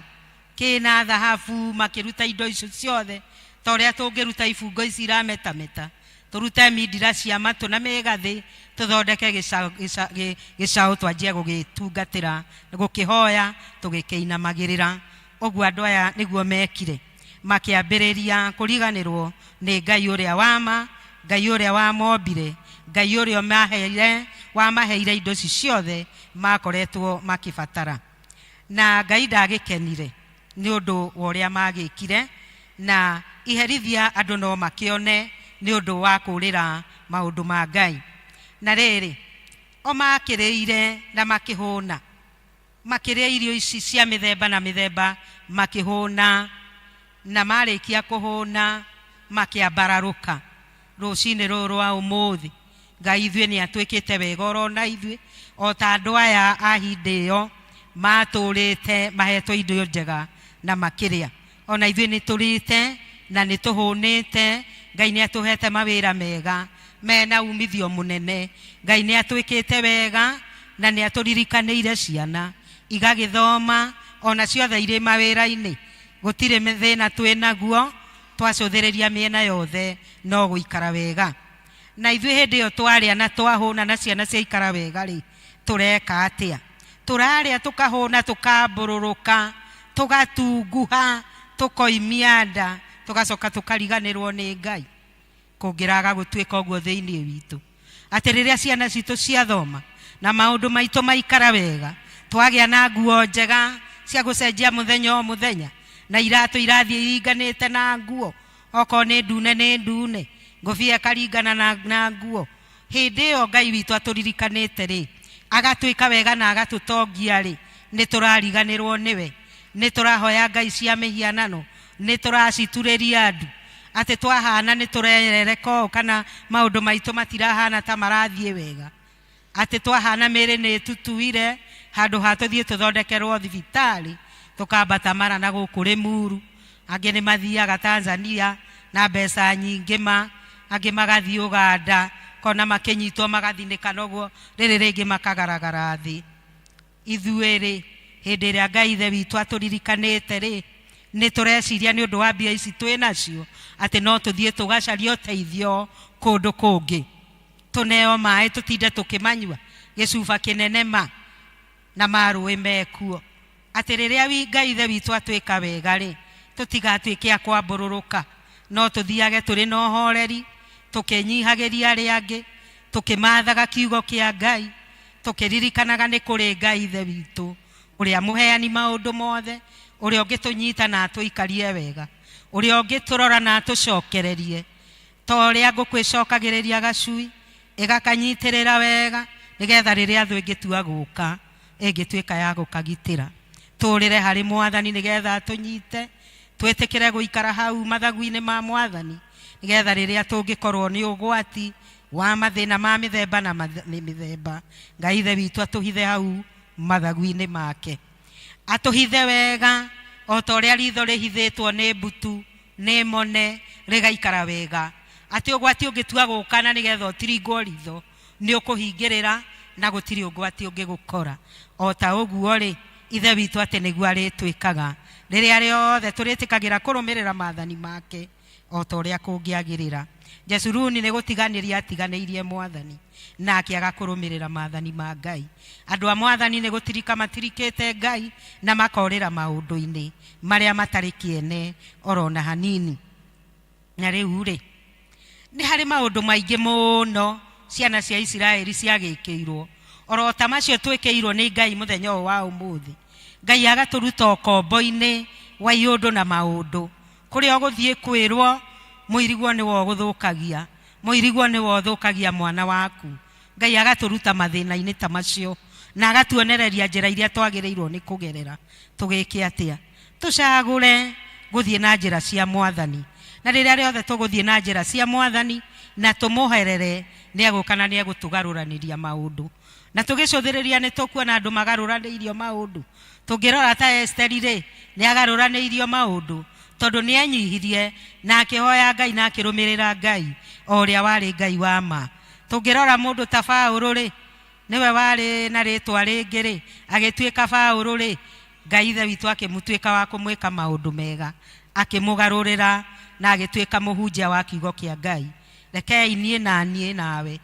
kĩna thahabu, makĩruta indo icio ciothe ta ũrĩa tũngĩruta ibungo ici irametameta, tũrute mindira cia matũ na mĩgathĩ, tũthondeke gĩcaũ twanjie gũgĩtungatĩra, gũkĩhoya, tũgĩkĩinamagĩrĩra. Ũguo andũ aya nĩguo mekire, makĩambĩrĩria kũriganĩrwo nĩ Ngai ũrĩa wa ma, Ngai ũrĩa wamombire, Ngai ũrĩa wamaheire indo ici ciothe makoretwo makĩbatara. Na Ngai ndagĩkenire nĩ ũndũ wa ũrĩa magĩkire, na iherithia andũ no makĩone nĩ ũndũ wa kũũrĩra maũndũ ma Ngai. Na rĩrĩ, o makĩrĩire na makĩhũna, makĩrĩa irio ici cia mĩthemba na mĩthemba makĩhũna, na marĩkia kũhũna makĩambararũka. Rũcinĩ rũrũ rwa ũmũthĩ Ngai ithuĩ nĩ atwĩkĩte wega orona ithuĩ, o ta andũ aya a hĩndĩ ĩyo matũrĩte mahetwo indo njega na makĩrĩa. Ona ithuĩ nĩ tũrĩte na nĩ tũhũnĩte. Ngai nĩ atũhete mawĩra mega mena umithio mũnene. Ngai nĩ atwĩkĩte wega na nĩ atũririkanĩire ciana igagĩthoma ona ciothe irĩ mawĩra-inĩ. Gũtirĩ thĩna twĩ naguo, twacũthĩrĩria mĩena yothe no gũikara wega. Na ithuĩ hĩndĩ ĩyo twarĩa na twahũna na ciana ciaikara wega rĩ, tũreka atĩa? Tũrarĩa tũkahũna, tũkambũrũrũka, tũgatunguha, tũkoimia nda, tũgacoka tũkariganĩrwo nĩ Ngai. Kũngĩraga gũtuĩka ũguo thĩinĩ witũ, atĩ rĩrĩa ciana citũ ciathoma na maũndũ maitũ maikara wega, twagĩa na nguo njega cia gũcenjia mũthenya o mũthenya, na iratũ irathiĩ iringanĩte na nguo, okorwo nĩ ndune nĩ ndune, ngũbia ĩkaringana na nguo, hĩndĩ ĩyo Ngai witũ atũririkanĩte rĩ, agatwĩka wega na agatũtongia rĩ, nĩ tũrariganĩrwo nĩwe, nĩ tũrahoya ngai cia mĩhianano, nĩ tũraciturĩria andu, atĩ twahana nĩ tũrerereka ũũ kana maũndũ maitũ matirahana ta marathiĩ wega, atĩ twahana mĩĩrĩ nĩ ĩtutuire, handũ ha tũthiĩ tũthondekerwo thibitarĩ, tũkambata mara na gũkũ Rĩmuru. Angĩ nĩ mathiaga Tanzania na mbeca nyingĩ ma, angĩ magathiĩ Uganda, kona makĩnyitwo magathinĩka noguo rĩrĩ rĩngĩ makagaragara thĩ. Ithuĩ rĩ, hĩndĩ ĩrĩa Ngai ithe witũ atũririkanĩte rĩ, nĩ tũreciria nĩ ũndũ wa mbia ici twĩ nacio atĩ no tũthiĩ tũgacarie ũteithio kũndũ kũngĩ, tũneo maĩ tũtinde tũkĩmanyua gĩcuba kĩnene ma na marũĩ mekuo, atĩ rĩrĩa Ngai ithe witũ atwĩka wega rĩ, tũtigatuĩke a kwambũrũrũka, no tũthiage tũrĩ na ũhoreri, tũkĩnyihagĩria arĩa angĩ, tũkĩmathaga kiugo kĩa Ngai, tũkĩririkanaga nĩ kũrĩ Ngai ithe witũ ũrĩa mũheani maũndũ mothe, ũrĩa ũngĩtũnyita na atũikarie wega, ũrĩa ũngĩtũrora na atũcokererie, ta ũrĩa ngũkũ ĩcokagĩrĩria gacui ĩgakanyitĩrĩra wega, nĩgetha rĩrĩa thũ ĩngĩtua gũka ĩngĩtuĩka ya gũkagitĩra. Tũrĩre harĩ mwathani nĩgetha atũnyite, twĩtĩkĩre gũikara hau mathagu-inĩ ma mwathani, nĩgetha rĩrĩa tũngĩkorwo nĩ ũgwati wa mathĩna ma mĩthemba na mĩthemba, Ngai ithe witũ atũhithe hau mathagu-inĩ make, atũhithe wega o ta ũrĩa ritho rĩhithĩtwo nĩ mbutu nĩ mone rĩgaikara wega, atĩ ũgwati ũngĩtua gũka na nĩgetha ũtiringwo ritho nĩ ũkũhingĩrĩra na gũtirĩ ũgwati ũngĩgũkora. O ta ũguo rĩ, ithe witũ atĩ nĩguo arĩtwĩkaga rĩrĩa rĩothe tũrĩtĩkagĩra kũrũmĩrĩra maathani make o ta ũrĩa kũngĩagĩrĩra. Jeshuruni nĩ gũtiganĩria atiganĩirie mwathani na akĩaga kũrũmĩrĩra maathani ma Ngai. Andũ a mwathani nĩ gũtirika matirikĩte Ngai na makorĩra maũndũ-inĩ marĩa matarĩ kĩene oro na hanini. Na rĩu rĩ, nĩ harĩ maũndũ maingĩ mũno ciana cia Isiraeli ciagĩkĩirwo oro ta macio twĩkĩirwo nĩ Ngai mũthenya ũyũ wa ũmũthĩ. Ngai agatũruta ũkombo-inĩ wa iũndũ na maũndũ, kũrĩa ũgũthiĩ kwĩrwo mũirigwo nĩwe ũgũthũkagia, Mũirigwo nĩwe ũthũkagia mwana waku. Ngai agatũruta mathĩna-inĩ ta macio na agatuonereria njĩra iria twagĩrĩirwo nĩ kũgerera. Tũgĩke atĩa? Tũcagũre gũthiĩ na njĩra cia Mwathani. Na rĩrĩa rĩothe tũgũthiĩ na njĩra cia Mwathani na tũmũherere, nĩ egũka na nĩ egũtũgarũranĩria maũndũ. Na tũgĩcũthĩrĩria nĩ tũkuona andũ magarũranĩirio maũndũ. Tũngĩrora ta Esteri rĩ, nĩ agarũranĩirio maũndũ tondũ nĩ enyihirie na akĩhoya Ngai na akĩrũmĩrĩra Ngai o ũrĩa warĩ Ngai wa ma. Tũngĩrora mũndũ ta Paũlũ rĩ, nĩwe warĩ na rĩtwa rĩngĩ rĩ, agĩtuĩka Paũlũ rĩ, Ngai Ithe witũ akĩmũtuĩka wa kũmwĩka maũndũ mega, akĩmũgarũrĩra na agĩtuĩka mũhunjia wa kiugo kĩa Ngai. Rekei niĩ na niĩ nawe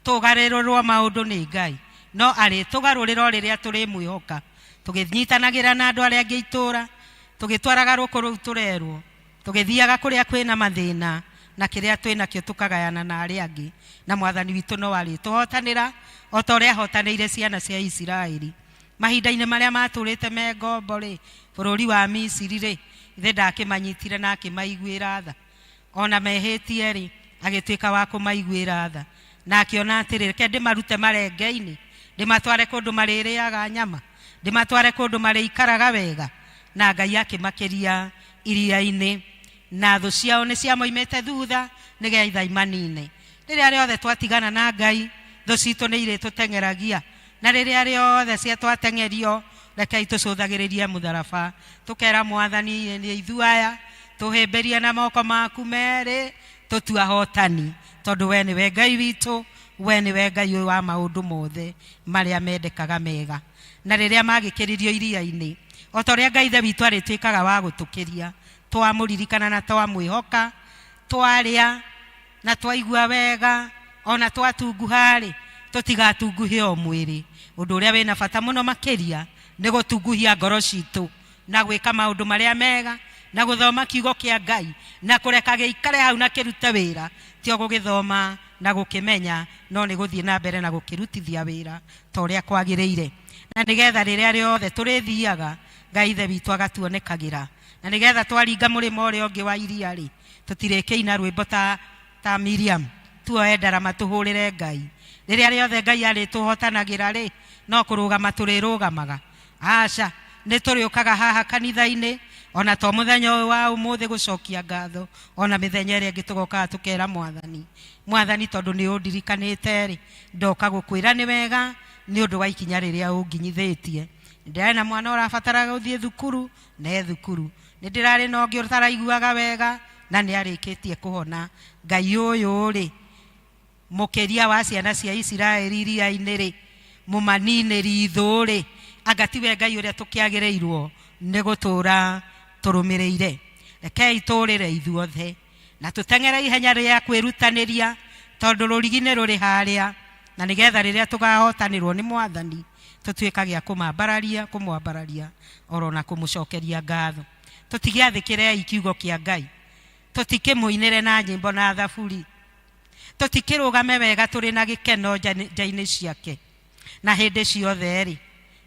tũgarũrĩrwo maũndũ nĩ Ngai, no arĩtũgarũrĩra o rĩrĩa tũrĩmwĩhoka, tũgĩnyitanagĩra na andũ arĩa angĩ itũũra, tũgĩtwaraga rũkũ rũu tũrerwo, tũgĩthiaga kũrĩa kwĩna mathĩna, na kĩrĩa twĩnakĩo tũkagayana na arĩa angĩ, na Mwathani witũ no arĩtũhotanĩra o ta ũrĩa ahotanĩire ciana cia Isiraeli. Mahinda-inĩ marĩa matũrĩte me ngombo rĩ, bũrũri wa Misiri rĩ, ithe ndakĩmanyitire na akĩmaiguĩra tha? Ona mehĩtie rĩ, agĩtuĩka wa kũmaiguĩra tha, na akĩona atĩrĩ, reke ndĩmarute marenge-inĩ, ndĩmatware kũndũ marĩrĩaga nyama, ndĩmatware kũndũ marĩikaraga wega. Na Ngai akĩmakĩria iria-inĩ, na thũ ciao nĩ ciamoimĩte thutha nĩgetha imanine. Rĩrĩa rĩothe twatigana na Ngai, thũ citũ nĩ irĩtũteng'eragia, na rĩrĩa rĩothe ciatwateng'erio, rekei tũcũthagĩrĩrie mũtharaba, tũkera Mwathani, nĩ ithuĩ aya, tũhĩmbĩrie na moko maku merĩ, tũtue ahotani, tondũ we nĩwe Ngai witũ, we nĩwe Ngai ũyũ wa maũndũ mothe marĩa mendekaga mega. Na rĩrĩa magĩkĩririo iria-inĩ, o ta ũrĩa Ngai Ithe witũ arĩtuĩkaga wa gũtũkĩria, twamũririkana na twamwĩhoka, twarĩa na twaigua wega, ona twatunguha-rĩ, tũtigatunguhe o mwĩrĩ. Ũndũ ũrĩa wĩna bata mũno makĩria nĩ gũtunguhia ngoro citũ na gwĩka maũndũ marĩa mega na gũthoma kiugo kĩa Ngai na kũreka gĩikare hau na kĩrute wĩra, ti o gũgĩthoma na gũkĩmenya, no nĩ gũthiĩ na mbere na gũkĩrutithia wĩra ta ũrĩa kwagĩrĩire, na nĩgetha rĩrĩa rĩothe tũrĩthiaga Ngai Ithe witũ agatuonekagĩra, na nĩgetha twaringa mũrĩmo ũrĩa ũngĩ wa iria-rĩ, tũtirĩkĩina rwĩmbo ta ta Miriam, tuoe ndarama tũhũrĩre Ngai. Rĩrĩa rĩothe Ngai arĩtũhotanagĩra-rĩ, no kũrũgama tũrĩrũgamaga? Aca, nĩ tũrĩũkaga haha kanitha-inĩ, ona to mũthenya ũyũ wa ũmũthĩ gũcokia ngatho, ona mĩthenya ĩrĩa ĩngĩ tũgokaga tũkera Mwathani, Mwathani tondũ nĩ ũndirikanĩte-rĩ, ndoka gũkwĩra nĩ wega nĩ ũndũ wa ikinya rĩrĩa ũnginyithĩtie. Nĩ ndĩrarĩ na mwana ũrabataraga gũthiĩ thukuru, na e thukuru. Nĩ ndĩrarĩ na ũngĩ ũtaraiguaga wega, na nĩ arĩkĩtie kũhona. Ngai ũyũ-rĩ, mũkĩria wa ciana cia Isiraeli iria-inĩ rĩ, mũmaninĩri ithũ-rĩ, anga tiwe Ngai ũrĩa tũkĩagĩrĩirwo nĩ gũtũũra tũrũmĩrĩire? Rekei tũũrĩre ithuothe na tũteng'ere ihenya rĩa kwĩrutanĩria, tondũ rũrigi nĩ rũrĩ harĩa, na nĩgetha rĩrĩa tũkahotanĩrwo nĩ Mwathani tũtuĩkage a kũmambararia, kũmwambararia oro na kũmũcokeria ngatho. Tũtigĩathĩkĩrei kiugo kĩa Ngai, tũtikĩmũinĩre na nyĩmbo na thaburi, tũtikĩrũgame wega tũrĩ na gĩkeno nja-inĩ ciake. Na hĩndĩ ciothe-rĩ,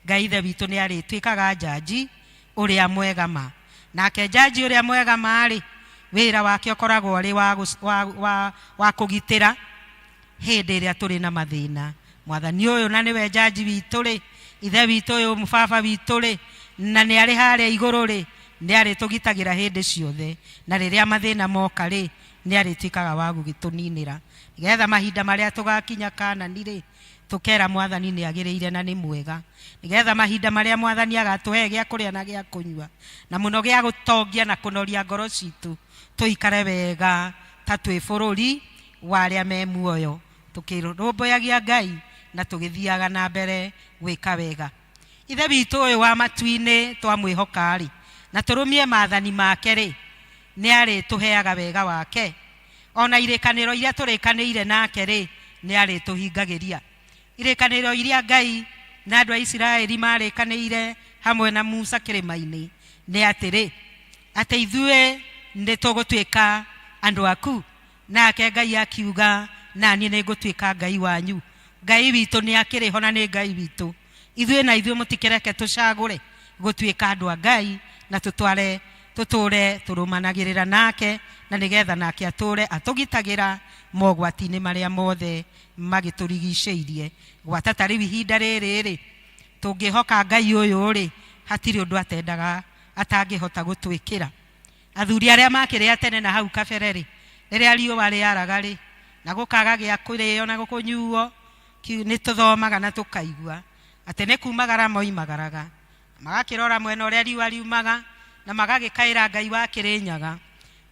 Ngai Ithe witũ nĩ arĩtuĩkaga njanji ũrĩa mwega ma. Nake njanji ũrĩa mwega ma-rĩ, wĩra wake ũkoragwo ũrĩ wa kũgitĩra hĩndĩ ĩrĩa tũrĩ na mathĩna. Mwathani ũyũ na nĩwe njanji witũ-rĩ, Ithe witũ ũyũ mũbaba witũ-rĩ, na nĩ arĩ harĩa igũrũ-rĩ, nĩ arĩtũgitagĩra hĩndĩ ciothe. Na rĩrĩa mathĩna moka-rĩ, nĩ arĩtuĩkaga wa gũgĩtũninĩra. Nĩgetha mahinda marĩa tũgakinya Kanani-rĩ, tũkera Mwathani nĩ agĩrĩire na nĩ mwega. Nĩgetha mahinda marĩa Mwathani agatũhe gĩa kũrĩa na gĩa kũnyua, na mũno gĩa gũtongia na kũnoria ngoro citũ, tũikare wega ta twĩ bũrũri wa arĩa me muoyo, tũkĩrũmbũyagia Ngai na tũgĩthiaga na mbere gwĩka wega. Ithe witũ ũyũ wa matu-inĩ twamwĩhoka-rĩ, na tũrũmie maathani make-rĩ, nĩ arĩtũheaga wega wake. Ona irĩkanĩro iria tũrĩkanĩire nake-rĩ, nĩ arĩtũhingagĩria. Irĩkanĩro iria Ngai na andũ a Isiraeli marĩkanĩire hamwe na Musa kĩrĩma-inĩ nĩ atĩrĩ, atĩ ithuĩ nĩ tũgũtuĩka andũ aku, nake Ngai akiuga, na niĩ nĩ ngũtuĩka Ngai wanyu. Ngai witũ nĩ akĩrĩ ho na nĩ Ngai witũ. Ithuĩ na ithuĩ mũtikĩreke tũcagũre gũtuĩka andũ a Ngai na tũtware Tũtũre tũrũmanagĩrĩra nake, na nĩgetha nake atũre atũgitagĩra mogwati-inĩ marĩa mothe magĩtũrigicĩirie. Gwata ta rĩu ihinda rĩrĩ rĩ, tũngĩhoka Ngai ũyũ rĩ, hatirĩ ũndũ atendaga atangĩhota gũtwĩkĩra. Athuri arĩa makĩrĩ a tene na hau kabere rĩ, rĩrĩa riũa rĩaraga rĩ, na gũkaga gĩa kũrĩo na kũnyuo, nĩ tũthomaga na tũkaigua atĩ nĩ kumagara moimagaraga, magakĩrora mwena ũrĩa riũa riumaga, na magagĩkaĩra Ngai wa Kĩrĩnyaga.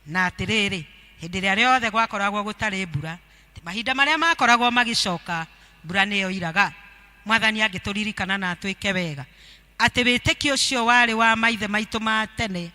Na atĩrĩrĩ, hĩndĩ ĩrĩa rĩothe gwakoragwo gũtarĩ mbura, mahinda marĩa makoragwo magĩcoka, mbura nĩyo iraga. Mwathani angĩtũririkana na atwĩke wega, atĩ wĩtĩkio ũcio warĩ wa maithe maitũ ma tene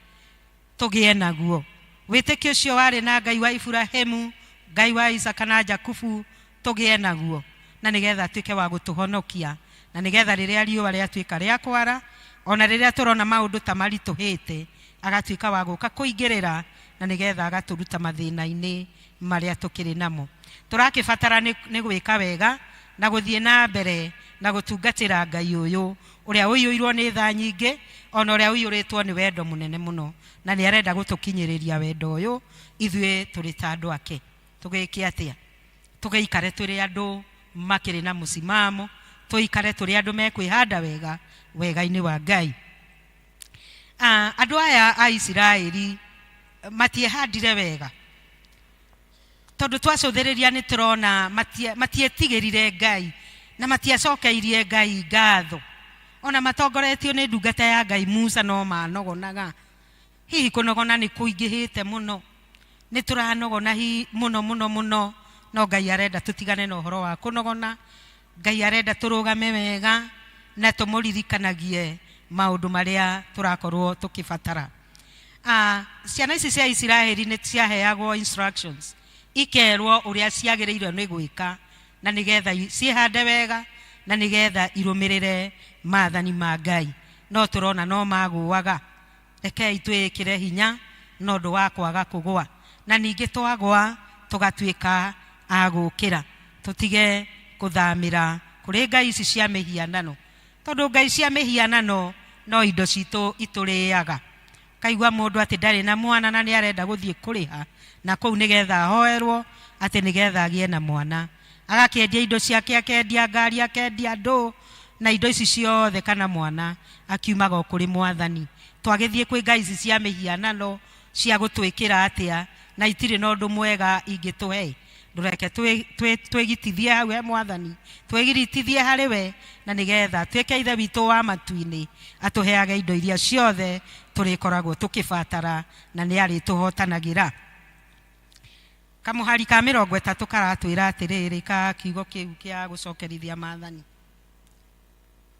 tũgĩe naguo. Wĩtĩkio ũcio warĩ na Ngai wa Iburahĩmu, Ngai wa Isaka na Jakubu tũgĩe naguo, na nĩgetha atuĩke wa gũtũhonokia, na nĩgetha rĩrĩa riũa rĩatuĩka rĩa kwara, ona rĩrĩa tũrona maũndũ ta maritũhĩte, agatuĩka wa gũka kũingĩrĩra, na nĩgetha agatũruta mathĩna-inĩ marĩa tũkĩrĩ namo. Tũrakĩbatara nĩ gwĩka wega na gũthiĩ na mbere na gũtungatĩra Ngai ũyũ ũrĩa ũiyũirwo nĩ tha nyingĩ, ona ũrĩa ũiyũrĩtwo nĩ wendo mũnene mũno, na nĩ arenda gũtũkinyĩrĩria wendo ũyũ ithuĩ tũrĩ ta andũ ake. Tũgĩke atĩa? Tũgĩikare tũrĩ andũ makĩrĩ na mũsimamo, tũikare tũrĩ andũ mekwĩhanda wega wega-inĩ wa Ngai. Andũ aya a Isiraeli matiehandire wega, tondũ twacũthĩrĩria nĩ tũrona matietigĩrire Ngai na matiacokeirie Ngai ngatho. Ona matongoretio nĩ ndungata ya Ngai Musa no manogonaga. Hihi kũnogona nĩ kũingĩhĩte mũno, nĩ tũranogona mũno mũno mũno, no Ngai arenda tũtigane na ũhoro wa kũnogona. Ngai arenda tũrũgame wega na tũmũririkanagie maũndũ marĩa tũrakorwo tũkĩbatara. Ciana ici cia Isiraeli nĩ ciaheagwo instructions, ikerwo ũrĩa ciagĩrĩirwo nĩ gwĩka na nĩgetha ciĩhande wega na nĩgetha irũmĩrĩre maathani ma Ngai. No tũrona no magũaga. Rekei twĩĩkĩre hinya na ũndũ wa kwaga kũgũa, na ningĩ twagũa tũgatuĩka a gũũkĩra, tũtige kũthamĩra kũrĩ ngai ici cia mĩhianano, tondũ ngai cia mĩhianano no indo citũ itũrĩaga. Kaigua mũndũ atĩ ndarĩ na mwana na nĩ arenda gũthiĩ kũrĩha na kũu nĩgetha ahoerwo atĩ nĩgetha agĩe na mwana, agakĩendia indo ciake, akendia ngari, akendia andũ na indo ici ciothe kana mwana akiumaga o kũrĩ Mwathani. Twagĩthiĩ kwĩ ngai ici cia mĩhianano cia gũtwĩkĩra atĩa na itirĩ na ũndũ mwega ingĩtũhe. Ndũreke twĩgitithie hau he Mwathani, twĩgiritithie harĩ we, na nĩgetha tuĩke Ithe witũ wa matu-inĩ, atũheage indo iria ciothe tũrĩkoragwo tũkĩbatara, na nĩ arĩtũhotanagĩra. Kamũhari ka mĩrongo ĩtatũ karatwĩra atĩrĩrĩ, ka kiugo kĩu kĩa gũcokerithia maathani,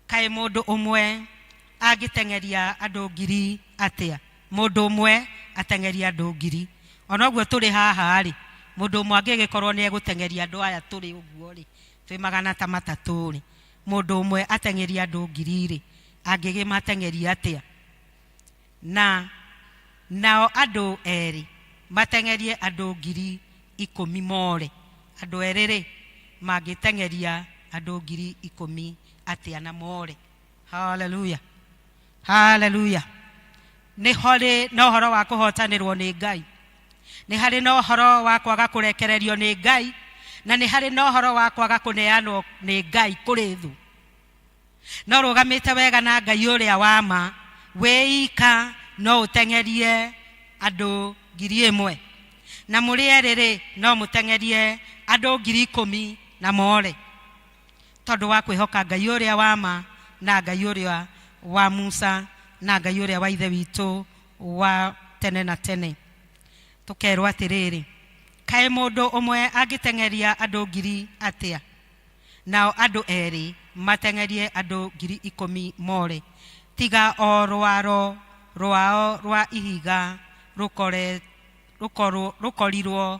kaĩ mũndũ ũmwe angĩteng'eria andũ ngiri atĩa? Mũndũ ũmwe ateng'eria andũ ngiri. Ona ũguo tũrĩ haha rĩ, mũndũ ũmwe angĩgĩkorwo nĩ egũteng'eria andũ aya tũrĩ ũguo rĩ, twĩ magana ta matatũ rĩ, mũndũ ũmwe ateng'eria andũ ngiri rĩ, angĩgĩmateng'eria atĩa? Na nao andũ erĩ mateng'erie andũ ngiri ikũmi more. Andũ erĩ rĩ, mangĩteng'eria andũ ngiri ikũmi atĩa na more? Hallelujah. Hallelujah. Nĩ harĩ na ũhoro wa kũhotanĩrwo nĩ Ngai, nĩ harĩ na ũhoro wa kwaga kũrekererio nĩ Ngai, na nĩ harĩ na ũhoro wa kwaga kũneanwo nĩ Ngai kũrĩ thũ. No rũgamĩte wega na Ngai ũrĩa wa ma, wĩika no ũteng'erie andũ ngiri ĩmwe, na mũrĩ erĩ rĩ, no mũteng'erie andũ ngiri ikũmi na more, tondũ wa kwĩhoka Ngai ũrĩa wa ma na Ngai ũrĩa wa Musa na Ngai ũrĩa wa Ithe witũ wa tene na tene. Tũkerwo atĩrĩrĩ, kaĩ mũndũ ũmwe angĩteng'eria andũ ngiri atĩa, nao andũ erĩ mateng'erie andũ ngiri ikũmi more, tiga o rwaro rwao rwa ihiga rũkorirwo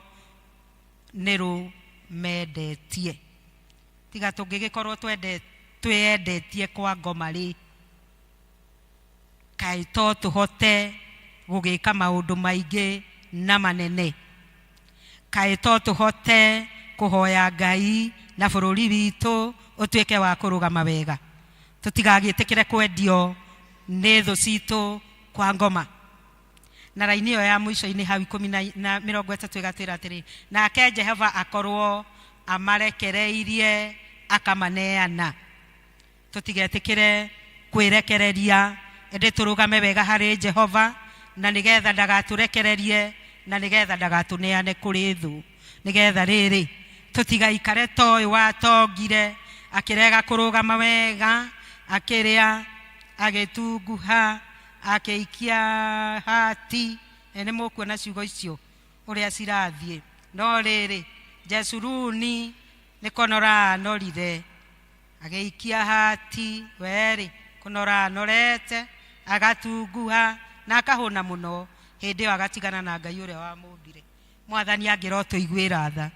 nĩ rũmendetie. Tiga tũngĩgĩkorwo twĩendetie kwa ngoma rĩ, kaĩ to tũhote gũgĩka maũndũ maingĩ na manene? Kaĩ to tũhote kũhoya Ngai na bũrũri witũ ũtuĩke wa kũrũgama wega, tũtigagĩtĩkĩre kwendio nĩ thũ citũ kwa ngoma. Na raini ĩyo ya mũico-inĩ hau ikũmi na na mĩrongo ĩtatũ ĩgatwĩra atĩrĩ, nake Jehova akorwo amarekereirie akamaneana. Tũtigetĩkĩre kwĩrekereria, ĩndĩ tũrũgame wega harĩ Jehova, na nĩgetha ndagatũrekererie, na nĩgetha ndagatũneane kũrĩ thũ, nĩgetha rĩrĩ tũtigaikare ta ũyũ watongire akĩrega kũrũgama wega, akĩrĩa, agĩtunguha, akĩikia hati. Nĩ mũkuona ciugo icio ũrĩa cirathiĩ. No rĩrĩ, Jesuruni nĩ kũnora anorire, agĩikia hati, werĩ kũnora anorete, agatunguha na akahũna mũno. Hĩndĩ ĩyo agatigana na Ngai ũrĩa wamũmbire. Mwathani angĩrotũiguĩra tha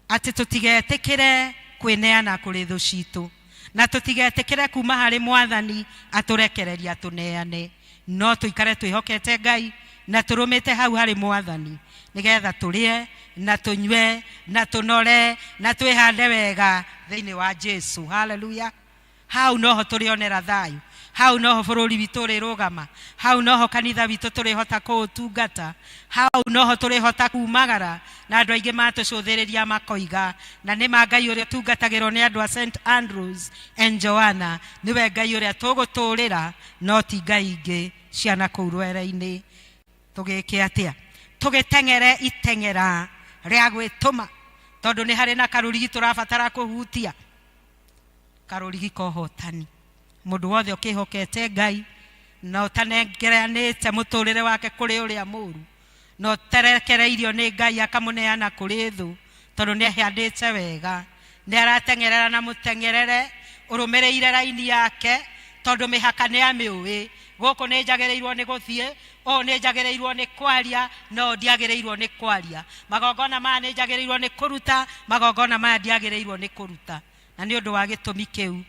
atĩ tũtigetĩkĩre kwĩneana kũrĩ thũ citũ, na tũtigetĩkĩre kuma harĩ Mwathani atũrekereria atũneane, no tũikare twĩhokete Ngai na tũrũmĩte hau harĩ Mwathani, nĩgetha tũrĩe na tũnyue na tũnore na twĩhande wega thĩinĩ wa Jesu. Haleluya! Hau noho tũrĩonera thayũ, hau noho bũrũri witũ ũrĩrũgama, hau noho kanitha witũ tũrĩhota kũũtungata, hau noho tũrĩhota kumagara na andũ aingĩ matũcũthĩrĩria makoiga, na nĩma Ngai ũrĩa ũtungatagĩrwo nĩ andũ a St Andrews and Joanna nĩwe Ngai ũrĩa tũgũtũrĩra, no ti ngai ingĩ ciana kũu rwere-inĩ. Tũgĩke atĩa? Tũgĩteng'ere iteng'era rĩa gwĩtũma, tondũ nĩ harĩ na karũrigi tũrabatara kũhutia, karũrigi ka ũhotani. Mũndũ wothe ũkĩhokete Ngai na ũtanengeranĩte mũtũrĩre wake kũrĩ ũrĩa mũru, na ũterekereirio nĩ Ngai akamũneana kũrĩ thũ, tondũ nĩ ahandĩte wega, nĩ arateng'erera na mũteng'erere ũrũmĩrĩire raini yake, tondũ mĩhaka nĩ amĩũĩ. Gũkũ nĩ njagĩrĩirwo nĩ gũthiĩ, ũũ nĩ njagĩrĩirwo nĩ kwaria, no ndiagĩrĩirwo nĩ kwaria. Magongona maya nĩ njagĩrĩirwo nĩ kũruta, magongona maya ndiagĩrĩirwo nĩ kũruta. Na nĩ ũndũ wa gĩtũmi kĩu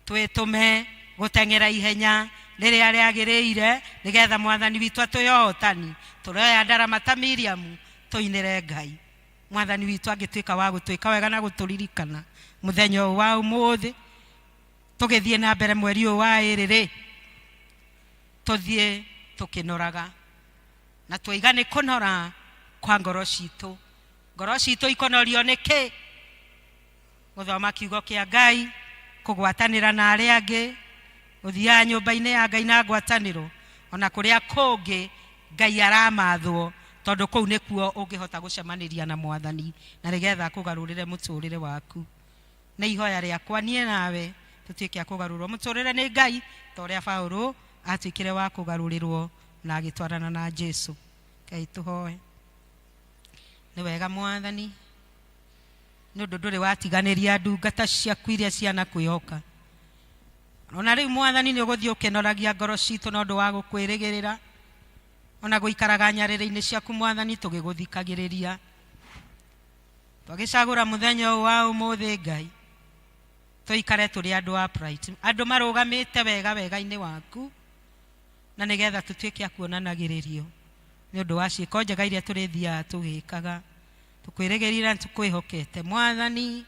twĩtũme gũteng'era ihenya rĩrĩa rĩagĩrĩire, nĩgetha Mwathani witũ atũhe ũhotani. Tũroya ndarama ta Miriamu tũinĩre Ngai. Mwathani witũ angĩtuĩka wa gũtwĩka wega na gũtũririkana mũthenya ũyũ wa ũmũthĩ, tũgĩthiĩ na mbere mweri ũyũ wa ĩrĩ rĩ, tũthiĩ tũkĩnoraga, na twaiga nĩ kũnora kwa ngoro citũ. Ngoro citũ ikonorio nĩ kĩ? Gũthoma kiugo kĩa Ngai, kũgwatanĩra na arĩa angĩ, gũthiaga nyũmba-inĩ ya Ngai na ngwatanĩro, ona kũrĩa kũngĩ Ngai aramathwo, tondũ kũu nĩkuo ũngĩhota gũcemanĩria na Mwathani na nĩgetha akũgarũrĩre mũtũrĩre waku. Nĩ ihoya rĩakwa niĩ nawe tũtuĩke a kũgarũrwo mũtũrĩre nĩ Ngai, ta ũrĩa Paũlũ atuĩkire wa kũgarũrĩrwo na agĩtwarana na Jesu. Ngai tũhoe. Nĩ wega Mwathani, nĩ ũndũ ndũrĩ watiganĩria ndungata ciaku iria cianakwĩhoka. Ona rĩu Mwathani nĩ ũgũthiĩ ũkĩnoragia ngoro citũ na ũndũ wa gũkwĩrĩgĩrĩra, ona gũikaraga nyarĩrĩ-inĩ ciaku Mwathani tũgĩgũthikagĩrĩria. Twagĩcagũra mũthenya ũyũ wa ũmũthĩ Ngai, tũikare tũrĩ andũ upright, andũ marũgamĩte wega wega-inĩ waku, na nĩgetha tũtuĩke a kuonanagĩrĩrio nĩ ũndũ wa ciĩko njega iria tũrĩthiaga tũgĩkaga. Tũkwĩrĩgĩrĩire na tũkwĩhokete Mwathani,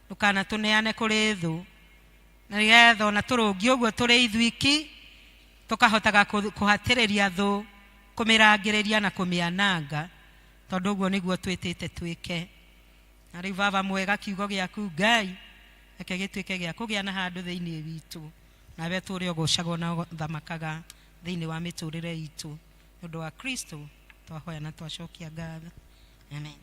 ndũkanatũneane kũrĩ thũ, na nĩgetha ona tũrũngie ũguo tũrĩ ithuiki, tũkahotaga kũhatĩrĩria thũ, kũmĩrangĩrĩria na kũmĩananga, tondũ ũguo nĩguo twĩtĩte twĩke. Na rĩu Baba mwega, kiugo gĩaku Ngai reke gĩtuĩke gĩa kũgĩa na handũ thĩinĩ witũ, nawe tũrĩ ũgocagwo na ũthamakaga thĩinĩ wa mĩtũrĩre itũ. Nĩ ũndũ wa Kristo twahoya na twacokia ngatho, amen.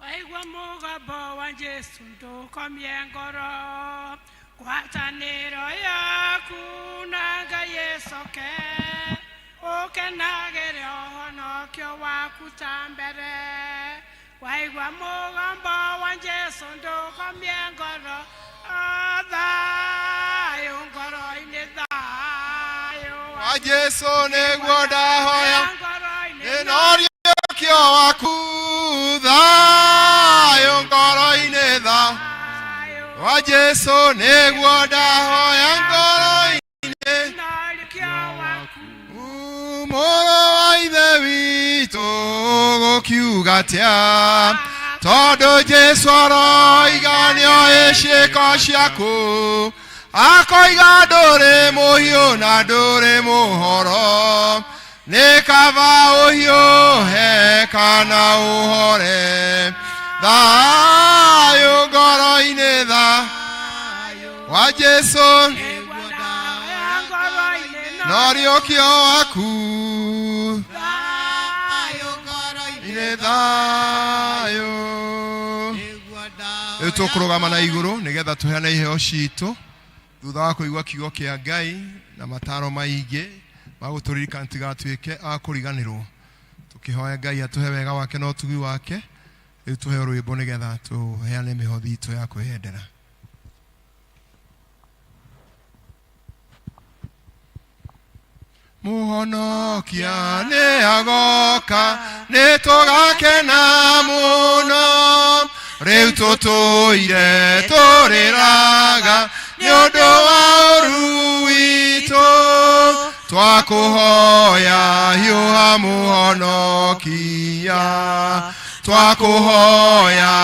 Waigua mũgambo wa Jesu ndũkomie ngoro, ngwatanĩro yaku na Ngai ĩcoke, ũkenagĩre ũhonokio waku ta mbere. Waigua mũgambo wa Jesu ndũkomie ngoro, thayũ ngoro-inĩ, thayũ wa Jesu nĩguo ndahoya, ngoro-inĩ, nĩnorio waku, thayũ ngoro-inĩ, tha wa Jesu nĩguo ndahoya ngoro-inĩ, mũrũ wa Ithe witũ gũkiuga atĩa, tondũ Jesu aroiga nĩoĩ ciĩko ciaku, akoiga ndũrĩ mũhiũ na ndũrĩ mũhoro. Nĩ kaba ũhiũhe kana ũhore thayũ ngoro-inĩ tha wa Jesu no riũkio waku inĩ thayũ. Rĩu tũkũrũgama na igũrũ nĩgetha tũheane iheo citũ thutha wa kũigua kiugo kĩa Ngai na mataro maingĩ ma gũtũririkana tigatuĩke a kũriganĩrwo. Tũkĩhoya Ngai atũhe wega wake na ũtugi wake. Rĩu tũheo rwĩmbo nĩgetha tũheane mĩhothi itũ ya kwĩyendera. Mũhonokia nĩ agoka, nĩ tũgakena mũno. Rĩu tũtũire tũrĩraga nĩ ũndũ wa ũru witũ. Twakũhoya hiũha mũhonokia, twakũhoya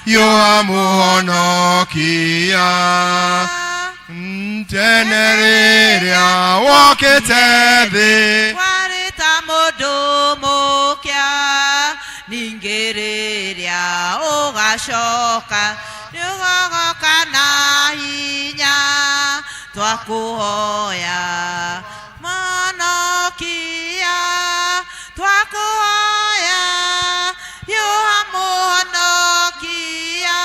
hiũha mũhonokia. Tene rĩrĩa wokĩte thĩ warĩ ta mũndũ mũkĩa, ningĩ rĩrĩa ũgacoka nĩũgogoka na hinya. Twakũhoya Mũhonokia, twakũhoya hiũha Mũhonokia.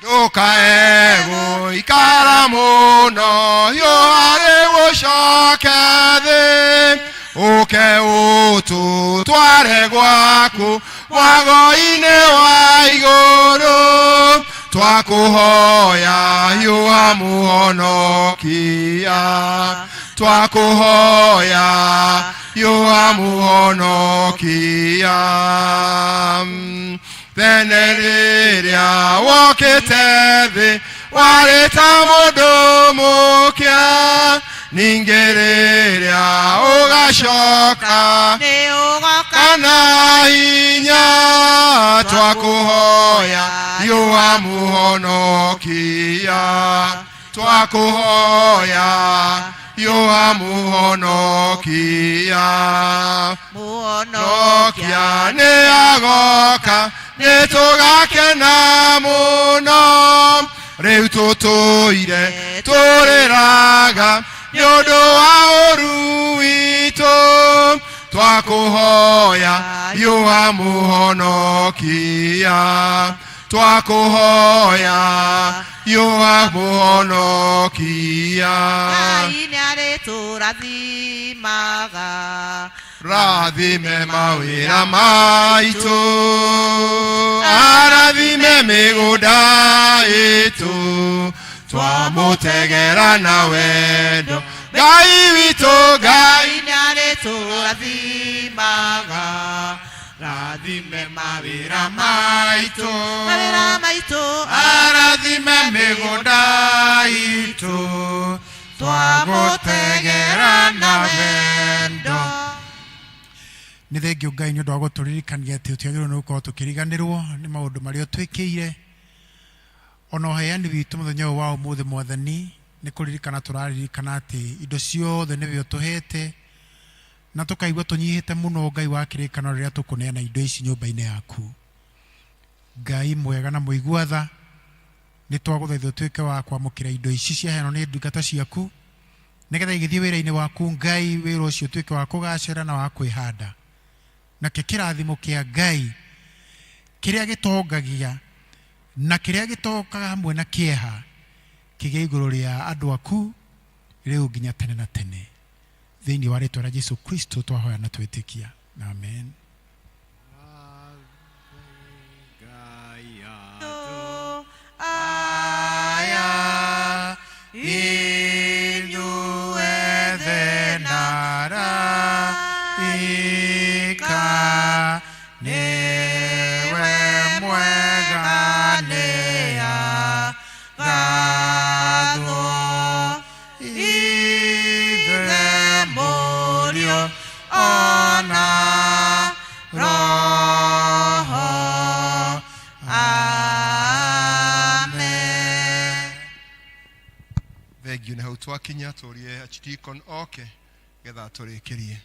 Ndũkae gũikara mũno hiũha rĩu ũcoke thĩ, ũke ũtũtware gwaku mwago-inĩ wa igũrũ. Twakũhoya hiũha Mũhonokia, twakũhoya hiũha Mũhonokia. Tene rĩrĩa wokĩte thĩ warĩ ta mũndũ mũkĩa, ningĩ rĩrĩa ũgacoka nĩũgoka kana hinya. Twakũhoya hiũha Mũhonokia, twakũhoya hiũha Mũhonokia. Mũhonokia nĩ agoka, nĩ tũgakena mũno. Rĩu tũtũire tũrĩraga nĩ ũndũ wa ũru witũ. Twakũhoya hiũha Mũhonokia, twakũhoya hiũha Mũhonokia. Ngai nĩarĩtũrathimaga, Rathime mawĩra maitũ, arathime mĩgũnda itũ, twamũtegera na wendo Ngai witũ. Ngai Ngai nĩarĩtũrathimaga, rathime mawĩra maitũ, mawĩra maitũ, arathime mĩgũnda itũ, twamũtegera na wendo. Nĩ thengio Ngai nĩ ũndũ wa gũtũririkania atĩ tũtiagĩrĩirwo nĩ gũkorwo tũkĩriganĩrwo nĩ maũndũ marĩa ũtwĩkĩire, ona ũheani witũ mũthenya ũyũ wa ũmũthĩ. Mwathani, nĩ kũririkana tũraririkana atĩ indo ciothe nĩwe ũtũhete, na tũkaigua tũnyihĩte mũno, Ngai wa kĩrĩkanĩro, rĩrĩa tũkũneana indo ici nyũmba-inĩ yaku. Ngai mwega na mũigua tha, nĩ twagũthaitha ũtuĩke wa kwamũkĩra indo ici ciaheanwo nĩ ndungata ciaku, nĩgetha igĩthiĩ wĩra-inĩ waku. Ngai, wĩra ũcio ũtuĩke wa kũgacĩra na wa kwĩhanda, nakĩo kĩrathimo kĩa Ngai kĩrĩa gĩtongagia na kĩrĩa gĩtokaga hamwe na kĩeha kĩgĩe igũrũ rĩa andũ aku rĩu nginya tene na tene. Thĩinĩ wa rĩtwa rĩa Jesu Kristo twahoya na twĩtĩkia, amen. Aya inyuethe na araika, nĩwe mwega nĩagathwo, Ithe, Mũriũ ona Roho. Amen. Thengio. Nĩ hau twakinya, tũrie archdeacon oke getha tũrĩkĩrie.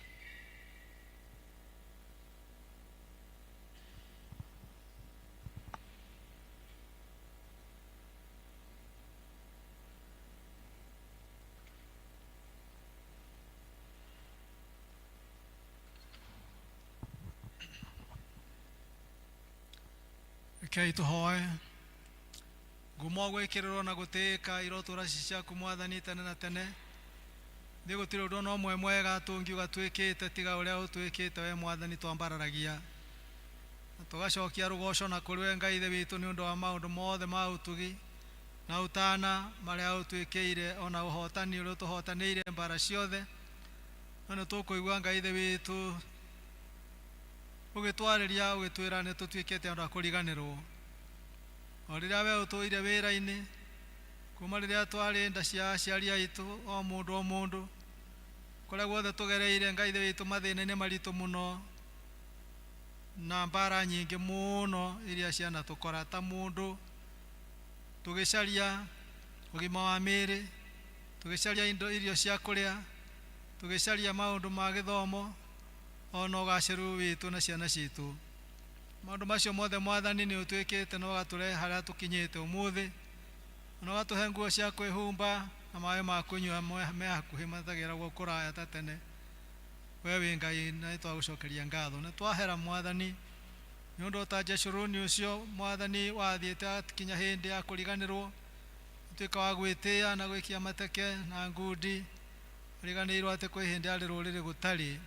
Rekei tũhoe. Ngumo gwĩkĩrĩrwo na gũtĩĩka irotũra ci ciaku Mwathani tene na tene. Thĩ gũtirĩ ũndũ ona ũmwe mwega tũngiuga twĩkĩte tiga ũrĩa ũtwĩkĩte we Mwathani twambararagia. Na tũgacokia rũgoco na kũrĩ we Ngai Ithe witũ nĩ ũndũ wa maũndũ mothe ma ũtugi na ũtana marĩa ũtwĩkĩire ona ũhotani ũrĩa ũtũhotanĩire mbara ciothe. No nĩ tũkũigua Ngai Ithe witũ ũgĩtwarĩria ũgĩtwĩra nĩ tũtuĩkĩte andũ a kũriganĩrwo. O rĩrĩa we ũtũire wĩra-inĩ, kuma rĩrĩa twarĩ nda cia aciari aitũ, o mũndũ o mũndũ, kũrĩa guothe tũgereire Ngai Ithe witũ mathĩna-inĩ maritũ mũno na mbara nyingĩ mũno iria cianatũkora ta mũndũ, tũgĩcaria ũgima wa mĩĩrĩ, tũgĩcaria indo irio cia kũrĩa, tũgĩcaria maũndũ ma gĩthomo, ona ũgacĩru witũ na ciana citũ. Maũndũ macio mothe Mwathani nĩ ũtwĩkĩte na ũgatũrehe harĩa tũkinyĩte ũmũthĩ, ona ũgatũhe nguo cia kwĩhumba na maĩ ma kũnyua me hakuhĩ matagĩragwo kũraya ta tene. We wĩ Ngai na nĩ twagũcokeria ngatho. Nĩ twahera Mwathani nĩ ũndũ ta Jeshuruni ũcio Mwathani wathiĩte akinya hĩndĩ ya kũriganĩrwo, ũtuĩka wa gwĩtĩa na gwĩkia mateke na ngundi, ũriganĩirwo atĩ kwĩ hĩndĩ arĩ rũrĩrĩ gũtarĩ.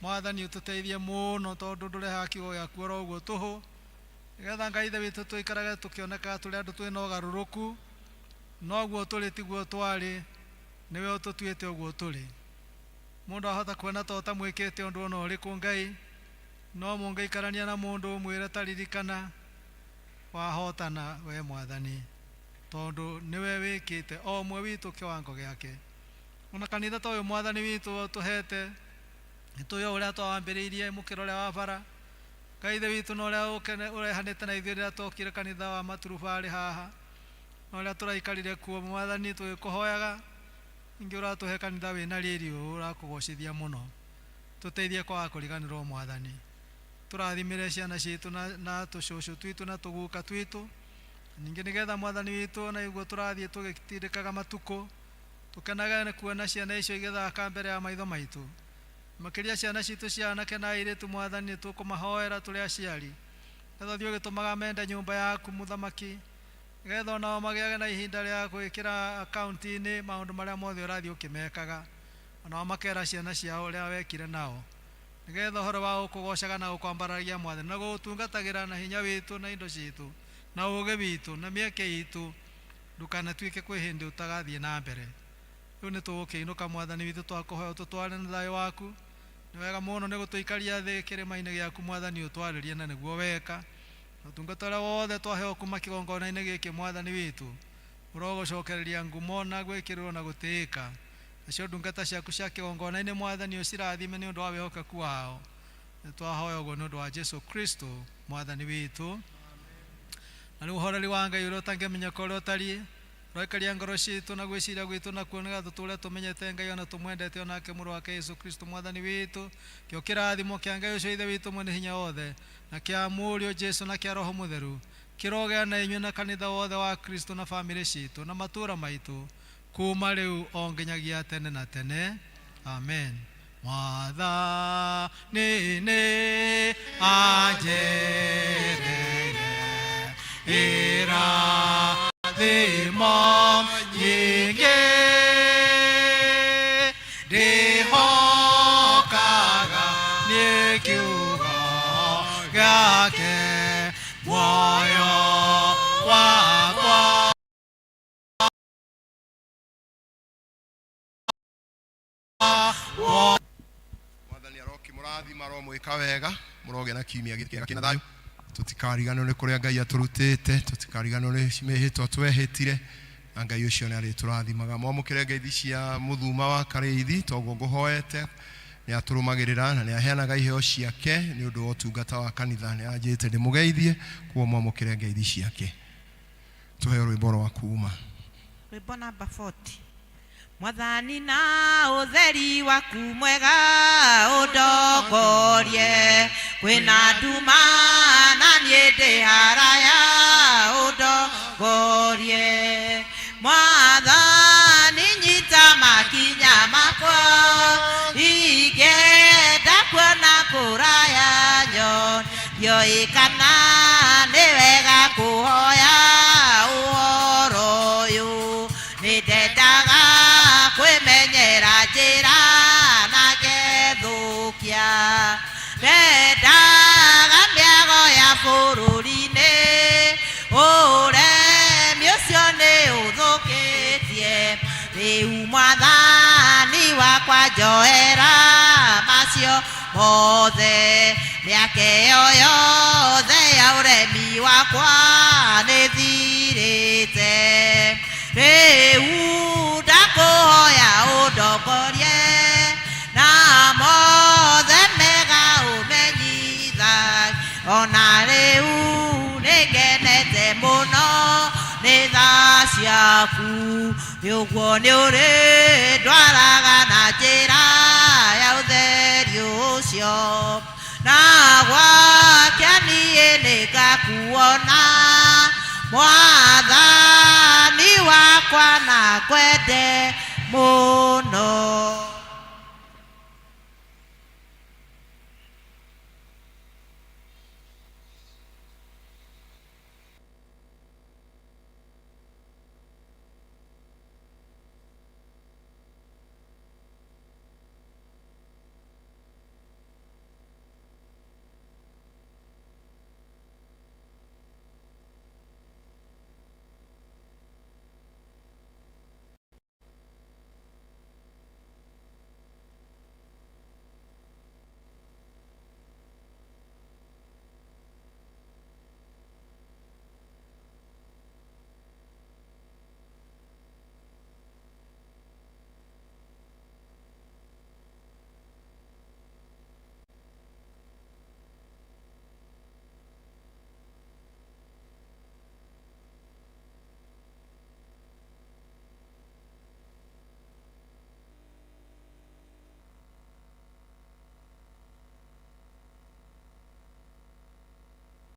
Mwathani ũtũteithie mũno tondũ ndũrehaga kiugo gĩaku oro ũguo tũhũ, nĩgetha Ngai Ithe witũ tũikarage tũkĩonekaga tũrĩ andũ twĩna ũgarũrũku, noguo tũrĩ tiguo twarĩ, nĩwe ũtũtuĩte ũguo tũrĩ. Mũndũ ahota kuona ta ũtamwĩkĩte ũndũ ona ũrĩkũ Ngai, no mũngĩikarania na mũndũ ũmwĩre ta ririkana, wahotana we Mwathani, tondũ nĩwe wĩkĩte o ũmwe witũ kĩwango gĩake. Ona kanitha ta ũyũ Mwathani witũ ũtũhete, nĩtũĩ o ũrĩa twawambĩrĩirie mũkĩra ũrĩa wa bara, Ngai Ithe witũ na ũrĩa ũrehanĩte na ithuĩ rĩrĩa twokire kanitha wa maturubarĩ haha, na ũrĩa tũraikarire kuo Mwathani tũgĩkũhoyaga, ningĩ ũratũhe kanitha wĩna riri ũũ ũrakũgocithia mũno. Tũteithie kwaga kũriganĩrwo Mwathani. Tũrathimĩre ciana citũ na tũcũcũ twitũ na tũguka twitũ, ningĩ nĩgetha Mwathani witũ ona iguo tũrathiĩ tũgĩtindĩkaga matukũ, tũkenage nĩ kuona ciana icio igĩthaka mbere ya maitho maitũ. Makĩria ciana citũ cia anake na airĩtu Mwathani nĩ tũkũmahoera tũrĩ aciari, nĩgetha ũthiĩ ũgĩtũmaga mende nyũmba yaku Mũthamaki, nĩgetha onao magĩage na ihinda rĩa gwĩkĩra akaunti-inĩ maũndũ marĩa mothe ũrathiĩ ũkĩmekaga, onao makera ciana ciao ũrĩa wekire nao, nĩgetha ũhoro wa gũkũgocaga na gũkwambararagia Mwathani, na gũgũtungatagĩra na hinya witũ na indo citũ, na ũũgĩ witũ, na mĩeke itũ, ndũkanatuĩke kwĩ hĩndĩ ũtagathiĩ na mbere. Rĩu nĩ tũgũkĩinũka Mwathani witũ, twakũhoya ũtũtware na thayũ waku. Nĩ wega mũno nĩ gũtũikaria thĩ kĩrĩma-inĩ gĩaku Mwathani ũtwarĩrie na nĩguo weka. Na ũtungata ũrĩa wothe twaheo kuma kĩgongona-inĩ gĩkĩ Mwathani witũ, ũrogũcokereria ngumo na gwĩkĩrĩrwo na gũtĩĩka. Nacio ndungata ciaku cia kĩgongona-inĩ Mwathani ũcirathime nĩ ũndũ wa wĩhokeku wao. Nĩ twahoya ũguo nĩ ũndũ wa Jesu Kristo Mwathani witũ. Na rĩu ũhoreri wa Ngai ũrĩa ũtangĩmenyeka ũrĩa ũtariĩ, ũroikaria ngoro citũ na gwĩciria gwitũ nakuo, nĩgetha tũtũũre tũmenyete Ngai ona tũmwendete o nake Mũrũ wake Yesu Kristo Mwathani witũ. Kĩo kĩrathimo kĩa Ngai ũcio Ithe witũ mwene hinya wothe, na kĩa Mũriũ Jesu na kĩa Roho Mũtheru, kĩrogĩa na inyuĩ na kanitha wothe wa Kristo na bamĩrĩ citũ na matũũra maitũ, kuma rĩu o nginyagia tene na tene. Amen. Mwathani nĩ anjĩrĩire irathimo nyingĩ, ndĩhokaga nĩ kiugo gĩake muoyo wakwa. Mwathani arokĩmũrathima, aromwĩka wega, mũrogĩa na kiumia gĩkĩega kĩna thayũ. Tũtikariganĩrwo nĩ kũrĩa Ngai atũrutĩte, tũtikariganĩrwo nĩ mĩhĩtwa twehĩtire, na Ngai ũcio nĩ arĩtũrathimaga. Mwamũkĩre ngeithi cia mũthuma wa Karĩithi, toguo ngũhoete, nĩ atũrũmagĩrĩra na nĩ aheanaga iheo ciake nĩ ũndũ wa ũtungata wa kanitha. Nĩ anjĩte ndĩmũgeithie, koguo mwamũkĩre ngeithi ciake. Tũheo rwĩmbo rwa kuma. Rwĩmbo namba 40. Mwathani na ũtheri waku mwega ũndongorie, kwĩna nduma na niĩ ndĩ haraya ũndongorie. Mwathani nyita makinya makwa, ingĩenda kuona kũraya nyonie kana nĩ wega. Rĩu mwathani wakwa njoera macio mothe, mĩaka ĩyo yothe ya ũremi wakwa nĩthirĩte. Rĩu ndakũhoya ũndongorie na mothe mega ũmenyitha, ona rĩu nĩngenete mũno nĩ tha ciaku. Nĩ ũguo nĩ ũrĩndwaraga na njĩra ya ũtheri ũcio, na gwakĩa niĩ nĩngakuona mwathani wakwa na kwende mũno.